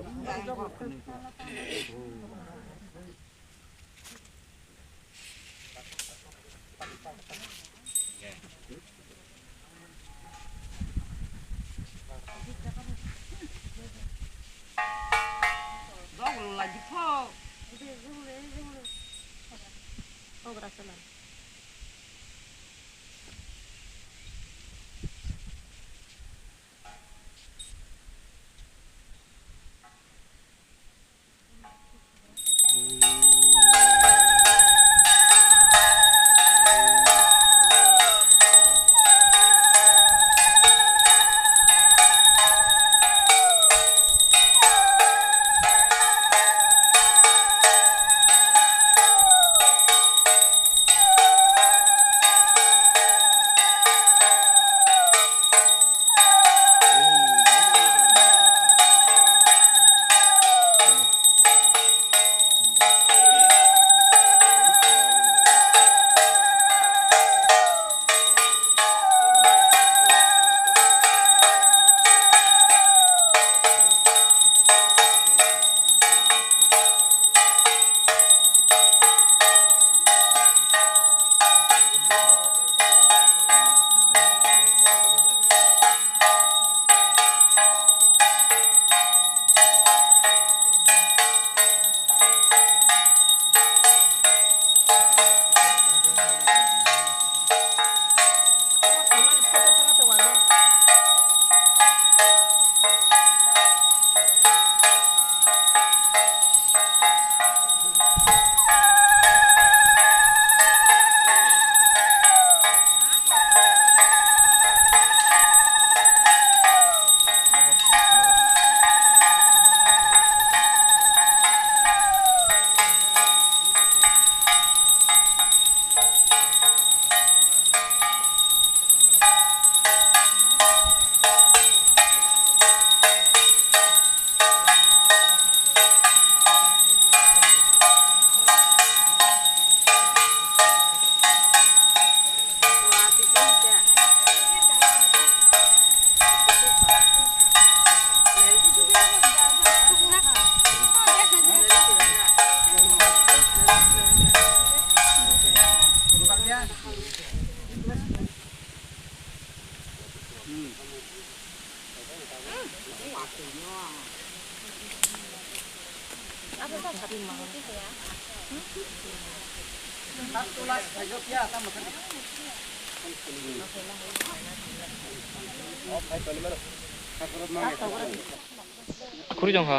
Khuri jong kha.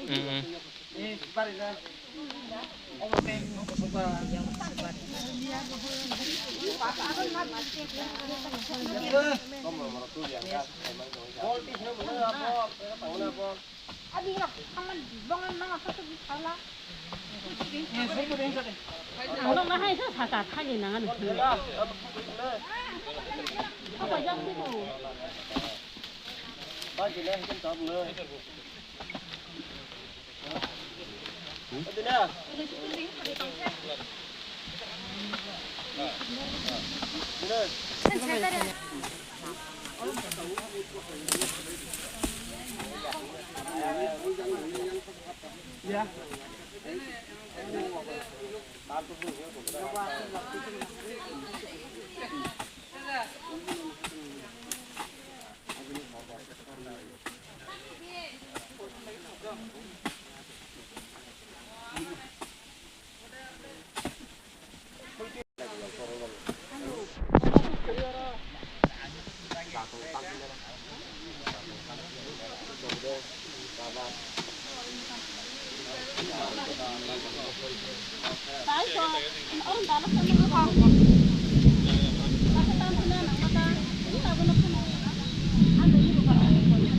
Mm, mm.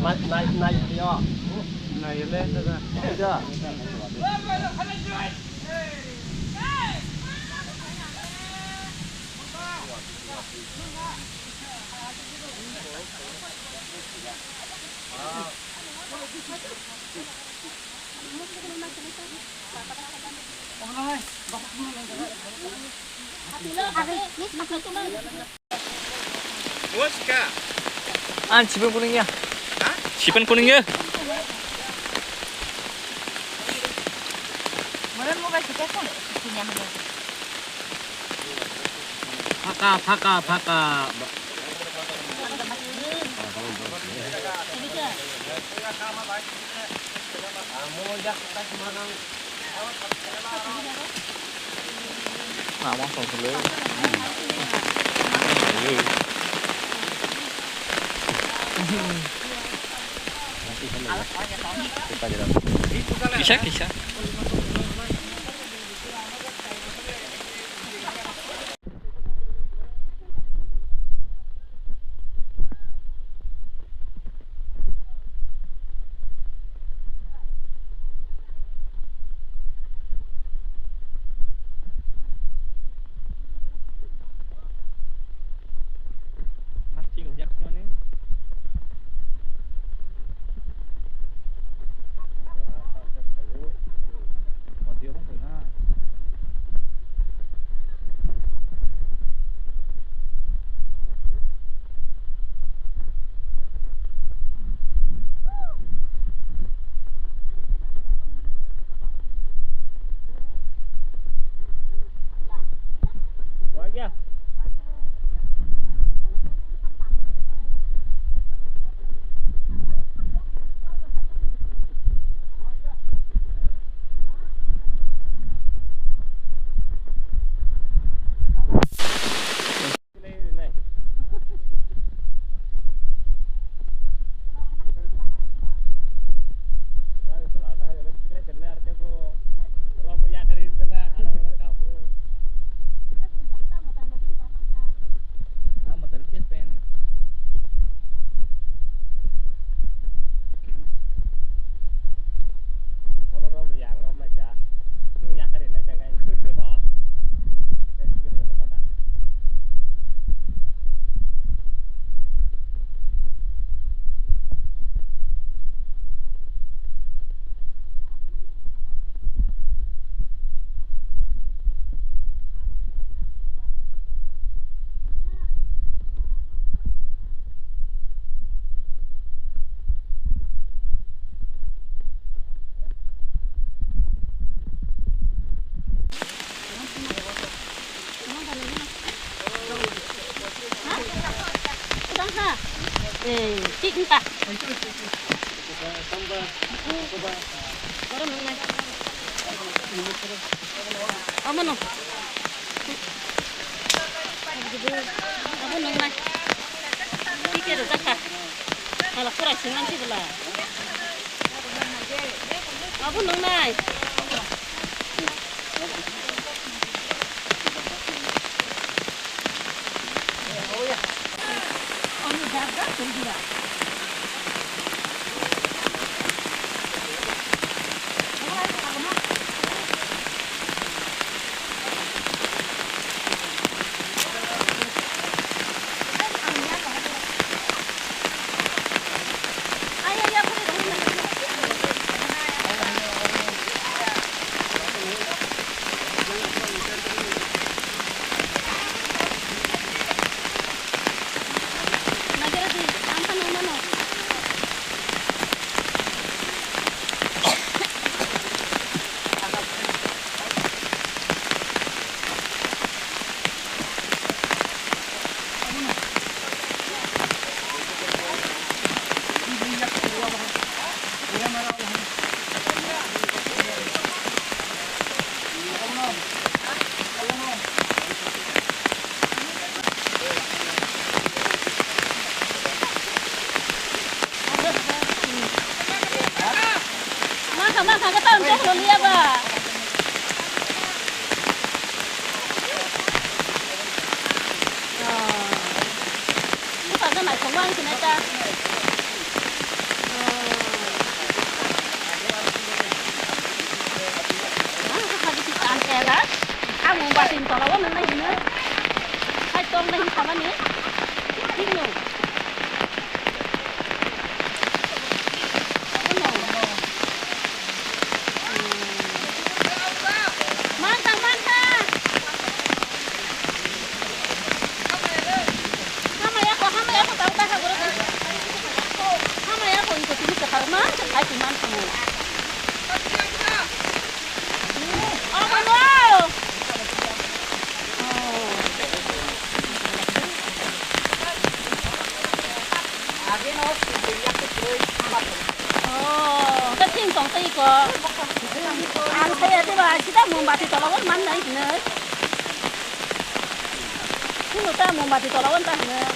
Nai, nai, nai, yo. Nai, le, da, da. Da. Ang sipeng kuning ya. Sipeng kuning ya. Phaka, phaka, phaka. Kisa, kisa. Eh, tik empat. Baru nang nai. Amo no. Abo nang nai. Tik ya, tak. Kalau kurang senang sih bela. Abo nang nai. Mangkha, mangkha, khe tamo choklo liya ba. Oh. Bwsajwk naithok ma wngkhe nai ta. Oh. Mangkha, khe tamo choklo liya ba. Ang mombati ni tola o nang nai hino. Hai tong nai hin khamani. Thik no. Mantha, mantha. Hamaya ko, hamaya ko, tau ta ha goro. Hamaya ko, iko tini sekarang mantha, hai tu mantha mo. Oh, mano. Oh, khe thing tong twi ko. Ang saya te ba sida mombati tola o man nai hinoi. Sino ta mombati tola o ta hinoi.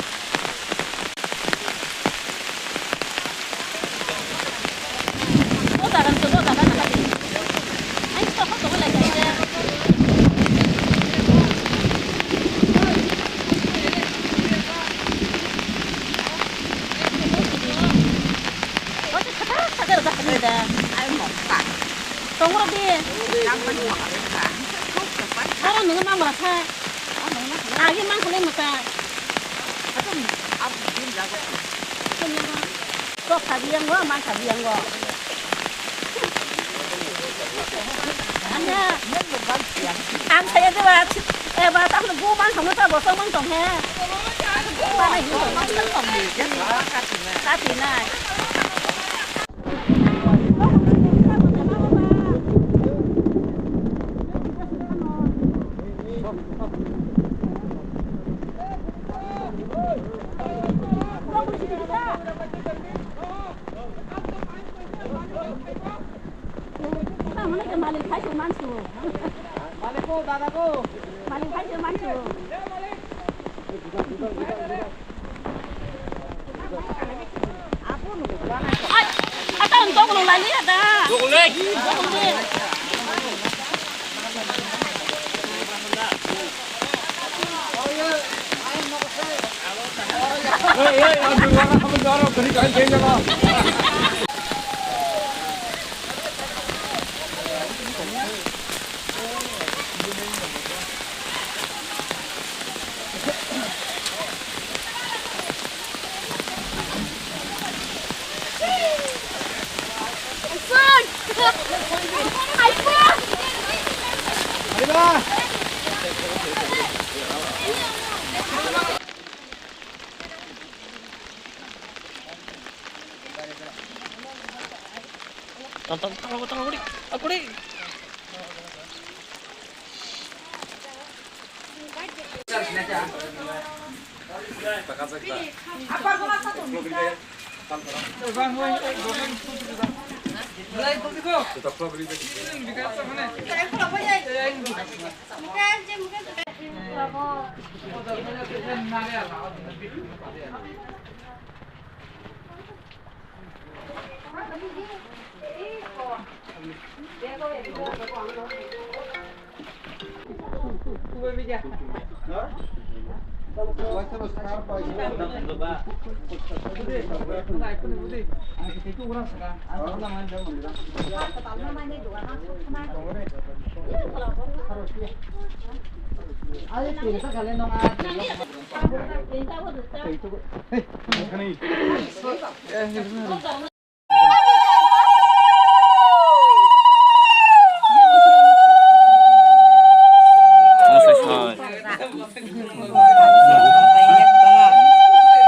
Tongo di. Aro nunggu mamra kha. Agi mangkha le mwtai. Sok sabi yang go, mang sabi yang go. Anya. Ang saya tu ba, eh, ba, tak lu bu mang kamu tak bosong mang tong he. Bu mana ini tong, mang tong ni. Kasi na. Malik hai se mansu. Malik ko, dada ko. Malik hai se mansu. Ai, ata ang tong lo lali ada. Tong le. Tong le. Ei, ei, ang dui wala kami jaro, gari kai kai jalo. Tang, tang, tang, tang, tang, tang, tang.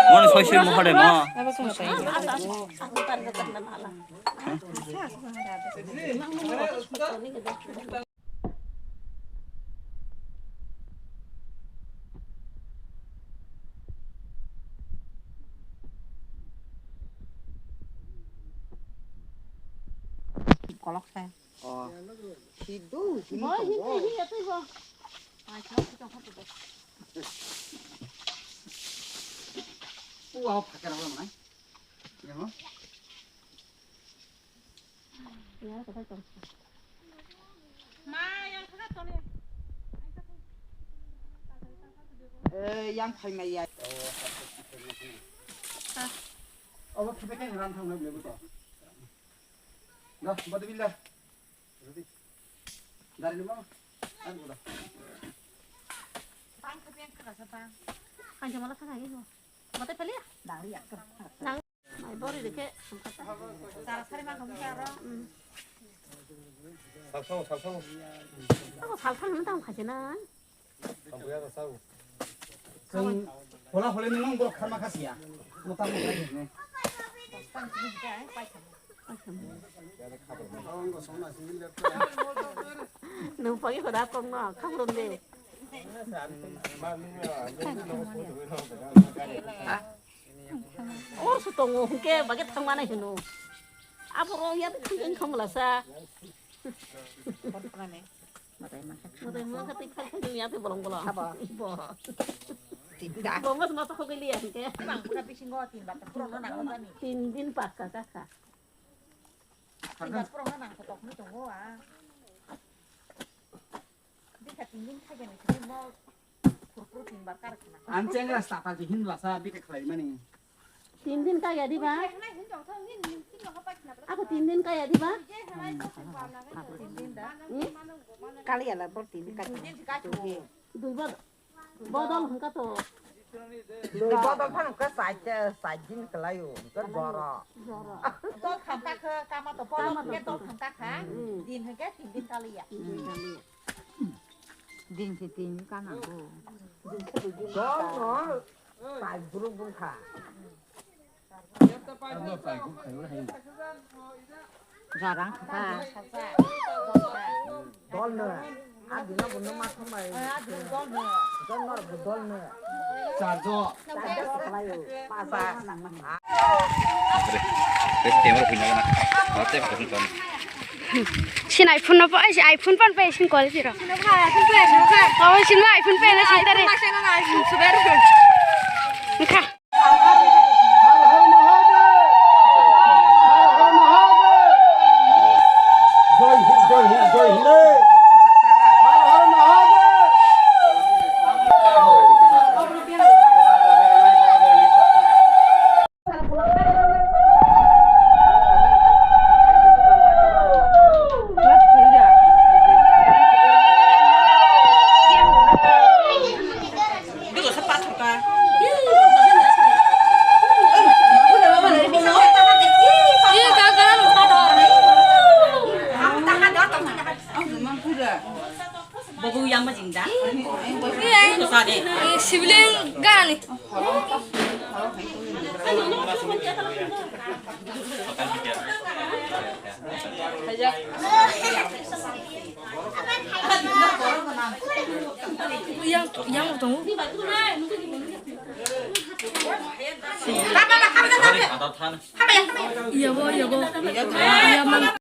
Mani soisir mohade ma. Kolok sai. Oh. Sidu, sini. Boy, tongo. Hini, hini, ya, tui, bo. Wow, pakai apa mana? Ya, mau? Eh, yang paling ya. Oh, kita kan ran thang lagi betul. Dah, batu billah. Dari lima. Ayo, udah. Bang, tapi yang keras apa? Kan cuma lah kan ayo. Mata peli ya? Dari ya. Nang. Mai bori dekhe. Sara sari ma kamu cara. Salsau, salsau. Aku salsau nang tang khaje na. Sambuya salsau. Sing, hola hole nang borok kharma khasiya. Mota mota ni. Nung pagi hoda kong no, khabrum de. Or su tongo, hingke bage thangmana hino. Abo rong ya thangke khamla sa. Matai ma kha thang ya bolong bolong. Abo. Bo. Tinda. Bo mas mas khogeli ya hingke. Bang kha bisingo tin bata puro no nang jani. Tin din pakka ka kha. Tin bata puro no nang kotok ni tongo a. Bikha tin din kha gani tin mo. Kurkuru tin bar kar khna. Ang chengra sta ta hin lasa bikha khlai mani. Tin din kaya di ba? Ako tin din kaya di ba? Kali ya la bor tin ka. Dui bodol. Bodol hwnkha to. Dui bodol phan hwnkha side, side din kalayo. Hwnkha jora. Jora. Tol thamka kha kama to bodol hwnkhe tol thamka kha. Din hwnkhe tin din kaliya. Din se tin kana go. Dol no. Pai buru buru kha. Jarang kha. Dol no. Adi no bunu ma thumai. Dol no. Dol no bu dol no. Charjo. Pasa. Camera pun na. Hote pun kan. Sin iPhone no pa, iPhone pan pa sin quality ro. Sin pa iPhone pa, iPhone pa. Oh, sin ma iPhone pa na sin tare. Ma sin na iPhone super. Kha. Har har Mahadev. Har har Mahadev. Jai Hind, Jai Hind, Jai Hind. Har har Mahadev. Bobo yang majing da. Sibling gani. Yang, yang tong. Yabo, yabo. Iya, man.